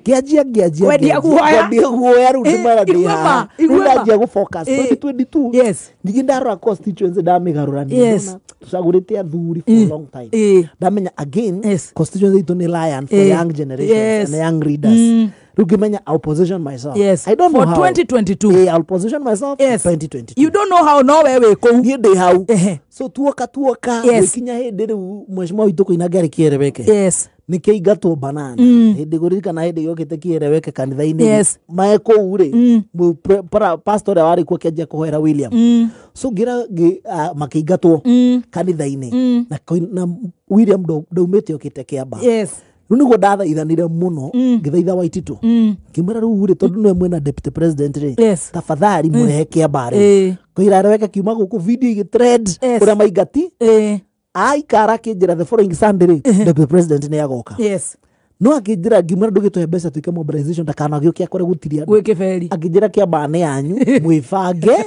E: Ngĩanjia ngĩanjia
B: Kwendia guoya.
E: Kwendia guoya rĩu ndĩmera ndĩ
B: Igua ma,
E: haha. Rĩu
B: igua ma.
E: ndanjia gũ-focus 2022.
B: Yes.
E: Ningĩ ndarora constituency ndamĩgarũrania.
B: Yes.
E: Ndona tũcagũrĩte athuri for a long time. Ndamenya again constituency itũ nĩ lion for young generations and young leaders. Rĩu ngĩmenya I'll position myself.
B: Yes.
E: I don't know
B: For
E: how.
B: 2022.
E: I'll position myself
B: Yes.
E: 2022.
B: You don't know how no we wĩ kũu.
E: Niĩ ndĩ hau. So tuoka tuoka
B: Yes.
E: gũkinya hĩndĩ rĩu mheshimiwa witũ Koinange arĩ kĩereweke.
B: Yes.
E: Nĩkĩingatwo banana. Hĩndĩ kũririkana hĩndĩ yokĩte kĩereweke kanitha-inĩ.
B: Yes.
E: Mae kũu rĩ pastor ũrĩa warĩ kuo akĩanjia kũhoera William. So ngĩra makĩingatwo kanitha-inĩ. Na William ndaumĩte okĩte Kĩambaa.
B: Yes.
E: Rĩu nĩguo ndathaithanire mũno ngĩthaitha Waititũ ngĩmwĩra rĩu rĩ tondũ nĩwe mwĩna deputy president rĩ
B: Yes.
E: tafadhali mũrehe Kĩambaa rĩ koira reweke kiuma gũkũ video igĩtrend ũrĩa maingati aikara akĩnjĩra the following Sunday rĩ deputy president nĩ agoka.
B: Yes.
E: No akĩnjĩra ngĩmwĩra ndũgĩtũhe mbeca twĩke mobilization ndakanagĩũke akore gũtirĩ andũ.
B: Gwĩ kĩberi.
E: Akĩnjĩra Kĩambaa nĩ yanyu mwĩbange.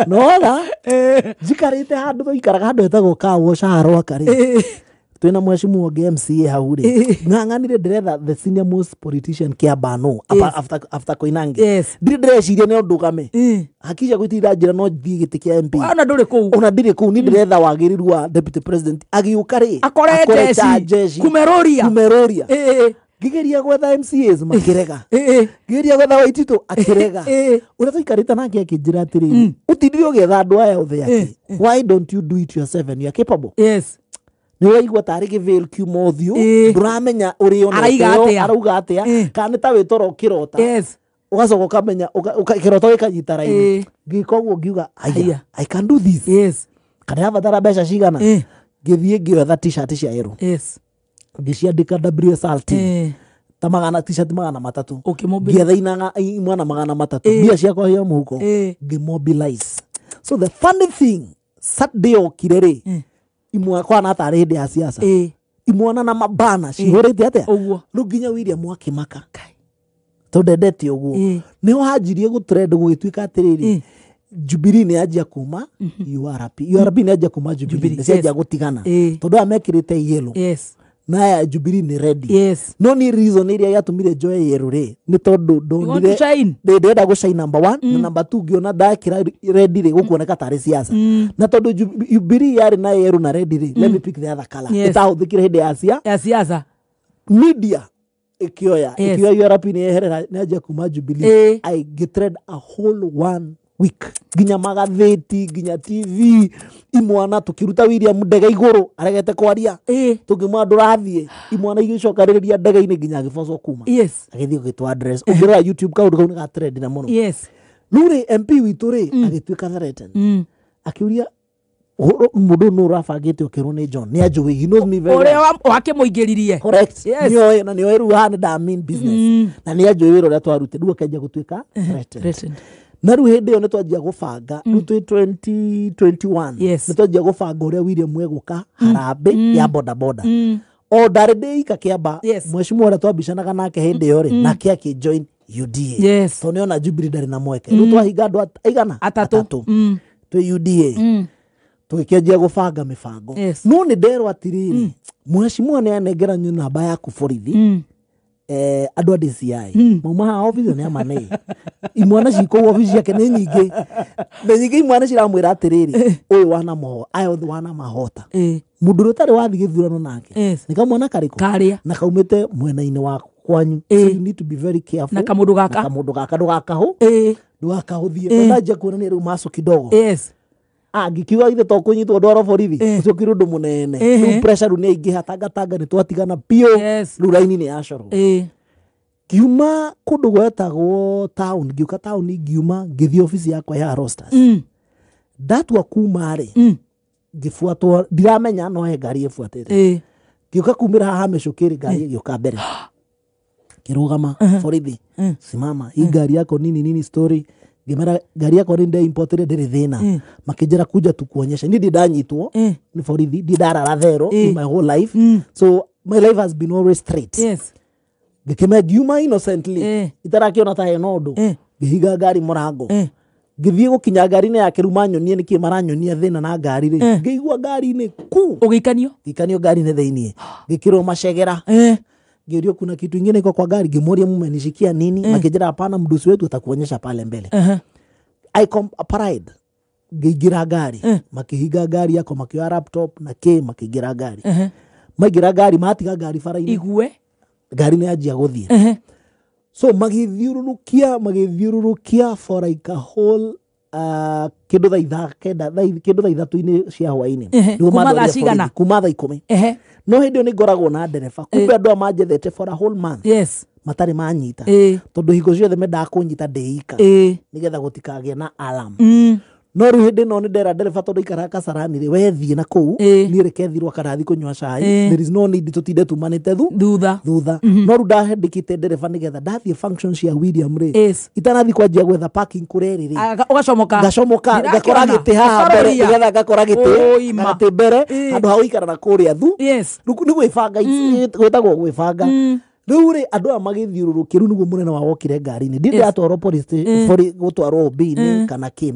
E: Nona njikarĩte handũ tũikaraga handũ hetagwo Car Wash haha Rwaka rĩ twĩna mheshimiwa ũngĩ MCA hau rĩ ng'ang'anire ndĩretha the senior most politician Kĩambaa no after Koinange.
B: Yes.
E: Ndirĩ ndĩreciria nĩ ndũgame hakisha gwĩtirira njĩra no thiĩ gĩtĩ kĩa MP.
B: Ona ndũrĩ kũu.
E: Ona ndirĩ kũu ni ndĩretha wagĩrĩru wa deputy president agĩũka rĩ
B: Akore jeshi. Kumeroria.
E: Kumeroria. Ngĩgeria gwetha MCAs makĩrega. Ngĩgeria gwetha Waititũ akĩrega. Ũrĩa tũikarĩte nake akĩnjĩra atĩrĩrĩ ũtindire ũgĩetha andũ aya othe atĩ why don't you do it yourself and you are capable.
B: Yes.
E: Nĩ ũraigua tarĩ gĩvĩl kiuma ũthiũ ndũramenya ũrĩ
B: Arauga atĩa.
E: arauga atĩa kana nĩ ta wĩ toro ũkĩrota.
B: Yes.
E: Ũgacoka ũkamenya kĩroto gĩkanyita raini. Ngĩka ũguo ngiuga aya I can do this.
B: Yes.
E: Kana yabatara mbeca cigana. Ngĩthiĩ ngĩetha t-shirt cia yellow.
B: Yes.
E: Ngĩciandĩka WSRT. Ta magana t-shirt 300. Ngĩetha imwana 300. Mbia ciakwa cia mũhuko. Ngĩmobilize. So the funny thing Saturday okire rĩ imwe kwana tarĩ hĩndĩ ya siasa imwana na mabana cihũrĩte atĩa rĩu nginya William akĩmaka tondũ ndendete ũguo nĩho hanjirie gũtrend gũgĩtuĩka atĩrĩrĩ Jubilee nĩ yanjia kuma URP URP nĩ yanjia kuma Jubilee nĩ cianjia gũtigana tondũ aya mekĩrĩte yellow.
B: Yes.
E: Na aya Jubilee nĩ red.
B: Yes.
E: No ni reason ĩrĩa yatũmire njoe yellow rĩ nĩ tondũ ndonire ndĩrenda gũshine number 1 na number 2 ngĩona ndakĩra red rĩ gũkuoneka tarĩ siasa na tondũ Jubilee yarĩ na yellow na red rĩ let me pick the other color ĩtahũthĩkire hĩndĩ ya
B: siasa
E: media ĩkĩoya ĩkĩoya URP nĩ yeherera nĩ yanjia kuma Jubilee. I getrend a whole 1 week nginya magathĩti nginya TV imwana tũkĩruta William ndege igũrũ aregete kwaria tũngĩmwa ndũrathiĩ imwana igĩcokanĩrĩria ndege-inĩ nginya agĩbocwo kuma.
B: Yes.
E: Agĩthiĩ gũgĩtwo address ũngĩrora YouTube kaũndũ kau nĩ ga trend na mũno.
B: Yes.
E: Rĩu rĩ MP witũ rĩ agĩtuĩka threatened akĩũria mũndũ nũ ũrabangĩte ũkĩrwo nĩ John nĩ anjũĩ he knows me very well.
B: Ũrĩa wakĩmũingĩririe.
E: Correct.
B: Yes.
E: Nĩoĩ na nĩoĩ rĩu haha nĩ nda mean business na nĩ anjũĩ wĩra ũrĩa twarutire rĩu akĩanjia gũtuĩka threatened. Na rĩu hĩndĩ ĩyo nĩ twanjia gũbanga rĩu twĩ 2021 nĩ twanjia gũbanga ũrĩa William egũka harambĩ ya boda boda o ndarĩ ndĩika Kĩambaa mheshimiwa ũrĩa twambicanaga nake hĩndĩ ĩyo rĩ nake akĩjoin UDA.
B: Yes.
E: Tondũ nĩona Jubilee ndarĩ na mweke rĩu twahinga andũ aigana atatũ twĩ UDA tũgĩkĩanjia gũbanga mĩbango. No nĩ nderwo atĩrĩrĩ mheshimiwa nĩ anengera namba yaku borithi andũ a DCI mauma haha office nĩ amanei imwana cikũu office ciake nĩ nyingĩ na nyingĩ imwana ciramwĩra atĩrĩrĩ ũyũ wanamoho aya othe wanamahota mũndũ ũrĩa ũtarĩ wathiĩ gĩthurano nake nĩ kamwana karĩkũ
B: karĩa
E: na kaumĩte mwena-inĩ wa kwanyu. So you need to be very careful
B: na kamũndũ gaka
E: ndũgakahũ ndũgakahũthie tondũ anjia kuonania rĩu maco kidogo.
B: Yes.
E: Angĩkiuga ithe to kũnyitwo ndwarwo borithi ũcio ũkĩrĩ ũndũ mũnene rĩu pressure rĩu nĩ yaingĩha tangatanga nĩ twatigana biũ rĩu raini nĩ yacorwo. Ngiuma kũndũ gwetagwo town ngĩũka town ngiuma ngĩthiĩ obici yakwa ya Rosters ndatua kuma rĩ ngĩbuatwo ndiramenya no he ngari ĩbuatĩte ngĩũka kumĩra haha mĩcũkĩrĩ ngari ĩgĩũka mbere kĩrũgama borithi simama hii ngari yako nini nini story ngĩmera ngari yakwa nĩ ndeimportire ndĩrĩ thĩna makĩnjĩra kuja tukuonyeshe niĩ ndĩ ndanyitwo nĩ borithi ndĩ ndarara thero in my whole life so my life has been always straight.
B: Yes.
E: Ngĩkĩme ngiuma innocently itarakĩona ta hena ũndũ ngĩhinga ngari mũrango ngĩthiĩ gũkinya ngari-inĩ yake rĩu manyonie nĩkĩ maranyonia thĩna na ngari rĩ ngĩigua ngari-inĩ ku
B: ũgĩikanio
E: ngĩikanio ngari-inĩ thĩiniĩ ngĩkĩrwo macegera Ngĩũrio kuna kitu ingine iko kwa gari, ngĩmũria mumenishikia nini? Makĩnjĩra hapana, mdusi wetu atakuonyesha pale mbele. I pride ngĩingĩra ngari, makĩhinga ngari yakwa, makĩoya laptop na kĩ, makĩingĩra ngari. Maingĩra ngari, matiga ngari bara-inĩ.
B: Igue.
E: Ngari nĩ yanjia gũthiĩ. So magĩthiũrũrũkia for like a whole kĩndũ thaa ithaa kenda, kĩndũ thaa ithatũ-inĩ cia hwaĩ-inĩ. Nĩguo
B: Kuma thaa
E: mandwarire
B: cigana?
E: borithi, kuma thaa 10. No hĩndĩ ĩyo nĩ ngoragwo na ndereba. Kumbe andũ aya manjethete for a whole month.
B: Yes.
E: Matarĩ manyita. Tondũ hingo ciothe mendaga kũnyita ndĩ ika. Nĩgetha gũtikagĩe na alarm. No rĩu hĩndĩ ĩno nĩ ndera ndereba tondũ aikaraga Kasarani rĩ, we thiĩ na kũu, niĩ reke thirwo karathi kũnyua cai. There is no need tũtinde tumanĩte
B: thutha.
E: Thutha. No rĩu ndahandĩkĩte ndereba nĩgetha ndathiĩ function cia William rĩ, itanathiĩ kwanjia gwetha parking kũrĩa ĩrĩ rĩ,
B: Ũgacomoka.
E: Ngacomoka, ngakora gĩtĩ haha mbere, nĩgetha ngakora gĩtĩ mbere handũ ha gũikara na kũrĩa thu. Rĩu nĩ gwĩbanga, gwĩtagwo gwĩbanga. Rĩu rĩ, andũ aya magĩthiũrũrũkia, rĩu nĩguo mũnene wao okire ngari-inĩ. Ndirĩ ndatwarwo police station, gũtwarwo OB-inĩ kana kĩ.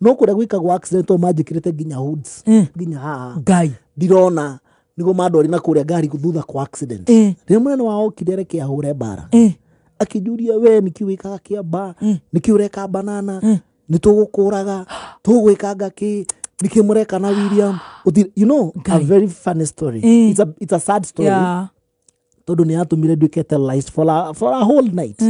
E: No kũrĩa gwĩkagwo accident o manjĩkĩrĩte nginya hoods, nginya haha.
B: Ngai.
E: Ndirona nĩguo mandwari na kũrĩa ngari thutha kwa accident. Rĩrĩa mũnene wao okire reke ahũre mbara. Akĩnjũria we nĩkĩ wĩkaga kĩamba, nĩkĩ ũreka banana, nĩ tũgũkũraga, tũgwĩkanga kĩ, nĩkĩ mũreka na William. You know, a very funny story. It's a sad story. Tondũ nĩ yatũmire nduĩke terrorized for a whole night.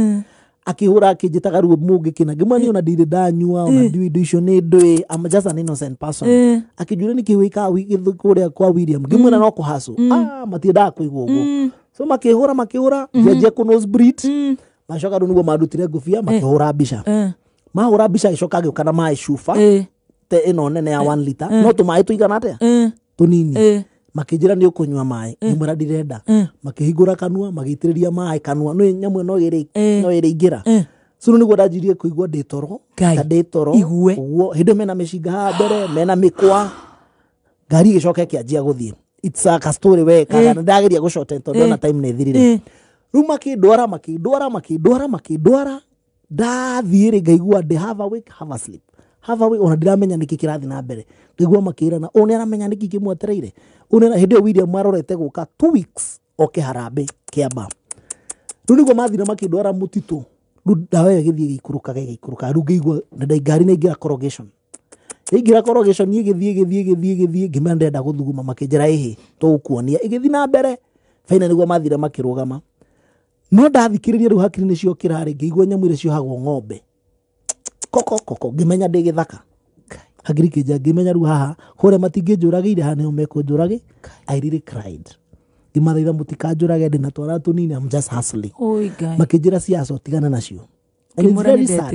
E: Akĩhũra akĩnjĩtaga ruo mũngĩ kĩna, ngĩmwĩra niĩ ona ndirĩ ndanyua, ona ndiũĩ indo icio nĩ ndũĩ, I'm just an innocent person. Akĩnjũria nĩkĩ wĩkaga kũrĩa kwa William, ngĩmwĩra no kũhacũ. Matiendaga kũigua ũguo. So makĩhũra ngĩanjia kũ nose bleed. Macoka rĩu nĩguo mandutire ngũbia, makĩhũra mbica. Mahũra mbica agĩcoka agĩũka na maĩ cuba te ĩno nene ya 1 liter, no tũmaĩ tũigana atĩa, tũnini. Makĩnjĩra nĩ ũkũnyua maĩ, ngĩmwĩra ndirenda. Makĩhingũra kanua, magĩitĩrĩria maĩ kanua, nĩ nyamũ no ĩrĩ no ĩrĩingĩra. So rĩu nĩguo ndanjirie kũigua ndĩ toro, ta ndĩ toro ũguo. Hĩndĩ ĩyo mena mĩcinga haha mbere, mena mĩkwa, ngari ĩgĩcoka ĩkĩanjia gũthiĩ. It's a story we kaga ndageria gũcote tondũ ona time nĩ ĩthirire. Rĩu makĩndwara ndathiĩ rĩ, ngaigua ndĩ have a wake, have a sleep, have a wake, ona ndiramenya nĩkĩ kĩrathiĩ na mbere. Ngaigua makĩrana, ũyũ nĩaramenya nĩkĩ kĩmwetereire. Hĩndĩ ĩyo William arorete gũka 2 weeks oke harambĩ Kĩamba. Rĩu nĩguo mathire makĩndwara mũtitũ. Rĩu ndawa ĩyo ĩgĩthiĩ ĩgĩikũrũkaga. Rĩu ngĩigua ngari nĩ ĩingĩra corrugation. Ĩingĩra corrugation ĩgĩthiĩ, ngĩmera ndĩrenda gũthuguma, makĩnjĩra ĩhĩ tũgũkuonia. Ĩgĩthiĩ na mbere. Finally nĩguo mathire makĩrũgama. No ndathikĩrĩria rĩu hakiri nĩ ciokĩra rĩ, ngĩigua nyamũ iria ciohagwo ng'ombe. Koko koko, ngĩmenya ndĩ gĩthaka. Hakiri kĩnja, ngĩmenya rĩu haha kũrĩa matingĩnjũragĩire, haha nĩho mekũnjũragĩ. I really cried. Ngĩmathaitha mũtikanjũrage, ndĩna twana tũnini, I'm just hustling. Makĩnjĩra ciaca ũtigane nacio. And it's very sad.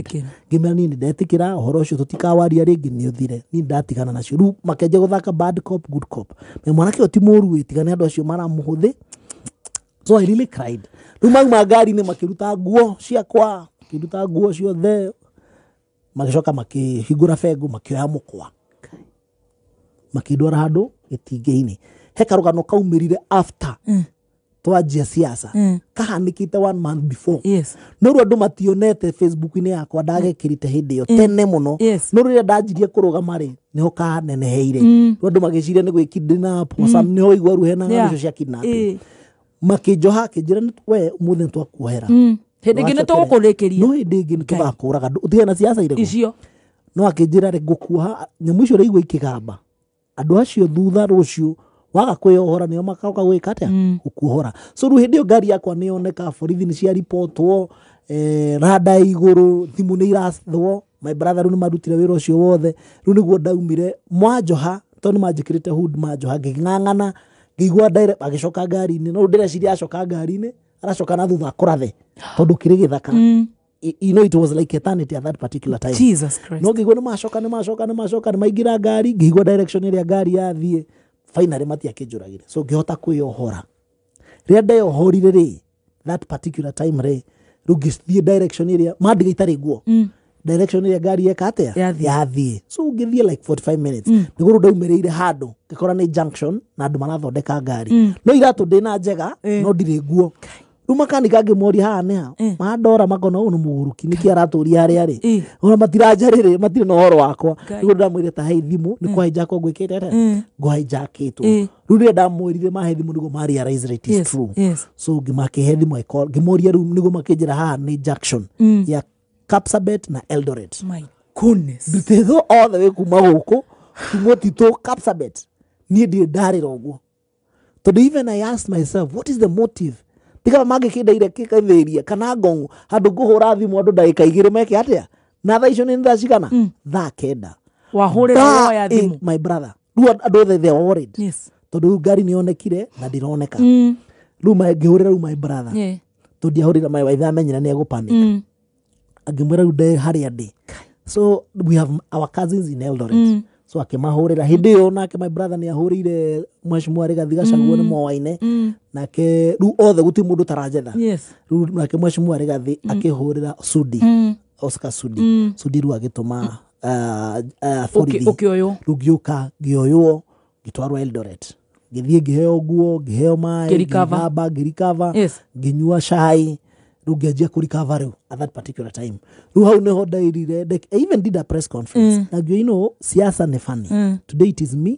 E: Ngĩmera niĩ nĩndetĩkĩra ũhoro ũcio, tũtikawaria rĩngĩ, nĩ ũthire. Niĩ ndatigana nacio. Rĩu makĩanjia gũthaka bad cop, good cop. Na mwanake ũyũ ti mũũru ĩ, tiga nĩ andũ acio maramũhũthĩ. So I really cried. Rĩu mauma ngari-inĩ makĩruta nguo ciakwa, makĩruta nguo ciothe, magĩcoka makĩhingũra bengo, makĩoya mũkwa, makĩndwara handũ gĩtingĩ-inĩ. He karũgano kaumĩrire after twanjia siasa, kahanĩkĩte 1 month before. No rĩu andũ mationete Facebook-inĩ yakwa ndagekĩrĩte hĩndĩ ĩyo tene mũno. No rĩrĩa ndanjirie kũrũgama rĩ, nĩho kaneneheire. Rĩu andũ magĩciria nĩ gwĩ-kidnap, nĩho waigua rĩu hena ng'ano icio cia kidnapping. Makĩnjoha, akĩnjĩra we ũmũthĩ nĩtwakuohera.
B: Hĩndĩ ĩngĩ nĩtũgũkũrĩkĩria.
E: No hĩndĩ ĩngĩ nĩtũgakũraga, ũtigane na siasa irĩkũ.
B: Icio.
E: No akĩnjĩra rĩ, ngũkuoha nyamũ icio ũraigua ikĩgamba. Andũ acio thutha rũciũ waga kwĩyohora nĩo magoka gwĩka atĩa? Gũkuohora. So rĩu hĩndĩ ĩyo ngari yakwa nĩyoneka, borithi nĩ ciaribotwo, rada igũrũ, thimũ nĩ irathwo. My brother rĩu nĩmarutire wĩra ũcio wothe. Rĩu nĩguo ndaumire mwanjoha, tondũ nĩmanjĩkĩrĩte hood manjoha, ngĩng'ang'ana, ngĩigua direct, agĩcoka ngari-inĩ. No ndĩreciria acoka ngari-inĩ, aracoka na thutha akũrathe, tondũ kĩrĩ gĩthaka. You know, it was like eternity at that particular time.
B: Jesus Christ.
E: No ngĩigua nĩmacoka, nĩmaingĩra ngari, ngĩigua direction ĩrĩa ngari yathiĩ. Finally matiakĩnjũragire. So ngĩhota kwĩyohora. Rĩrĩa ndeyohorire rĩ, that particular time rĩ, rĩu ngĩthiĩ direction ĩrĩa mandiga itarĩ nguo. Direction ĩrĩa ngari yeka atĩa? Yathiĩ. So ngĩthiĩ like 45 minutes. Nĩguo rĩu ndaumĩrĩire handũ, ngĩkora nĩ junction na andũ marathondeka ngari. No iratũ ndĩna njega, no ndirĩ nguo. Rĩu makanika ngĩmoria haha nĩ ha mandora makona ũyũ nĩ mũgũrũki nĩkĩ aratũria harĩa arĩ ona matiranjarĩrĩ matirĩ na ũhoro wakwa. Nĩguo ndamwĩrire ta hei thimũ nĩ kũhijackwo ngwĩkĩte atĩa ngũhijackĩtwo. Rĩu rĩrĩa ndamwĩrire mahe thimũ nĩguo ma realize it is true. So ngĩmakĩhe thimũ I call ngĩmoria rĩu nĩguo makĩnjĩra haha nĩ junction ya Kapsabet na Eldoret.
B: My goodness.
E: Ndutĩtwo all the way kuma gũkũ Timothy Kapsabet. Niĩ ndirĩ ndarĩra ũguo tondũ even I asked myself what is the motive tiga mangĩkĩndeire kĩkaithĩria kana ngong'o handũ ngũhũra thimũ andũ ndagĩka 2 meke atĩa na thaa icio nĩ thaa cigana thaa 9
B: wahũrĩra woya thimũ
E: my brother rĩu andũ othe they are worried.
B: Yes.
E: Tondũ rĩu ngari nĩ yonekire na ndĩroneka. Rĩu ngĩhũrĩra rĩu my brother tondũ ndiahũrĩra my wife amenyire nĩ egũpanic angĩmwĩra rĩu ndĩ harĩa ndĩ. So we have our cousins in Eldoret. So akĩmahũrĩra hĩndĩ ĩyo nake my brother nĩ ahũrĩire mheshimiwa Rigathi Gachagua nĩ moaine nake rĩu othe gũtirĩ mũndũ ũtaranjetha. Rĩu nake mheshimiwa Rigathi akĩhũrĩra Sudi Oscar Sudi. Sudi rĩu agĩtũma borithi
B: ũkĩoywo.
E: Rĩu ngĩũka ngĩoywo ngĩtwarwo Eldoret ngĩthiĩ ngĩheo nguo ngĩheo maĩ ngĩthamba ngĩrikava ngĩnyua cai rĩu ngĩanjia kũrikava rĩu at that particular time. Rĩu hau nĩho ndairire I even did a press conference na ngĩo you know siasa nĩ funny. Today it is me,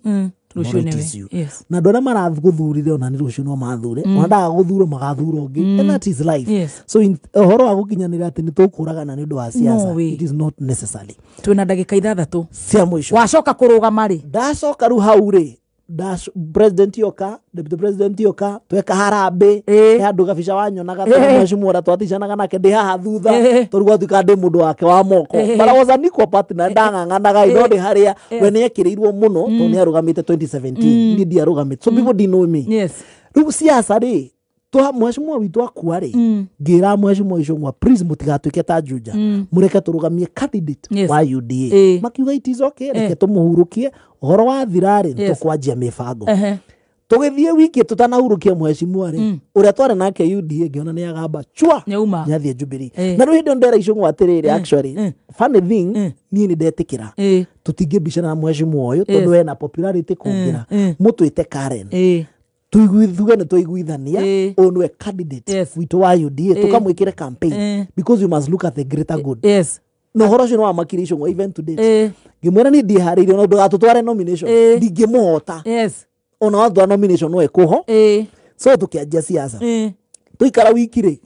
E: tomorrow it is you. Na andũ arĩa maragũthurire ona nĩ rũciũ no mathure ona ndaga gũthurwo magathura ũngĩ and that is life. So ũhoro wa gũkinyanĩra atĩ nĩ tũkũragana nĩ ũndũ wa siasa it is not necessary.
B: Twĩna ndagĩka 6
E: cia mũico.
B: Wacoka kũrũgama rĩ?
E: Ndacoka rĩu hau rĩ president yoka deputy president yoka tweka harambĩ he handũ gabica wanyonaga mheshimiwa ũrĩa twaticanaga nake ndĩ haha thutha tondũ gwatuĩka ndĩ mũndũ wake wa moko but I was an equal partner ndang'ang'anaga no ndĩ harĩa we nĩekĩrĩirwo mũno tondũ nĩarũgamĩte 2017 niĩ ndiarũgamĩte so people didn't know me. Rĩu siasa rĩ mheshimiwa witũ akua rĩ ngĩra mheshimiwa Icũng'wa please mũtigatuĩke ta Juja mũreke tũrũgamie candidate wa UDA. Makiuga it is okay reke tũmũhurũkie ũhoro wa thira rĩ tũkwanjia mĩbango. Tũgĩthiĩ wiki tũtanahurũkia mheshimiwa rĩ ũrĩa twarĩ nake UDA ngĩona nĩ agamba chua nĩathiĩ Jubilee. Na rĩu hĩndĩ ĩyo ndera Icũng'wa atĩrĩrĩ actually funny thing niĩ nĩ ndetĩkĩra tũtingĩmbicana na mheshimiwa ũyũ tondũ ena popularity kũngĩra mũtwĩte Karen tuiguithuge nĩ twaiguithania ũyũ nĩwe candidate witũ wa UDA tũkamwĩkĩre campaign because you must look at the greater good. Na ũhoro ũcio nĩ wamakire Icũng'wa even to date. Ngĩmwĩra niĩ ndiĩharĩirie ona ndũgatũtware nomination ndingĩmũhota ona watwara nomination no ĩkũho. So tũkĩanjia siasa tũikara wiki rĩ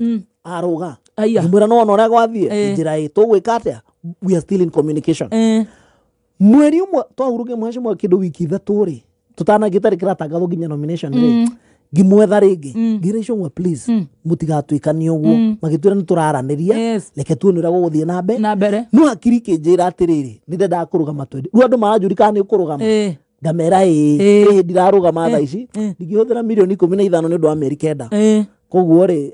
E: arũga ngĩmwĩra no ona ũrĩa gwathiĩ njĩra ĩ tũgwĩka atĩa we are still in communication. Mweri ũmwe twahurũkia mheshimiwa kĩndũ wiki 3 rĩ tũtanagĩtarĩ kĩratangathwo nginya nomination rĩ ngĩmwetha rĩngĩ ngĩra Icũng'wa please mũtigatuĩkanie ũguo magĩtwĩra nĩ tũraranĩria reke tuone ũrĩa gũgũthiĩ na mbere no hakiri kĩnjĩra atĩrĩrĩ nĩ ndendaga kũrũgama twendi rĩu andũ maranjũria kana nĩ ũkũrũgama ngamera ĩĩ ndirarũgama thaa ici ndingĩhũthĩra mirioni 15 nĩ ũndũ wa mĩeri 9 koguo rĩ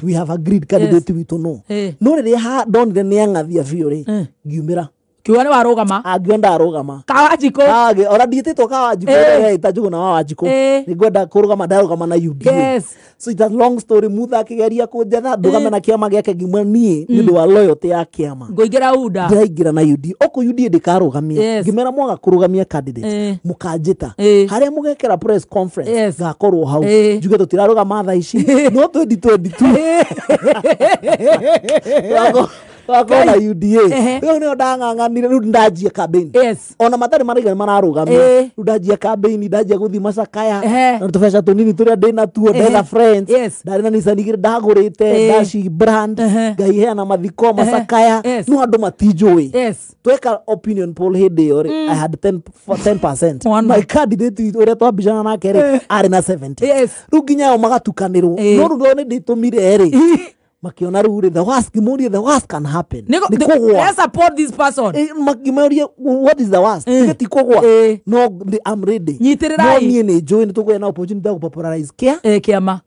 E: we have agreed candidate witũ no no rĩrĩa ndonire nĩ ang'athia biũ rĩ ngiumĩra
B: kiuga nĩ warũgama
E: angiuga ndarũgama
B: Kawanjikũ
E: ona ndiĩtĩtwo Kawanjikũ ĩta Njũgũna wa Wanjikũ nĩngwenda kũrũgama ndarũgama na UDA. So it's a long story Mutha akĩgeria kũnjetha ndũgame na kĩama gĩake ngĩmwĩra niĩ nĩ ũndũ wa loyalty ya kĩama
B: ngũingĩra UDA
E: ndĩraingĩra na UDA okorwo UDA ndĩkarũgamia ngĩmera mwaga kũrũgamia candidate mũkanjĩta harĩa mũgekĩra press conference ngakorwo hau njuge tũtirarũgama thaa ici no 2022 twakorwo na UDA rĩu nĩyo ndang'ang'anire rĩu ndanjia campaign ona matarĩ maraiga mararũgamia rĩu ndanjia campaign ndanjia gũthiĩ macakaya na tũbeca tũnini tũrĩa ndĩnatuo ndetha friends ndarĩ na Nissan igĩrĩ ndagũrĩte ndaci brand ngaiheana mathiko macakaya no andũ matinjũĩ tweka opinion poll hĩndĩ ĩyo rĩ I had 10% my candidate ũrĩa twambicana nake rĩ arĩ na 70 rĩu nginya o magatukanĩrwo no rĩu nĩ ndĩtũmire rĩ makiona rĩu rĩ the worst ngĩmũria the worst can happen
B: nĩ kũgũa let's support this person
E: makĩmũria what is the worst mm. Ti kũgũa no I'm ready
B: nyitĩrĩrai
E: no niĩ nĩ njũĩ nĩ tũkũgĩa na opportunity ya gũpopularize kĩa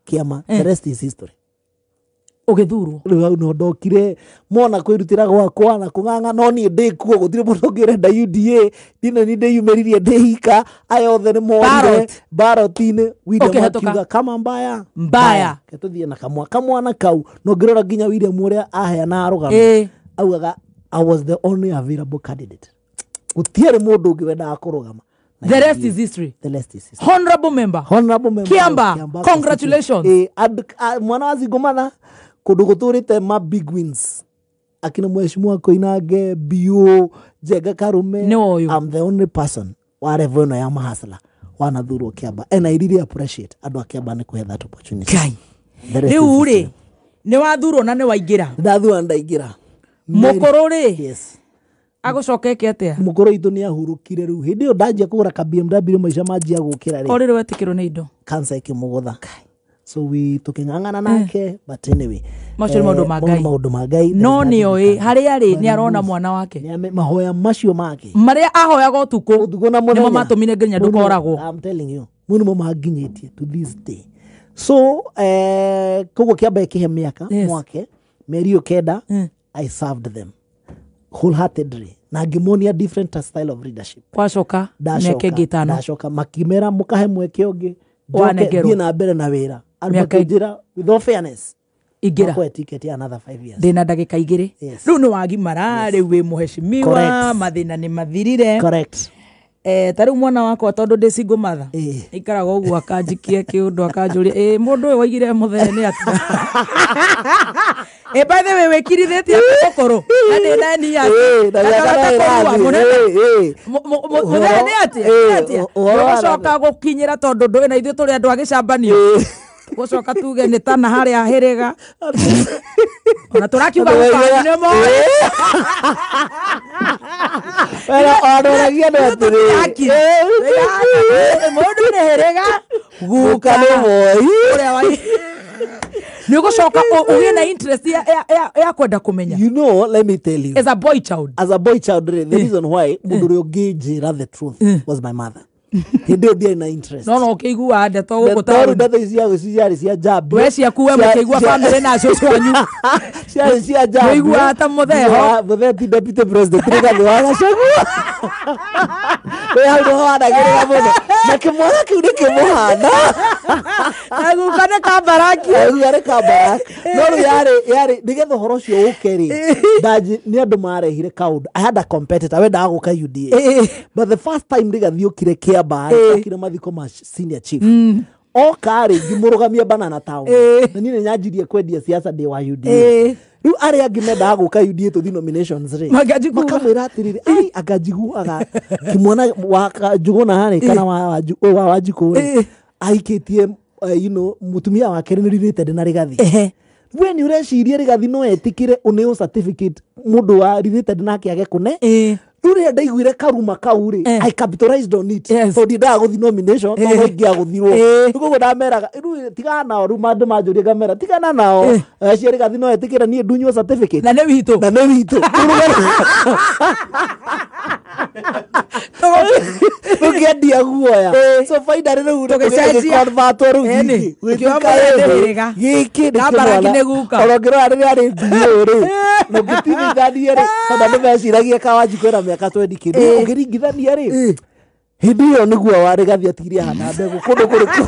E: kĩama the rest is history.
B: Ũgĩthurwo
E: rĩu hau no ndokire mona kwĩrutĩra gwakwa na kũng'ang'a no niĩ ndĩkuo gũtirĩ mũndũ ũngĩ ũrenda UDA ndino ni ndĩyumĩririe ndĩhika aya othe nĩ morire barot-inĩ William akiuga kama mbaya
B: mbaya
E: ketũthiĩ na kamwana kau no ngĩrora nginya William ũrĩa aheana rũgano augaga I was the only available candidate gũtiarĩ mũndũ ũngĩ wendaga kũrũgama
B: The rest is history.
E: The rest is history.
B: Honorable member.
E: Honorable member.
B: Kiamba, congratulations.
E: Mwana wa Zigomana kundu guturite ma big wins. Akina mheshimiwa Koinange, Bio, Njenga Karume.
B: No,
E: I'm the only person wa level ino ya mahasla wanathurwo Kiamba, and I really appreciate andu a Kiamba ni kuhe that opportunity.
B: Kai. Riu ri ni wathurwo na ni waingira.
E: Ndathurwo ndaingira.
B: Mukuru ri.
E: Yes.
B: Agucokeke atia?
E: Mukuru itu ni ahurukire riu. Hindi yo ndanjia kugura ka BMW maica manjia gukira ri.
B: O riri wetikirwo ni indo.
E: Cancer ikimugutha. So we tuking'ang'ana nake, but anyway.
B: Macio nĩ maũndũ ma Ngai.
E: Maũndũ ma Ngai.
B: No nĩoĩ harĩa arĩ nĩ arona mwana wake.
E: Mahoya macio make.
B: Marĩa ahoyaga ũtukũ
E: na mũthenya.
B: Nĩmo matũmire nginya ndũkoragwo.
E: I'm telling you. Mau nĩmo manginyĩtie to this day. So koguo Kiamba ĩkĩhe mĩaka mwake mĩeri ĩyo 9, I served them wholeheartedly na ngĩmonia different style of leadership.
B: Kwacoka mĩaka ĩngĩ 5.
E: Ndacoka makimera mũkahe mweke ũngĩ.
B: Wanengerwo.
E: Thiĩ na mbere na wĩra.
B: Mĩaka
E: Ingĩra with all fairness.
B: Ingĩra.
E: Makwe ticket ya another 5 years.
B: Ndĩna ndagĩka 2. Rĩu nĩ wagimara, rĩu wĩ mũheshimiwa, mathĩna nĩ mathirire.
E: Correct.
B: Ta rĩu mwana wakwa tondũ ndĩ single mother. Ikaraga ũguo akanjikia kĩũndũ akanjũria, mũndũ ũyũ waigire mũthee nĩ atĩa? By the way, wĩkirithĩtie ũkũrũ. Na ndĩ na ni yake. Mũthee nĩ atĩa? Ũgũcoka gũkinyĩra tondũ ndũĩ na ithuĩ tũrĩ andũ a gĩcambanio. Gũcoka tuge nĩ tana harĩa hĩrĩga. Ona tũrakiuga gũkanyu nĩ moĩ.
E: Wera ondoragia nĩ atĩrĩ.
B: Mũndũ nĩ hĩrĩga
E: guka nĩ moi.
B: Ũrĩa wa nĩ ũgũcoka ũgĩe na interest ya kwenda kũmenya.
E: You know, let me tell you.
B: As a boy child.
E: As a boy child, the reason why mũndũ ũrĩa ũngĩnjĩra the truth was my mother. Hĩndĩ ĩyo ndiarĩ na interest.
B: No ũkĩigua ndeto gũkũ
E: taũni. Ndeto ici ciarĩ cia njambi.
B: We ciaku we mũkĩigua family na cũcũ wanyu.
E: Ciarĩ cia njambi.
B: Mũiguaga ta mũthee ho.
E: Mũthee ti deputy president Rigathĩ wa Gachagua. We hau nĩho wanagĩrĩra mũno. Na kĩmwana kĩu nĩ kĩmũhana.
B: Na guka nĩ Kambaraki.
E: Guka nĩ Kambaraki. No rĩu yarĩ nĩgetha ũhoro ũcio ũke rĩ, nĩ andũ marehire kaũndũ. I had a competitor wendaga gũka UDA. But the first time Rigathĩ okire Kiamba okire mathiko ma senior chief. Oka rĩ ngĩmũrũgamia Banana Town. Na niĩ nĩnyanjirie kwendia siasa ndĩ wa UDA. Rĩu arĩa angĩ mendaga gũka UDA tũthiĩ nominations rĩ, makamwĩra atĩrĩrĩ, ai anga njiguaga kĩmwana wa Njuguna harĩ kana wa Wanjikũ rĩ, ahikĩtie you know, mũtumia wake nĩ related na Rigathĩ. We nĩ ũreciria Rigathĩ no etĩkĩre ũneo certificate mũndũ wa related nake age kũne? Rĩu rĩrĩa ndaiguire karuma kau rĩ, I capitalized on it. Tondũ ndiendaga gũthiĩ nomination, tondũ no ingĩagũthirwo. Rĩu koguo ndameraga, rĩu tigana nao, rĩu andũ manjũria ngamera, tigana nao. Acio Rigathĩ no etĩkĩre niĩ ndunywo certificate.
B: Na nĩ witũ.
E: Na nĩ witũ. Tũkĩendia guoya. So finally rĩu
B: Tũgĩcenjia.
E: tũgĩconvertwo rĩu gĩkĩ.
B: Gũtuĩka
E: Gĩkĩ nĩ
B: Kambaraki nĩ guka.
E: Ona ũngĩrora rĩrĩa arĩ DO rĩ, na ũngĩtigithania rĩ, tondũ andũ meciragia ka Wanjikũ ena mĩaka 20 kĩndũ. Ũngĩringithania rĩ, hĩndĩ ĩyo nĩguo wa Rigathĩ atigire ahana mbegũ kũndũ kũrĩkũ.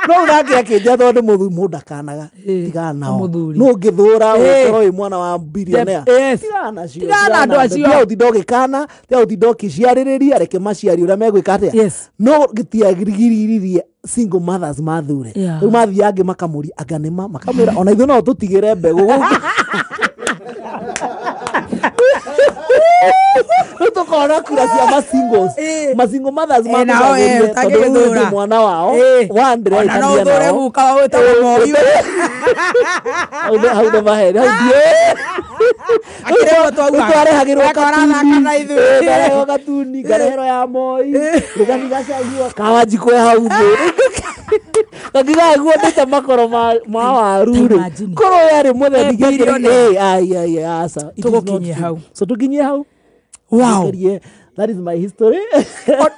E: No nake akĩnjia tondũ mũthuri mũndũ ndakanaga, tigana nao. No ũngĩthũra ũkorwo wĩ mwana wa billionaire. Tigana nacio.
B: Tigana na andũ acio.
E: Tiga gũtinda ũgĩkana, tiga gũtinda ũkĩciarĩrĩria, reke maciari ũrĩa megwĩka atĩa. No gĩtiagiriririe single mothers mathure. Rĩu mathiĩ angĩ makamũria anga nĩma, makamwĩra ona ithuĩ no tũtigĩre mbegũ gũkũ. Rĩu tũkona kura cia ma-singles. Ma-single mothers matũcagũrire tondũ rĩu nĩ mwana wao. One
B: Ona no
E: ndĩraikania
B: ũthũre
E: nao.
B: guka wao wĩtagwo Moi.
E: Hau nĩ maheni, hau ndiũĩ.
B: Akĩrĩrwo twauga.
E: Rĩu twarehagĩrwo
B: Akora
E: katuni.
B: athaka na ithuĩ.
E: Ngarehwo katuni, ngarehero ya Moi. Rigathi Gachagua, ka Wanjikũ e hau thĩ. Kakiuga guo ndĩte makoro ma waru rĩ. Korwo yarĩ mũthee ndingĩakĩrĩ. Ai, ai, aca. It is not
B: Tũgũkinyie
E: true.
B: hau.
E: So tũkinyie hau.
B: Wow.
E: That is my history.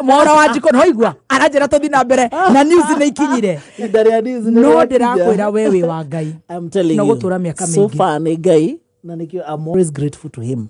B: Mwana wa Wanjikũ no igua aranjĩra tũthiĩ na mbere na news nĩ ikinyire.
E: Ihinda rĩa news nĩ
B: No
E: rĩakinya.
B: ndĩrakwĩra we wĩ wa Ngai.
E: I'm telling
B: No
E: you.
B: gũtũra mĩaka
E: So
B: mĩingĩ.
E: far nĩ Ngai na nĩkĩo I'm always grateful to him.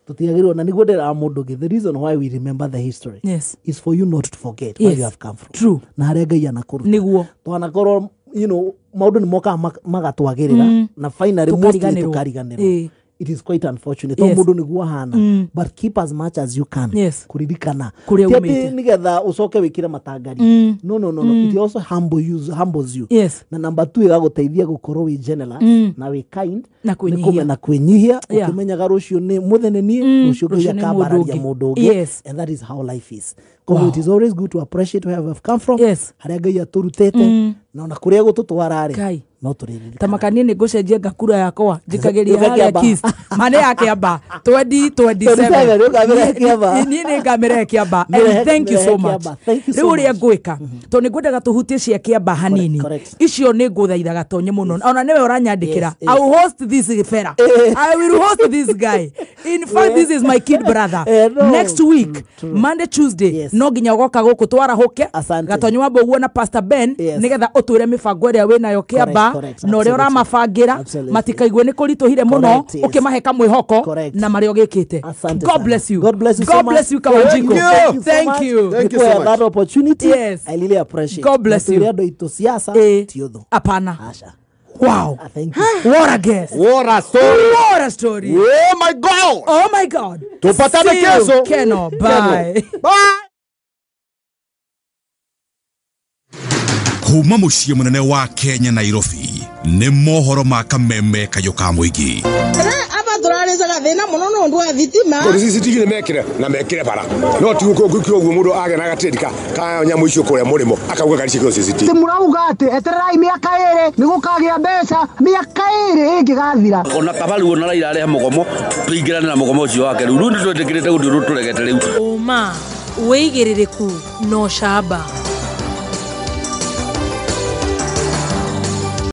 E: Tũtiagĩrĩirwo na nĩguo ndĩraga mũndũ ũngĩ. The reason why we remember the history is for you not to forget where you have come from.
B: True.
E: Na harĩa Ngai anakũruta.
B: Nĩguo.
E: Twanakorwo, you know, maũndũ nĩ mokaga magatwagĩrĩra na finally mostly
B: Tũkariganĩrwo.
E: tũkariganĩrwo. It is quite unfortunate.
B: Yes.
E: To mũndũ nĩguo ahana. But keep as much as you can.
B: Yes.
E: Kũririkana.
B: Kũrĩa
E: Ti atĩ
B: umĩte.
E: nĩgetha ũcoke wĩkĩre matangari. No, no, no, no. It also humbles you.
B: Yes.
E: Na number 2 ĩgagũteithia gũkorwo wĩ generous na wĩ kind
B: Na
E: nĩ
B: kwĩnyihia.
E: kũmenya kwĩnyihia, ũkĩmenyaga rũciũ nĩ mũthĩ nĩ niĩ, rũciũ Ngai
B: Rũciũ nĩ mũndũ
E: akambararia
B: ũngĩ.
E: mũndũ ũngĩ.
B: Yes.
E: And that is how life is. Koguo it is always good to appreciate where we have come from.
B: Yes.
E: Harĩa Ngai atũrutĩte na ona kũrĩa gũtũtwara rĩ,
B: Kai.
E: no tũrĩririkana.
B: Ta makanie nĩ ngũcenjia ngakura yakwa njikagĩria
E: Ũka
B: harĩa
E: Kĩamba.
B: Kist ma nĩ ya Kĩamba 2027.
E: 27, ũkamĩrehe Kĩamba.
B: Niĩ nĩ ngamĩrehe Kĩamba. And thank you
E: Mĩrehe
B: so much.
E: Kĩamba. Thank you so
B: Rĩu ũrĩa
E: much.
B: ngwĩka, tondũ nĩ ngwendaga tũhutie cia Kĩamba hanini, icio nĩ ngũthaitha Gatonye mũno, ona nĩwe ũranyandĩkĩra.
E: Yes, yes.
B: I will host this fella, I will host this guy. In fact, this is my kid brother.
E: No.
B: Next week, Monday, Tuesday, no nginya ũgoka gũkũ twarahũke Gatonye wa Mbũguo na Pastor Ben, nĩgetha ũtwĩre mĩbango ĩrĩa wĩnayo Kĩamba
E: Correct,
B: na ũrĩa
E: absolutely.
B: ũramabangĩra
E: Absolutely.
B: matikaigwe nĩ kũritũhire mũno,
E: Correct, yes.
B: ũkĩmahe kamwĩhoko
E: Correct.
B: na marĩa ũgĩkĩte.
E: Asante
B: God
E: sana.
B: bless you.
E: God bless you
B: God
E: so much.
B: bless you, Kawanjiko.
E: Thank you so
B: Thank
E: much.
B: you.
E: Thank you so much. That opportunity.
B: Yes.
E: I really appreciate.
B: God bless
E: Na
B: you.
E: twĩre andũ aitũ siasa ti ũthũ.
B: Hapana.
E: Aca.
B: Wow.
E: Thank you.
B: What a guest.
C: What a story.
B: What a story.
C: Oh my God.
B: Oh my God.
C: Tupatane
B: See you,
C: kesho.
B: Keno. Bye.
C: Bye.
K: Kuma mũciĩ mũnene wa Kenya, Nairobi, nĩ mohoro ma kameme kayũ ka mũingĩ.
J: Aba tũrarĩcaga thĩna mũno nĩ ũndũ wa thitima.
I: Tondũ CCTV nĩ mekĩre na mekĩre bara, no ti gũkĩra ũguo mũndũ agĩa na gatĩri ka nyamũ icio kũrĩa mũrĩmo akauga ngari ciĩkĩrwo CCTV.
L: Ati mũrauga atĩ etererai mĩaka 2 nĩ gũkagĩa mbeca, mĩaka 2 ĩngĩgathira.
M: Ona kabaru ona Raila arehe mũgomo, tũingĩrane na mũgomo ũcio wake. Rĩu nĩ twĩtĩkĩrĩte gũthiĩ ũndũ tũregete rĩu.
O: Ũma wĩigĩrĩrĩku no camba.